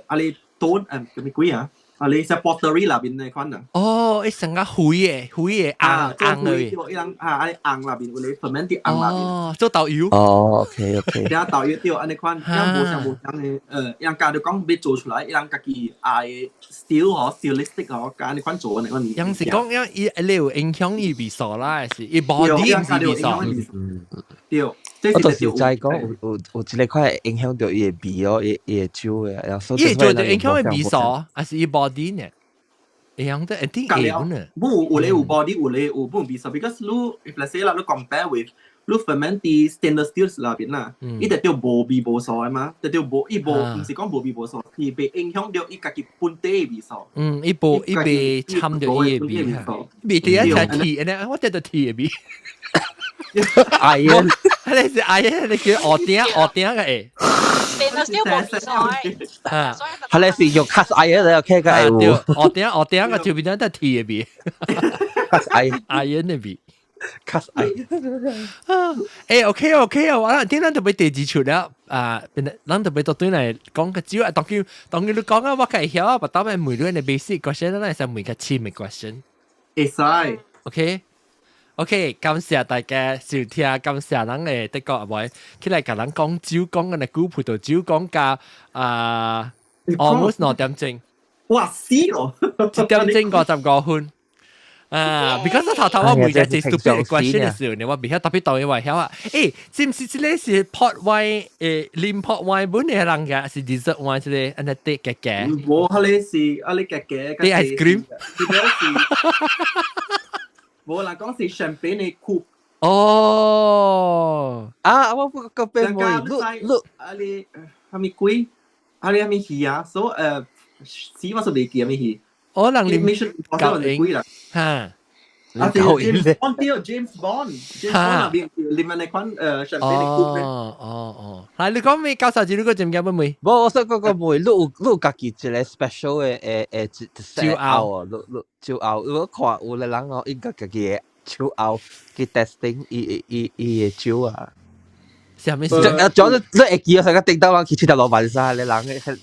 啊你 stone 叫咩鬼啊？啊你隻 pottery 內面那款啊。哦，伊成個灰的灰的紅紅的。伊人啊，啊你紅內面有咧 ferment 佇紅內面。哦，做豆油。哦，OK OK。了豆油對按呢款，了無相的，伊人家就講欲做出來，伊人家己愛 style 嗬，stylistic 嗬，加按呢款做按呢款。人是講，因伊你有影響伊味素啦，是伊 body 毋是味素。對。我就是知講有一個塊影響著伊的味哦，伊的酒的，然後伊會做影響伊味素，還是伊 body 呢？影響得一定會呢。無有咧有 body，有咧有本味素，because 你 if let's say 啦，你 compare with 你 ferment 佇 stainless steel 內邊啦，伊就著無味無素的嘛，就著無伊無，毋是講無味無素，伊袂影響著伊家己本地的味素。嗯，伊無伊袂摻著伊的味，味第一隻鐵，呢我得到鐵的味。iron，你是 iron，你叫鵝頂鵝頂嘅。 Stainless steel 冇味素。嚇，係你是用 cast iron 你 OK 嘅。對，鵝頂鵝頂個就變咗得鐵嘅味，cast iron iron 嘅味。 Cast iron。誒，OK OK 啊，我點咱就欲第二出了啊，變咱就欲到對來講個酒啊，當佢當佢你講啊，我梗會曉啊，但係問你嘅 basic question，咱會使問較深嘅 question。會使。 OK。OK，感謝大家收聽，感謝咱嘅德國阿妹起來共咱講酒，講緊嘅古葡萄酒，講到啊，almost 2點鐘。哇死咯！1點鐘55分。啊，because 頭頭我問一隻 stupid question 嘅時候，你我未曉特別當伊話曉啊。誒，是毋是這個是 port wine 誒，啉 port wine 本嘅人嘅，是 dessert wine 這個按呢啲嘅嘅？無，彼個是啊，你嘅嘅。啲 ice cream。無人講是 champagne 嘅 coupe。哦，啊，我不個邊冇，你你啊你係咪鬼？啊你係咪魚啊？所以死我是未記係咪魚？可能啉夠鷹啦，嚇。啊，James Bond 對，James Bond，James Bond 那邊啉那款champagne 嘅 coupe。哦哦哦，係你講咩？教授子你個點解不會？無，我想講個問，你有你有家己一個 special 嘅誒誒酒甌啊？你你酒甌，我看有個人哦，應該家己的酒甌去 testing 伊伊伊的酒啊。啥物事？啊，主要你會記啊，上個叮當人去佚佗落萬沙，你人嘅食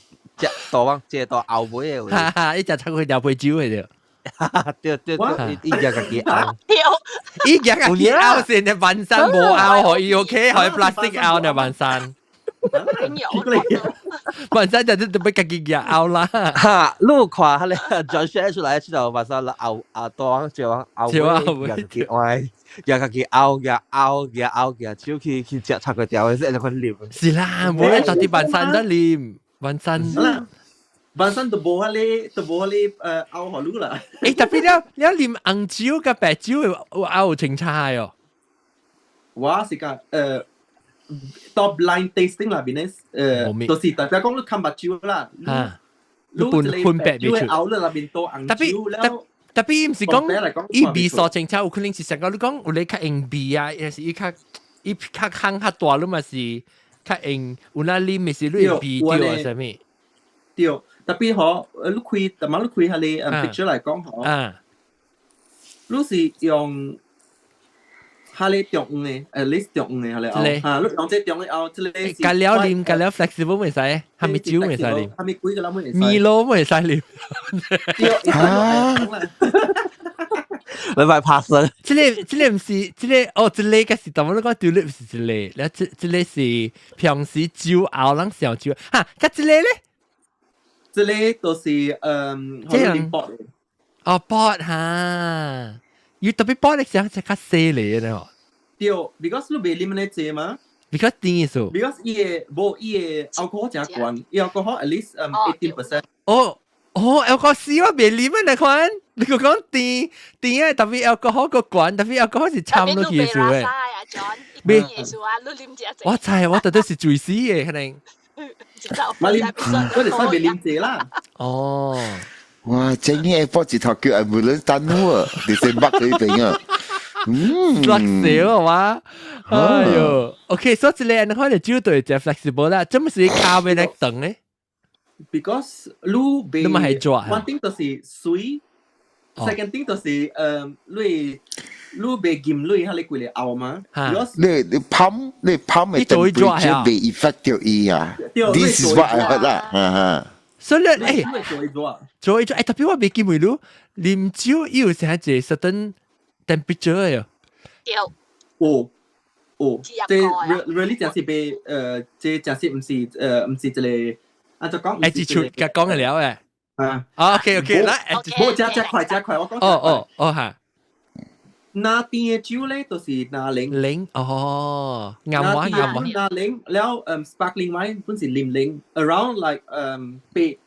大王這大後尾的。哈哈，伊食出去兩杯酒嘅對。對對對，伊食家己甌。伊食家己甌先，你萬山無甌，予伊 OK，予 plastic 甌呢萬山。萬山就特別家己夾甌啦。哈，你有看彼個轉寫出來，佚佗萬山後啊大王隻王後尾家己愛，食家己甌，夾甌夾甌夾酒去去食插個條，是按呢款啉。是啦，無咧就佇萬山得啉，萬山。萬山都無彼個，都無彼個甌予你啦。誒，特別了了啉紅酒佮白酒有甌有清差哦。我是講到 blind tasting 那邊咧，就是大家講你看白酒啦，你分分別未出。甌你那邊倒紅酒了。特別毋是講伊味素清差，有可能是成個你講有咧較用味啊，抑是伊較伊較空較大，你嘛是較用有哪啉的是你會味著啊啥物？對，特別嗬，你開，特別你開彼個picture 來講嗬，你是用彼個中央的，at least 中央的彼個甌，哈，你用這中央的甌，這個是。加了啉，加了 flexible 袂使，蝦米酒袂使啉，蝦米幾個人袂使。米露袂使啉。啊！你咪拍死。這個這個毋是這個哦，這個個是，當我你講 tulip 是這個，了這這個是平時酒甌人上酒，哈，佮這個咧？這個就是這樣哦，port 哈，要特別 port 的時候就較細嚟嘅喏。對，because 你袂啉咧濟嘛。比較甜數。 Because 伊個無伊個 alcohol 誠懸，伊 alcohol at least 18%。哦哦，alcohol 死我袂啉啊！那款，你個講甜甜啊，特別 alcohol 個懸，特別 alcohol 是摻落去的數誒。未，我知，我特別是醉死嘅可能。我啉，我就使袂啉濟啦。哦。哇！正呢 airport 一頭叫 ambulance 等我啊，你先北嗰邊啊。嗯，落少啊嘛，哎喲，OK，所以這個你看就酒對就 flexible 啦，這麼是咖啡來等咧？Because 你袂，你嘛係做，one thing 就是水，second thing 就是你袂禁你，彼個規個甌嘛？你你 pump 你 pump 嘅 temperature 袂 affect 到伊啊。This is what I heard 啦，哈哈。所以咧，誒，做一做，做一做，誒，特別我袂記每你啉酒有成一個 certain temperature 嘅。對。哦哦，這 really 真是被這真是毋是毋是一個，啊就講。誒，這出甲講嘅了誒。啊。 OK OK，來，無加加快加快，我講。哦哦哦哈。那甜的酒咧，就是拿零。零哦，啱話啱話。拿零了，sparkling wine 本是啉零，around like 8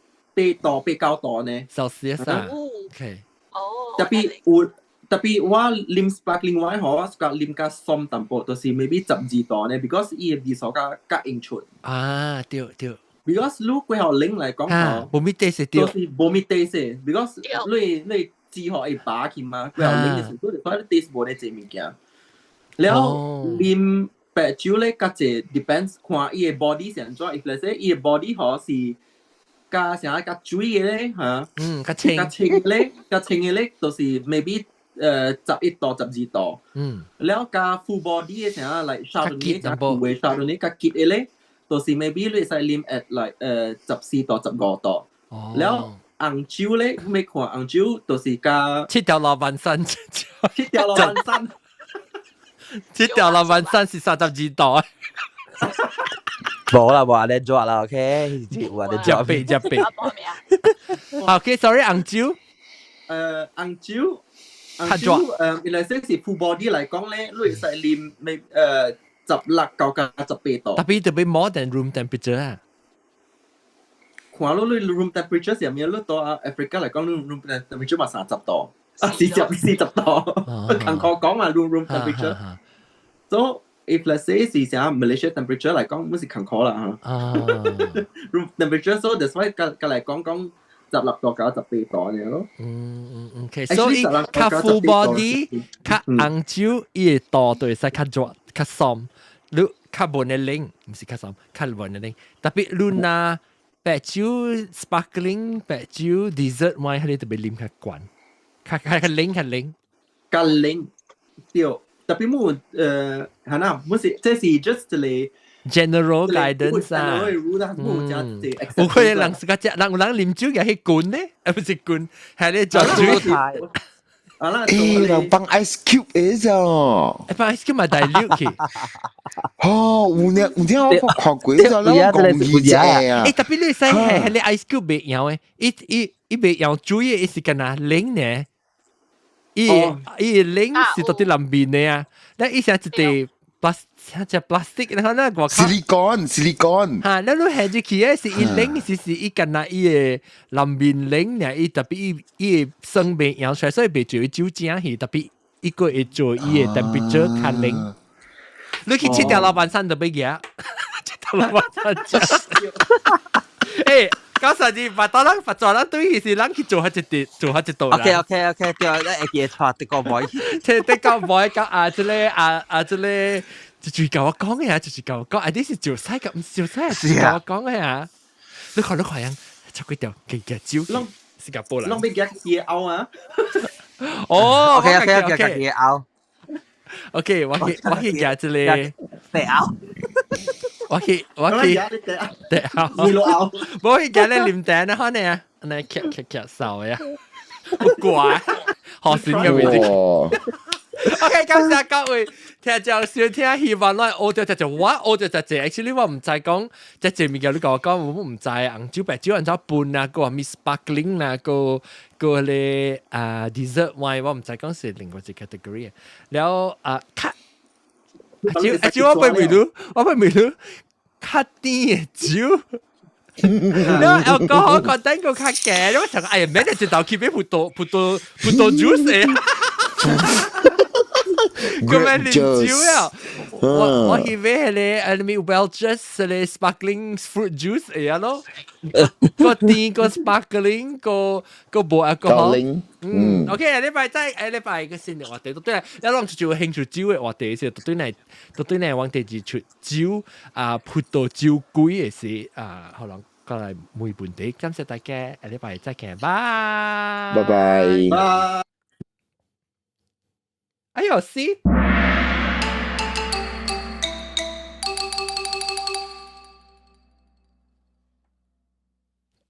度8、9度呢。 Celsius 啊。OK。哦。特別有特別我啉 sparkling wine 嗬，我較啉較鬆淡薄，就是 maybe 12度呢，because 伊的味素較較用出。啊，對對。 Because 你過後啉來講嗬，無咪 taste 對。就是無咪 taste，because 你你之後會拔去嘛，過後啉的時候，你看你 taste 無咧這物件。了啉白酒咧，較濟 depends 看伊个 body 是按怎。If let's say 伊个 body 嗬是較啥較水的咧嚇，較清，較清咧，較清的咧，就是 maybe 11度、12度。了較 full body 的啥 like Chardonnay 較舊的 Chardonnay 較結的咧，就是 maybe 你會使啉 at like 14度、15度。了紅酒咧，欲看紅酒就是較七條羅曼山，七條羅曼山。七條羅曼山是32度啊！無啦，無按呢做啦，OK，有按呢做。食白食白。OK，sorry，紅酒。紅酒，紅酒原來說是 full body 來講咧，你會使啉未16到甲18度。 Tapi 特別 more than room temperature 啊。看到你 room temperature 是啥物？你到 Africa 來講，你 room temperature 嘛30度，啊40度。近個講嘛 room temperature。So if let's say 是啥 Malaysia temperature 來講，毋是近可啦嚇。Room temperature so that's why 甲甲來講講16度到18度爾咯。嗯嗯嗯，OK，所以較 full body 較紅酒，伊个度就會使較熱較爽，你較無呢冷，毋是較爽，較無呢冷。Tapi 你若白酒 sparkling 白酒 dessert wine，彼個特別啉較懸，較較較冷較冷。較冷對。Tapi 無係啦，毋是，這是 just 一個 general guidance 啊。有可能人是較食，人有人啉酒也去滾呢，啊不是滾，係咧做酒。誒，人放 ice cube 嘅咋？誒，放 ice cube 嘛 dilute 去。哦，有呢有呢，我看過咗啦，我講魚隻啊。誒， Tapi 你使係係你 ice cube 袂溶的，伊伊伊袂溶水的，伊是干焦冷呢。伊伊冷是到佇內面的啊，咱伊是一塊 plas 隻 plastic，然後那外口 silicone silicone 嚇，咱你下入去的是伊冷是是伊干焦伊的內面冷爾，伊 tapi 伊伊的酸袂溶出來，所以袂做酒精去，tapi 伊閣會做伊的 temperature 較冷。你去七條老闆山就欲贏，七條老闆山食。欸，92，當咱發做咱對是咱去做下一啲，做下一道啦。 OK，對，咱會記得帶德國妹，這德國妹佮啊，這个啊啊，這个就是共我講的啊，就是共我講，啊，你是做菜個，毋是做菜，是共我講的啊。你看你看樣，出幾條幾隻酒，新加坡人。攏欲夾椰拗啊！哦，OK，椰拗。 OK，我去夾這個。椰拗。我去對啊，我去夾咧啉茶呢，可能啊，那夾夾夾手呀，好怪，好新嘅名字。OK，感謝各位聽眾收聽，希望咱學著這我學著這，actually 我毋知講這這物件，你共我講，我毋知紅酒白酒按怎分啊，閣啥物 sparkling 啊，閣閣彼个啊 dessert wine，我毋知講是另外一個 category。了啊，較阿酒阿酒我被問你，我被問你。較甜的酒，了 alcohol content 閣較低，我想哎呀，免得一道去買葡萄 juice 的，閣欲啉酒啊！我去買彼个啊，啥物 Welch's 彼个 sparkling fruit juice 會啊咯，閣甜閣 sparkling 閣閣無 alcohol。嗯，OK，下禮拜再下禮拜個新的話題，對，一攏就有興趣酒的話題是，對來對來往第二出酒啊，葡萄酒貴的是啊，可能過來問問題，感謝大家，下禮拜再見，拜拜拜。拜。哎呦，死！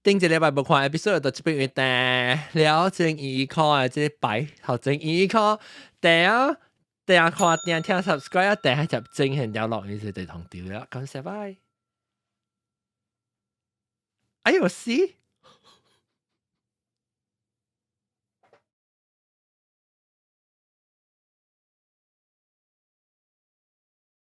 頂一禮拜無看 episode 就這邊有訂了正2塊的這個牌，頭前2塊訂啊訂看訂聽 subscribe 啊訂喺入正現了落，你就對同掉了，感謝拜。哎呦死！